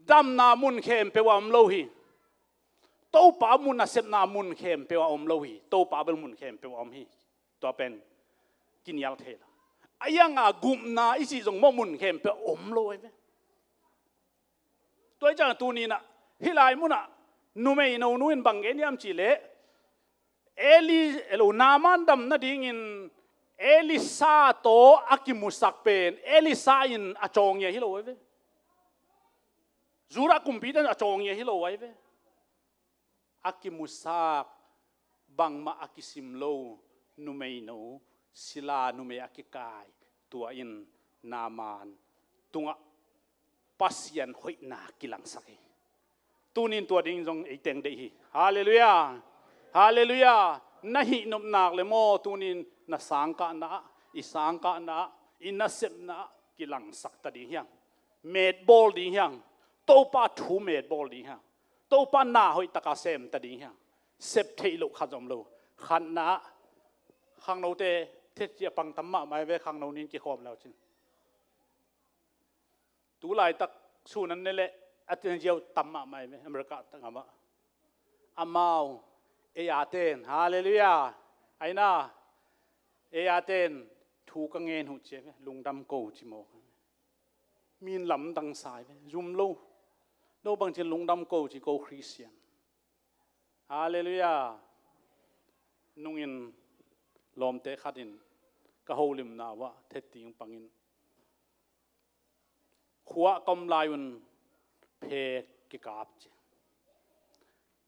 Damna mun khempeuh ah om lo hi. Topa mun a sepna mun khempeuh ah om lo hi. Topa bel mun khempeuh ah om hi. Tua pen kinial thei lo. A hianga gupna i cih zong maw mun khempeuh ah om lo ahi ve. Tua hi ciangah tuninah hih lai munah numei no nu in bang gen hiam cih leh Eli, elo, Naaman dam nadingin Elisa tawh a kimusak pen Elisa in a cawng hi lo ahi ve. Judah kumpite in a cawng hi lo ahi ve. A kimusak, bangmah a kisim lo numeino, sila numei a kikai, tua in Naaman tungah Pasian hoihna kilangsak hi. Tunin tua ding zong ei teng deih hi. Halleluiah. Halleluiah. Na hih nopnak le maw, tunin na sangkahna ah, i sangkahna ah, i nasepna ah kilangsak ta ding hiang. Metbawl ding hiang. Topa thu metbawl ding hiang. Topa na hoih taka sem ta ding hiang. Sep theih loh khat zom lo. Khatna ah, khangnote, thetci a pang tam mahmah ve, khangno nin kikhawm le uh cin. Tu laitak sun an ne leh a ten ziau tam mahmah ve, America tak amah. Amau, ei a ten, halleluiah. Aina, ei a ten, thu ka ngen uh ci ve, lungdam ko ci mawk. Min lamdang sa ve, zum lo. No bangci lungdam ko ci ko Christian. Halleluiah. Nungin lawmte khat in ka holimna uh ah thetting pangin, khua ka om lai un phe kikap ci.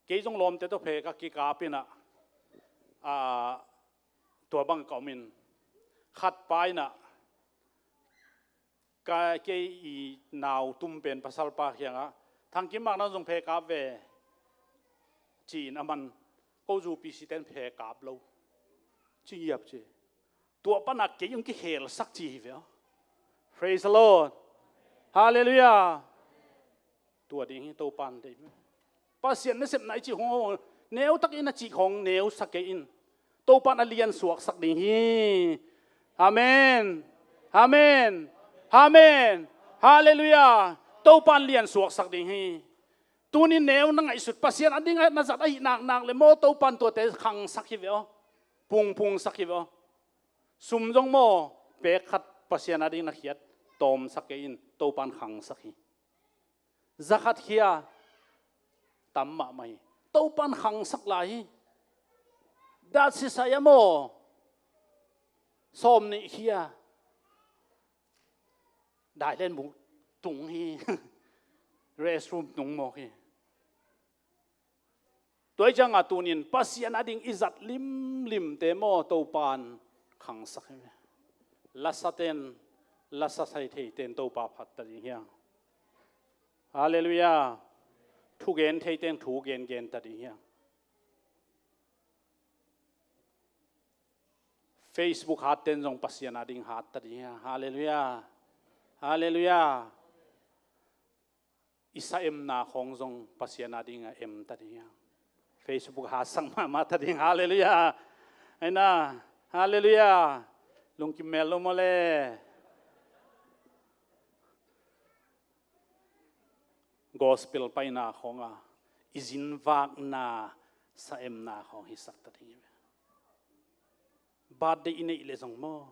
Kei zong lawmte tawh phe ka kikap in ah, a, tua bang ka om in, khat pa in ah, ka, kei i nau tum pen pasalpa kiangah, "Thangkim mak nang zong phe kap ve," ci-in, aman, "Ko zu P C ten phe kap lo," ci ngiap ci. Tua pana kei hong kikhelsak ci hi ve aw. Praise the Lord. Halleluiah. Tua ding hi Topan deih. Pasian nasepna i cih khong, neu takin a cih khong neu sak kei in. Topan a lian suaksak ding hi. Amen. Amen. Amen. Halleluiah. Topan lian suaksak ding hi. Tunin neu na ngaihsut, Pasian a ding a na zat ahi naknak le maw, Topan tuate khangsak hi ve aw. Pungpungsak hi ve aw. Sum zong maw, pek khat Pasian a ding na khiat, tawmsak kei in, Topan khangsak hi. Za khat khia, tam mahmah hi. Topan khangsak lai hi. Dat sisai a maw, sawm nih khia, dailen buk tung hi. Restroom tung mawk hi. Tua hi ciangah tunin Pasian a ding i zat limlimte maw, Topan khangsak hi. Lasaten, lasa sai theiten Topa phat ta ding hiang. Halleluiah. Thugen theiten thu gengen ta ding hiang. Facebook hatten zong Pasian a ding hat ta ding hiang. Halleluiah. Halleluiah. I sa emna khong zong Pasian a ding a em ta ding hiang. Facebook hat sang mahmah ta ding. Halleluiah. Aina, halleluiah. Lungkim mel lo maw le. Gospel paina khong a, i zinvakna sa emna khong hisak ta ding hi ve. Birthday i neih le zong maw,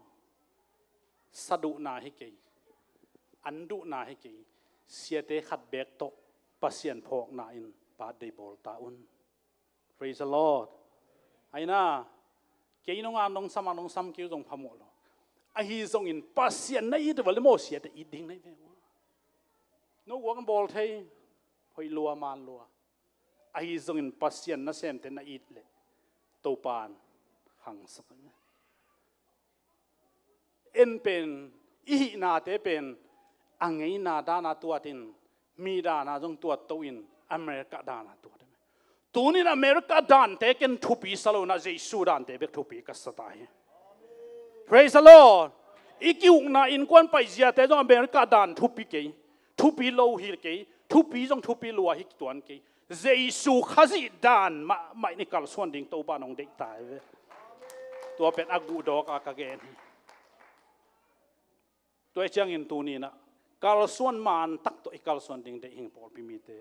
sa duhna hi kei, an duhna hi kei, siate khat bek tawh Pasian phawkna in birthday bawl ta un. Praise the Lord. Aina, kei nong a nong sam a nong sam kei uh zong phamawh lo. Ahi zongin Pasian na it uh a le maw, siate it ding na hi ve uh. No guak in bawl thei, hoih lua man lua. Ahi zongin Pasian nasemte na it leh Topan khangsak. En pen, i hihnate pen a ngeina dana tuatin, mi dana zong tuat to in, America dana tuat. Tunin America dante ken thupi sa lo na, Jesu dante bek thupi ka sa ta hi. Praise the Lord. I kiukna innkuan paiziate zong America dan thupi kei, thupi lo hi kei, thupi zong thupi lua hi kituan kei. Jesu Khazih dan mahmah in i kalsuan ding Topa nong deih ta hi ve. Tua pen a guhdawk a ka gen hi. Tua hi ciangin tuninah kalsuan man tak tawh i kalsuan ding deih hing pawlpi mite.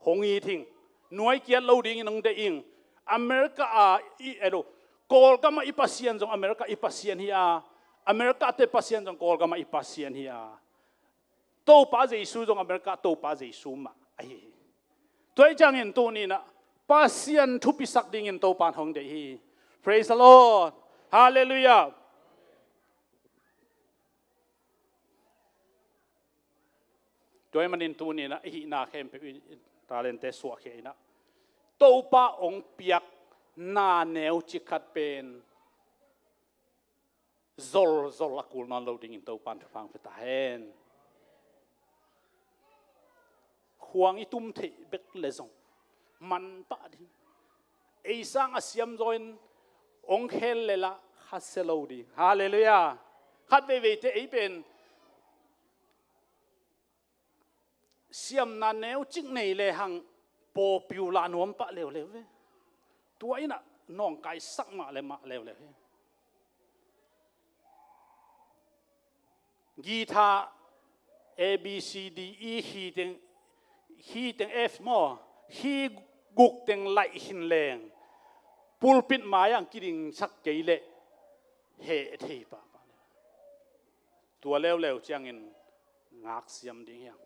Hong it hing. Nuai kiat lo dingin hong deih hing. America a i, elo, Kawlgam ah i Pasian zong America i Pasian hi a, America te Pasian zong Kawlgam ah i Pasian hi a, Topa Jesu zong America Topa Jesu mah ahi hi. Tua hi ciangin tuninah Pasian thupisak dingin Topan hong deih hi. Praise the Lord. Hallelujah. Tua ahih manin tuni-in ah i hihna khempeuh i talente suahkhia in ah, Topa hong piak na neu cik khat pen zolzol a kul nawn lo dingin Topan thupha hong pia ta hen. Khuang i tum theih bek le zong man pah ding. Ei sang a siam zaw in hong khel le lah khasia lo ding. Hallelujah. Khat veiveite ei pen siamna neu cik nei le hang pawlpi uh lah nuam pah leuleu ve. Tua in ah nawngkaisak mah le mah leuleu hi. Guitar A B C D E, key teng, key teng F maw, key guk teng laih khin leng, pulpit mai-ah kidingsak kei leh heh thei pahpah. Tua leuleu ciangin ngaksiam ding hiam?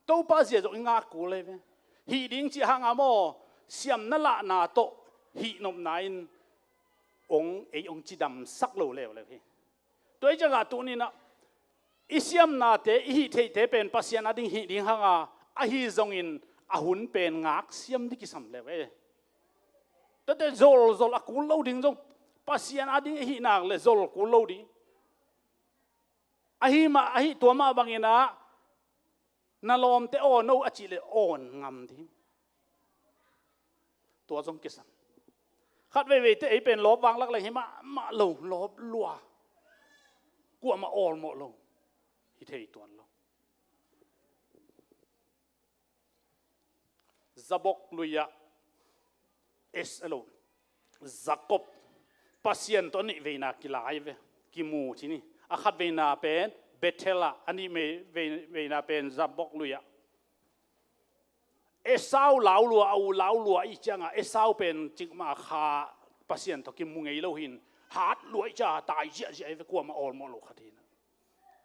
Topa zia zong i ngak kul hi ve. Hih ding cih hanga maw, siamna lahna tawh hihnopna in hong, ei hong cidamsak lo leuleu hi. Tua ahih ciangah tuni-in ah i siamnate, i hih theihte pen Pasian ading hih ding hanga, ahi zongin a hun pen ngaksiam ding kisam leu e. Tuate zolzol a kul lo ding zong, Pasian ading i hih nak le zol kul lo ding. Ahi mah, ahi tua mah bangin ah na lawmte awn o a cih leh awn ngam ding. Tua zong kisam. Khat veiveite ei pen lawp vanglak leng hi mahmah lo, lawp lua. Kuamah awlmawh lo. Hi thei tuan lo. Jabok lui-ah Es, elo, Jacob, Pasian tawh a nih veina kila hi ve, kimu ci ni. A khat veina pen Bethel ah, a nih vei-, veina pen Jabok lui-ah. Esau lau lua, a u lau lua i ciangah Esau pen cikmah kha Pasian tawh kimu ngei lo hi-in, hat lua i ciangah tai ziahziah hi ve, kuamah awlmawh lo khat hi-in.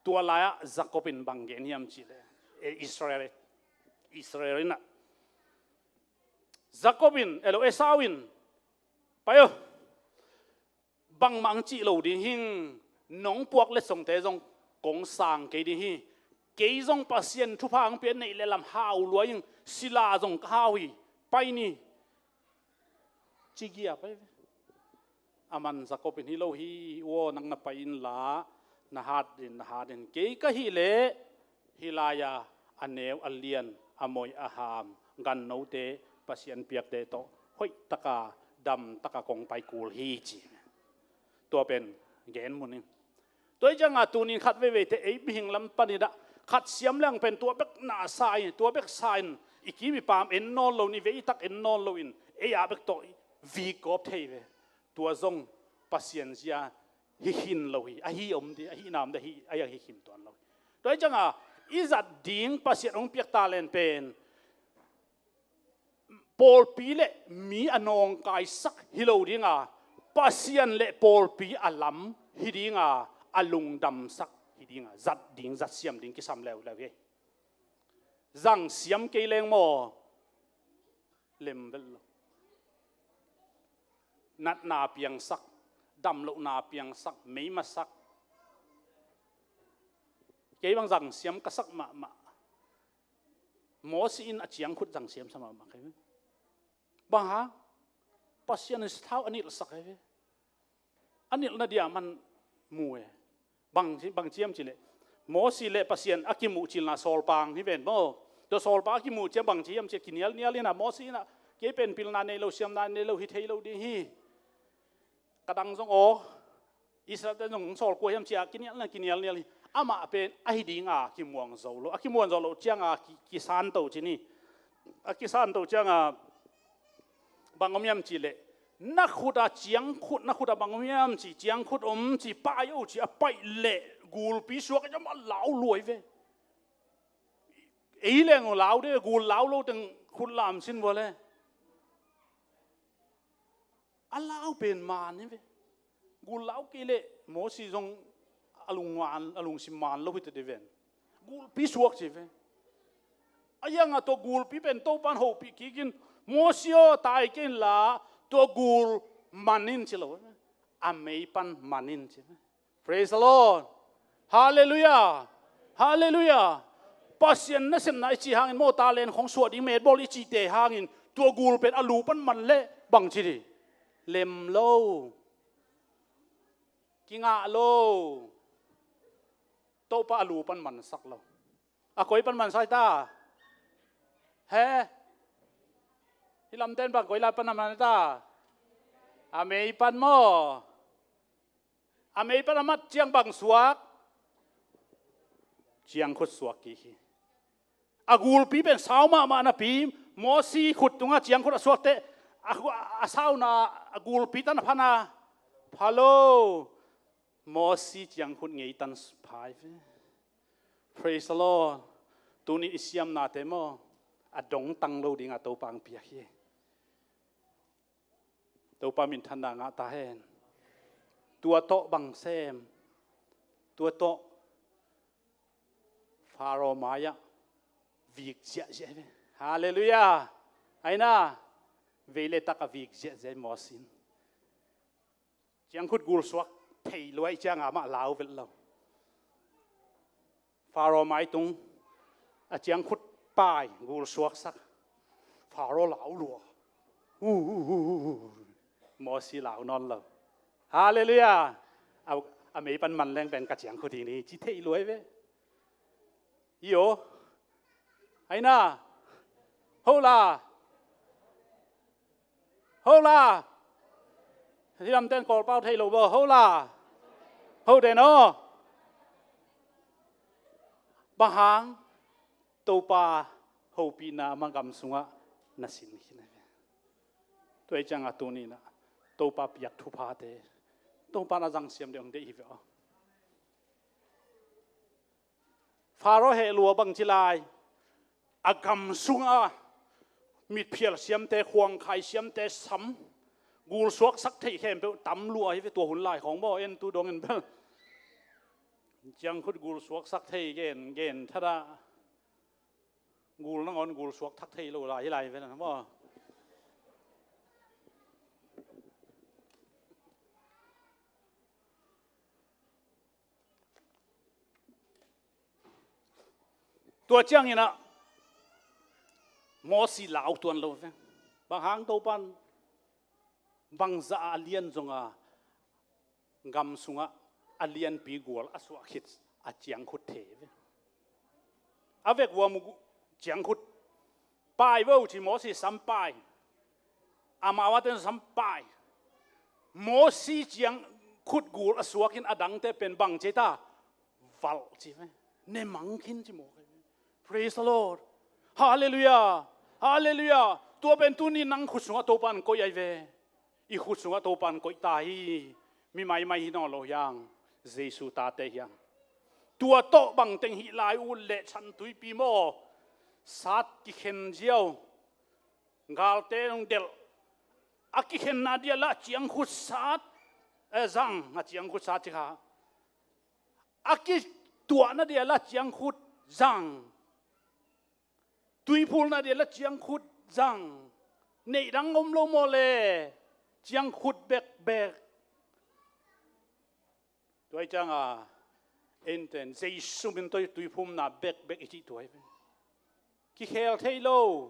Tua lai-ah Jacob in bang gen hiam cih leh, e, Israel, Israel in ah, Jacob in, elo, Esau in, pai o, bangmah hong cih lo ding hing, nong puak letsongte zong kong sang kei ding hi. Kei zong Pasian thupha hong pia, neih le lam hau lua ing, sila zong ka hau hi, pai ni. Ci gia pai ve. Aman Jacob in, hi lo hi, u aw, nang na pai inla, na hat in, na hat in. Kei ka hih leh hih lai-a a neu, a lian, a moi, a ham, gannote, Pasian piakte tawh hoihtaka, damtaka kong pai kul hi, ci. Tua pen gen mun in. Tua hi ciangah tunin khat veiveite ei mihing lam panin ah khat siam leng pen tua bek na sa in, tua bek sa in, i kim i pam en nawn lo in, i vei i tak en nawn lo in, ei a bek tawh i vik gawp thei ve. Tua zong Pasian zia hi khin lo hi, ahi om ding, ahi nam ding, ahi, ahi hi khin tuan lo hi. Tua hi ciangah i zat ding Pasian hong piak talent pen pawlpi le mi a nawngkaisak hi lo dinga, Pasian le pawlpi a lam hi dinga, a lungdamsak hi dinga, zat ding, zat siam ding kisam leuleu hi. Zang siam kei leng maw, lemvelh lo. Natna piangsak, damlohna piangsak, meimasak. Kei bang zang siam ka sak mahmah. Mosi in a ciangkhut zang siam sa mahmah kei. Bang hang? Pasian in sathau a nilhsak hi ve. A nilhna dia man mu e. Bang ci, bang ciam cih leh, Mosi le Pasian a kimuh cilna sawlpang hi ven maw. Tua sawlpang a kimuh ciang bang ciam cih leh kinialnial in ah, Mosi in ah, kei pen pilna nei lo, siamna nei lo, hi thei lo ding hi. Ka dang zong aw, Israel te zong sawl kua hiam ci-a kinialnial, kinialnial hi. Amah pen ahi dinga kimuang zo lo. A kimuang zo lo cianga ki, kisanto ci ni. A kisanto cianga bang om hiam cih leh, na khuta ciangkhut, na khuta bang om hiam ci, ciangkhut om ci, pai o ci, a paih leh gulpi suak a lau luai ve. Ei leng uh lau de, gul lau lo teng khut lam sin vua le. A lau pen man hi ve. Gul lau kei leh Mosi zong a lung man, a lungsim man lo hi ta de ven. Gulpi suak ci ve. A iangah tua gulpi pen Topan hopih kikin, Mosi aw, tai kei inla, tua gul man in ci lo. A mei pan man in ci. Praise the Lord. Halleluiah. Halleluiah. Pasian nasepna i cih hangin maw, talent khong suah ding, metbawl i cihte hangin tua gul pen a lu pan man leh bang ci ding? Lem lo. Kingah lo. Topa a lu pan mansak lo. A koi pan mansak ta? He? Hih lamten bang koi lai pan a man ta? A mei pan maw? A mei pan a mat ciang bang suak? Ciangkhut suak kik hi. A gulpi pen sau mahmah napi, Mosi khut tungah ciangkhut a suak teh, a, a sauna a gulpi tan a phan a, pha lo. Mosi ciangkhut ngei tan phai ve. Praise the Lord. Tuni i siamnate maw, a dongtang lo dingah Topa hong piak hi. Topa minthanna ngah ta hen. Tua tawh bang sem? Tua tawh Faro mai-ah vik ziahziah hi ve. Halleluiah. Aina, vei le tak a vik ziahziah hi Mosi in. Ciangkhut gulsuak thei lua ahih ciangin amah lau vet lo. Faro mai tung a ciangkhut pai gulsuaksak. Faro lau lua. Uh, uh, uh, uh, uh. Mosi lau nawn lo. Halleluiah. A, a mei pan man leng pen ka ciangkhut hi ni ci thei lua hi ve. Iyo. Aina. Hola. Hola. Hih lamten Kawlpau thei lo baw. Hola. Ho den aw. Bang hang? Topa hopihna amah gam sungah na sin khin hi ve. Tua ahih ciangin tuni-in ah Topa piak thuphate Topa na zangsiam ding hong deih hi ve aw. Faro heh lua bang ci lai, a gam sungah mitphial siamte, khuangkhai siamte sam, gulsuaksak thei khempeuh tam lua hi ve tua hun lai khawng maw, en tu dongin bel. Ciangkhut gulsuaksak thei gen, gen thadah, gul nangawn gulsuak thak thei lo lai hi lai ve na maw. Tua ciangin ah Mosi lau tuan lo ve. Bang hang Topan bangzah a lian zonga gam sungah a lianpi gual a suah khit a ciangkhut thei ve. A vekpi-a mu ciangkhut pai vo ci Mosi sam pai. Amau a ten sam pai. Mosi ciangkhut gul a suakin a dangte pen bang ci ta? Valh ci ve. Ne mang khin ci mawk hi ve. Praise the Lord. Halleluiah. Halleluiah. Tua pen tuni nang khut sungah Topa in koih ahi ve. I khut sungah Topa in koih ta hi. Mi maimai hi nawn lo hiang. Jesu tate hiang. Tua tawh bangteng hih lai ut leh chan tuipi maw, sat kikhen ziau. Galte nong delh. A kikhenna dia lah ciangkhut sat, eh, zang, a ciangkhut sat ci kha. A kituahna dia lah ciangkhut zang. Tuiphulna dia lah ciangkhut zang. Neih dang om lo maw le, ciangkhut bekbek. Tua hi cianga, enten, Jesu min tawh tuiphumna bekbek i cih tua hi ve. Kikhel thei lo,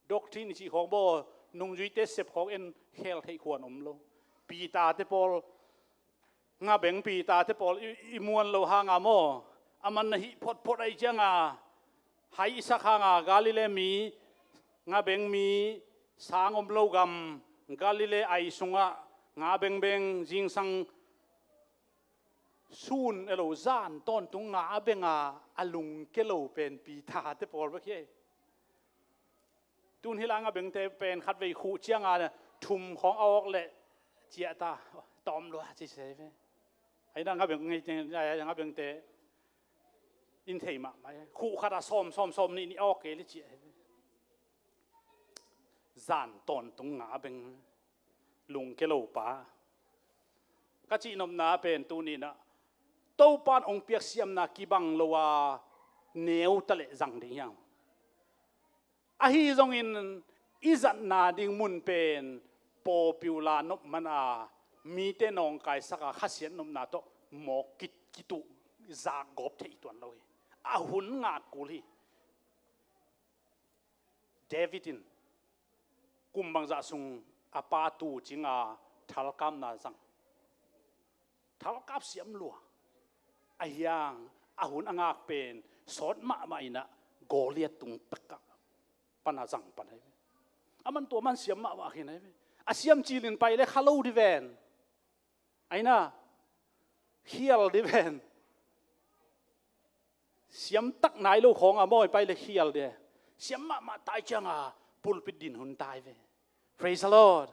doctrine i cih khawng baw, nungzuite sep khawng en khel theih khuan om lo. Peter te pawl, ngabeng Peter te pawl i, i muan lo hanga maw, a man na hih photphot ahi cianga, hai i sak hanga, Galilee mi, ngabeng mi, sang om lo gam, Galilee ai sungah, nga bengbeng, zingsang sun elo zan tawntung nga a benga a lungke lo pen Peter te pawl bek hi. Tun hila nga bengte pen khatvei khuh cianga thum khawng a awk leh ciah ta, tawm lua ci se ve. Aina nga beng ngei teng, nga bengte in thei mahmah hi. Khuh khat a sawm, sawm, sawm nih nih a awk kei le ciah hi ve. Zan tawntung nga beng. Lungke lo pa. Ka cihnopna pen tuninah Topan hong piak siamna kibang lo a neu taleh zang ding hiam? Ahi zongin i zatna ding mun pen pawlpi uh la nop man a, mite nawngkaisak a, khasiat nopna tawh mawk ki, kituh zak gawp thei tuan lo hi. A hun ngak kul hi. David in kum bangzah sung a pa tu cing a thalkapna zang. Thalkap siam lua. A hiang, a hun a ngak pen sawt mahmah in ah Goliath tung pek ah pan a zang pan ahi ve. A man tua man siam mahmah khin ahi ve. A siam cilin pai le kha lo di ven. Aina, khial di ven. Siam tak nai lo khawng a mawi pai le khial di. Siam mahmah tai ciang a pulpit din hun tai ve. Praise the Lord.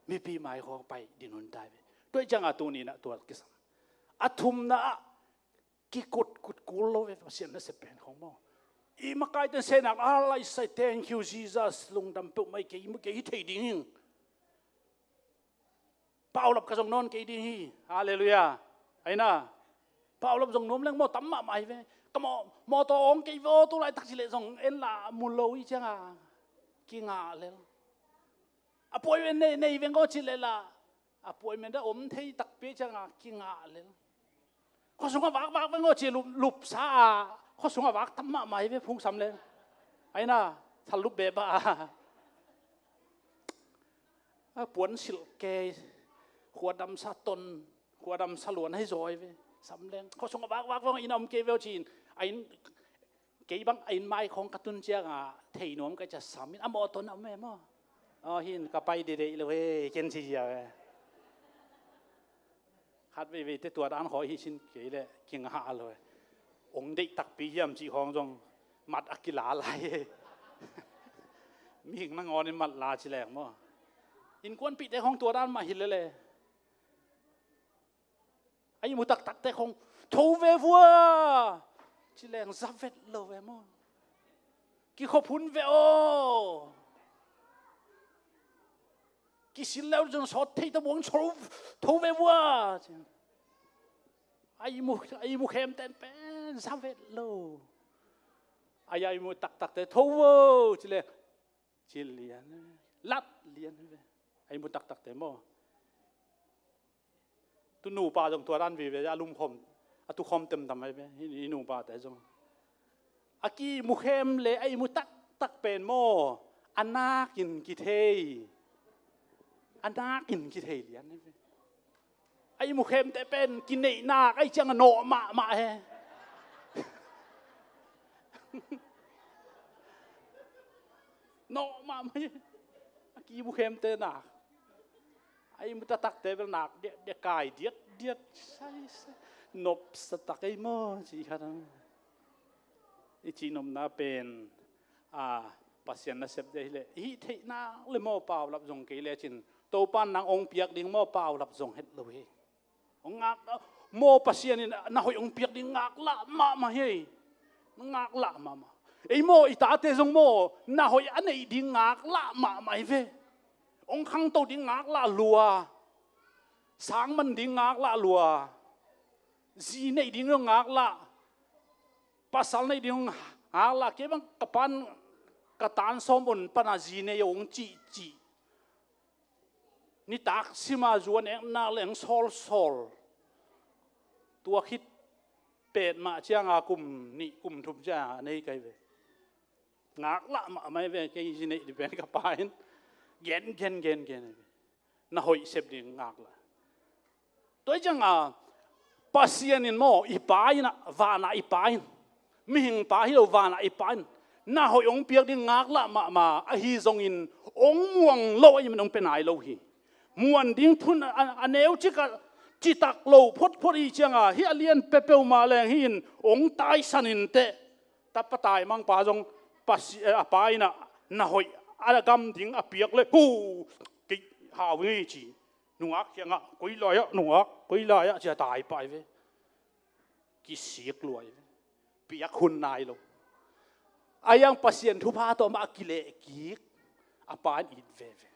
Mipi mai khawng pai din hun tai ve. Tua ciang a tuni in ah tua kisam. A thumna ah kikut kut kul lo ve, Pasian nasep pen khawng maw. I makaite senak, "Ah, lai sai, thank you, Jesus, lungdam peuh mai, kei, kei hi thei ding hing. Paulap ka zong nawn kei ding hi." Halleluiah. Aina. Paulap zong nuam leng maw, tam mahmah hi ve. Ka maw, mawtaw awng kei ve aw, tu laitak ci leh zong en la mu lo hi ciang a kingah lel. Appointment nei, nei veng aw ci leh la. Appointment a om thei takpi ciang a kingah lel. Khuasung a vak vak veng aw ci lup, lupsa a. Khuasung a vak tam mahmah hi ve phung sam leng. Aina, thal lup beba a. A puan silh kei, khuadam sa ton, khuadam sa luan hei zaw hi ve. Sam leng. Khuasung a vak vak veng aw, inn a om kei ve aw ci in. A inn Kei bang a inn mai khawng ka tun ciang a thei nuam ka cia sam in a mawtaw na om e maw. Aw, hin ka pai deih deih lo he, ken ci zia ve. Khat veivei te tua dan khawi hi sin kei le kingah lo he. Ong deih takpi hiam cih khawng zong mat a kila lai he. Mihing nangawn in mat la ci leng maw. Innkuanpihte khawng tua dan mah hi lele. A ihmu taktakte khawng, "Tho ve vua!" ci leng za vet lo ve maw. "Kikhop hun ve aw. Kisil leu zong sawt thei ta buang, tho, tho ve vua!" ci. A ihmu, a ihmu khemten pen za vet lo. A ihmu taktakte, "Tho vo!" ci leng ci lian, lat lian hi ve. A ihmu taktakte maw. Tu nupa zong tua dan vive a lumkhawm, a tukhawm temtam hi ve. Hi, hi nupate zong a kimu khem le a ihmu taktak pen maw, a nakin kithei. A nakin kithei lian hi ve. A ihmu khemte pen kineihnak ahi ciang a nawh mahmah he. Nawh mahmah he. A kimu khemte nak. A ihmu taktakte bel nak diakdiak, kai diakdiak. Sai, sai. Nopsa tak ei maw ci khat a. I cihnopna pen, a, Pasian nasep ding hi leh, i hih theih nak le maw paulap zong kei lecin, Topa in nang ong piak ding maw paulap zong het lo hi. Ong ngak, maw Pasian in na hoih ong piak ding ngaklah mahmah hi. Ngaklah mahmah. Ei maw i tate zong maw na hoih a neih ding ngaklah mahmah hi ve. Ong khangto ding ngaklah lua. Sang man ding ngaklah lua. Zi neih ding zong ngaklah. Pasal neih ding ngaklah. Kei bang ka pan ka tan sawm on pana zi nei ong cihcih. Nitak sima zuan eknak leng sawlsawl. Tua khit petmah cianga kum nih kum thum cianga nei kai ve. Ngaklah mahmah hi ve, kei zi neih ding pen ka pa in gen gen gen gen hi ve. Na hoih sep ding ngaklah. Tua hi cianga Pasian in maw, i pa in ah, vana i pa in, mihing pa hi lo, vana i pa in na hoih ong piak ding ngaklah mahmah, ahi zongin ong muang lo ahi man ong pia nai lo hi. Muan ding thun a, a neu cik a citak lo photphot hi cianga, hi a lian peuhpeuh mah leng hi in ong taisan in teh. Tapa taimangpa zong Pasi-, eh, a pa in ah na hoih a gam ding a piak le, hu, kei hau ngei ci. Nungak kiangah, koi lai-ah, nungak, koi lai-ah, cia tai pai ve. Kisik luai ve. Piak hun nai lo. A iang Pasian thupha tawh mah a kileh kik. A pa in it veve.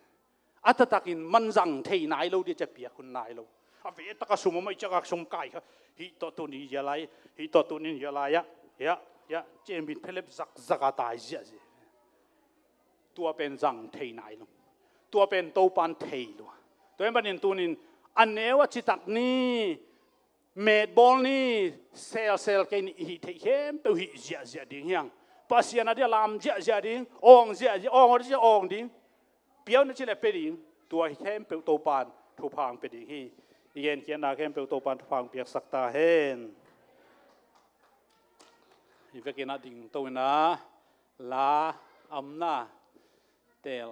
A taktakin manzang thei nai lo dia cia piak hun nai lo. A ve taka sum a mai ciakak sum kai kha. Hih tawh tunin hia lai, hih tawh tunin hia lai-ah. Hia, hia, cia mit phelep zakzak a tai ziahziah. Tua pen zang thei nai lo. Tua pen Topan thei lua. Tua ahih manin tuni-in a neu a citak ni, metbawl ni, selsel kei ni, i hih theih khempeuh hih ziahziah ding hi hang. Pasian a dia lam ziahziah ding, awng ziahziah, awng a dia awng ding. Piau na ci leh pia ding, tua khempeuh Topan thupha hong pia ding hi. I genkhiatna khempeuh Topan thupha hong piaksak ta hen. Hih vekin a ding to in a, la a om na, teel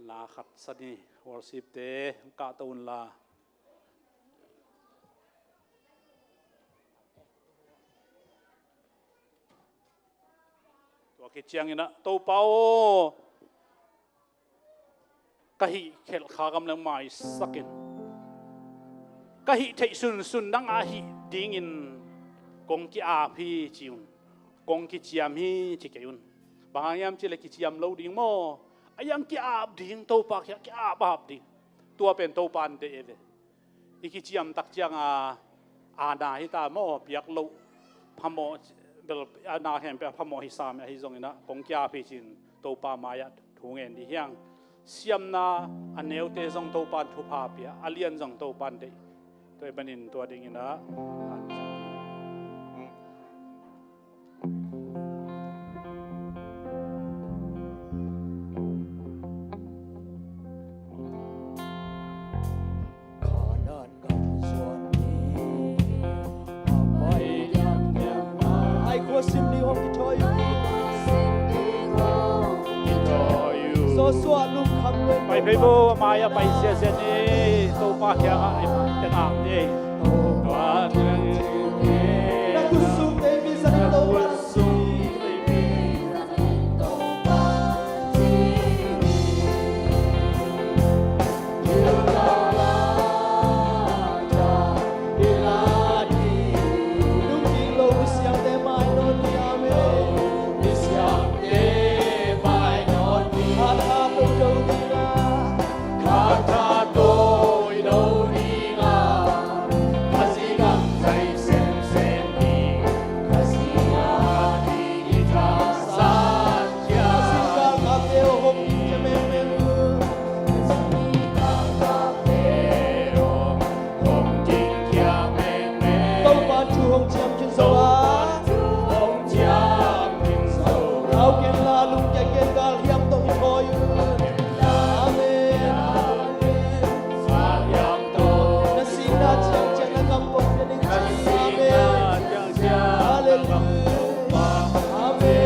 la khat sa ni, worship te kah to un la. Tua khit ciangin a, Topa aw, ka hih khelh kha gam leng maisak in. Ka hih theih sunsun nang a hih dingin kong ki-ap hi ci un. Kong kiciam hi ci kei un. Bang hang hiam cih leh kiciam lo ding maw? A hiang ki-ap ding, Topa kiang ki-ap ap ding. Tua pen Topan deih e ve. I kiciam tak ciang a, a na hi ta maw, piak loh phamawh, bel a na khempeuh a phamawh hi sam, ahi zongin a kong ki-ap hi ci-in Topa mai-ah thu ngen ding hi hang. Siamna a neute zong Topan thupha pia, a lian zong Topan deih. Tua ahih manin tua dingin a, Ai khua sim ding hong kithawi uh. Joshua lungkham lua. Pai phei bo, a mai-ah pai ziahziah ni. Topa kiangah i ngak ni. Na khut sung tei mi zat in Topa Amen. Na sihna ciangciang na gam pong pia ding ci. Amen. Halleluiah. Amen.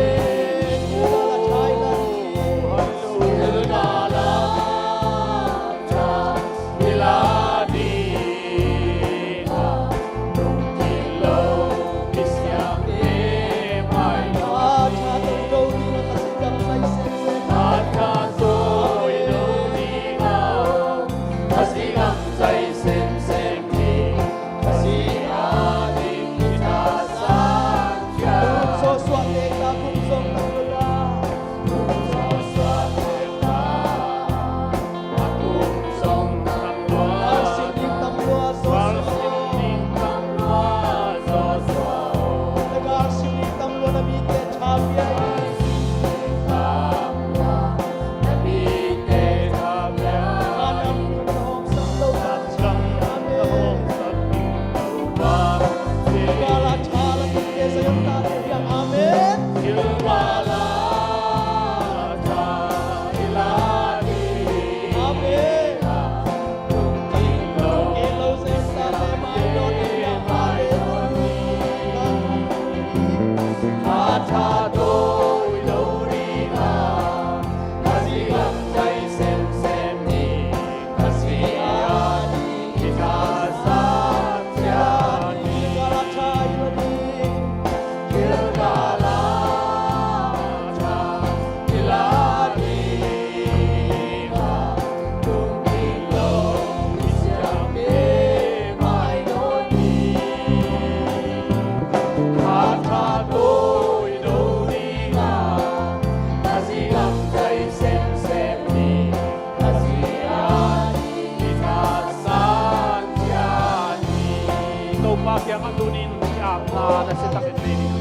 Topa kiangah tuni-in i apna na sitak in nei ding.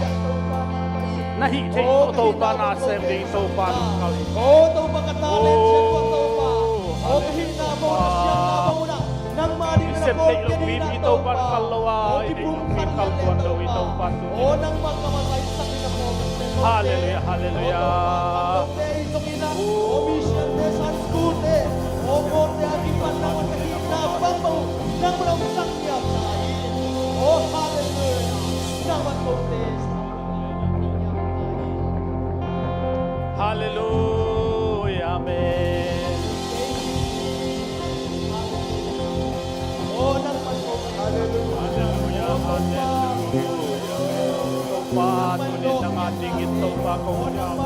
na hih theih tawh Topa na sem ding Topa na kal hi. O Topa ka talent sem tawh Topa. O ka hihna bang, ka siamna bang unah nangmah ding na sem theih lo pipi Topa na kal lo a, i theih lo pi kal tuan lo i Topa tu. O nangmah ka masa i sak ding na pawl ka sem. Halleluia, halleluia. O Topa ka te i zong inah, o mission te Sunday school te, o kawlte a kipan nangmah ka hihna bang bang uh nangmah na hong sang hiam na hi. O halleluia. Nangmah ko te. Halleluia, amen. Halleluia, halleluia. Topa, tuni nangmah dingin Topa kong kiap.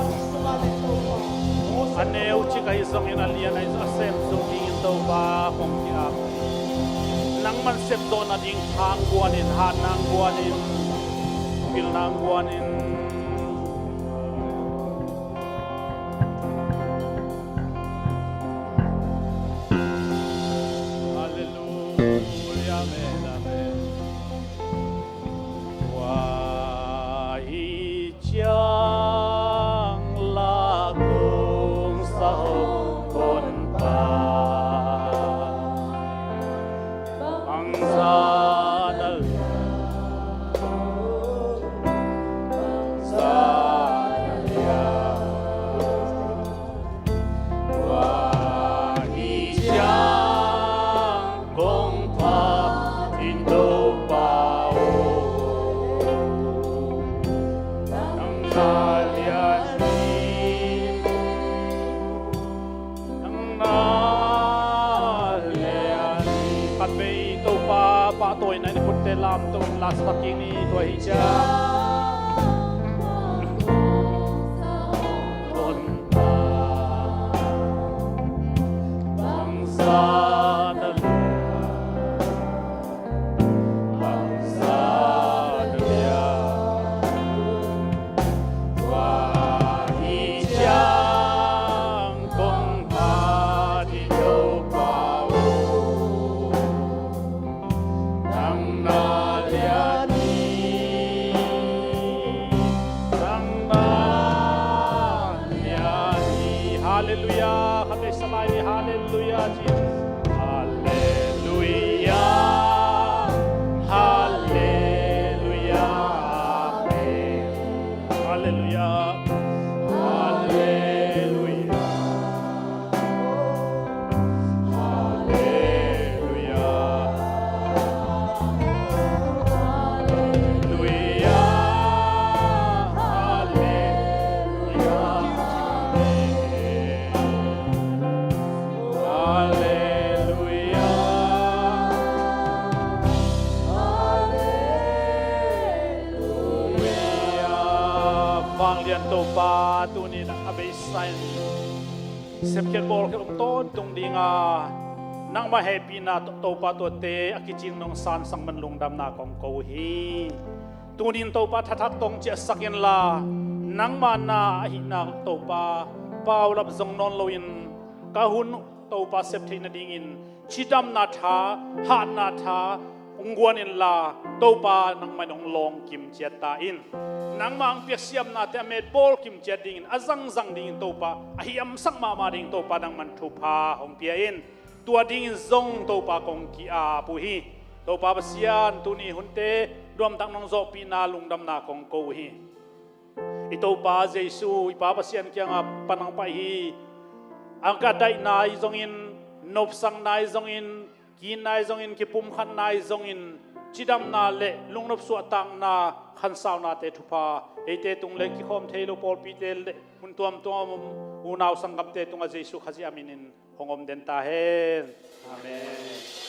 A neu cik ahi zongin, a lian ahi zong, a sem zo dingin Topa kong kiap. Nangman sepzawhna ding tha hong guan in, hatna hong guan in, pilna hong guan in. Halleluia, amen, amen. Tua hi ciang la kong sa hong kon pa. Bangzah na lian, bangzah na lian. Tua hi ciang kong phat in Topa aw. Nang na lian hi. Nang na lian hi. Khatvei Topa pahtawina in i putte lamto in lasa kik ni. Tua hi ciang kon pa. Bangzah na lian, bangzah na lian. Tua hi ciang kong phat hi Topa aw. Nang na lian hi, nang na lian hi. Halleluia. Khatvei sa lai ni. Halleluia, Jesus. Halleluia, halleluia, amen. Halleluia, halleluia. Halleluia. Halleluia. Halleluia. Halleluia. Halleluia. Vanglian Topa, tuni na a beisa in sepkhiat bawlkhiat om tawntung ding a, nangmah hehpihna To-, Topa tuate a kicing nong sansak man lungdamna kong ko uh hi. Tunin Topa thathak tawh ciahsak inla, nangmah na ahihna Topa paulap zong nawn loin ka hun Topa sep theih nadingin cidamna tha, hatna tha hong guan inla, Topa nangmah in hong lawng kim ciat ta in. Nangmah hong piak siamnate a metbawl kim ciat dingin, a zangzang dingin Topa, a hiamsak mahmah dingin Topa nangman thupha hong pia in. Tua dingin zong Topa kong ki-ap uh hi. Topa Pasian, tuni hunte nuamtak nong zawhpihna lungdamna kong ko uh hi. I Topa Jesu, i Pa Pasian kiangah pan hong pai hi. A ka daihna ahi zongin, nopsakna ahi zongin, kinna ahi zongin, kipumkhatna ahi zongin, cidamna le lungnop suahtakna, khansaunate thupha eite tung le kikhawm thei lo pawlpite le mun tuamtuam unau sanggamte tungah Jesu Khazih a minin hong om den ta hen. Amen.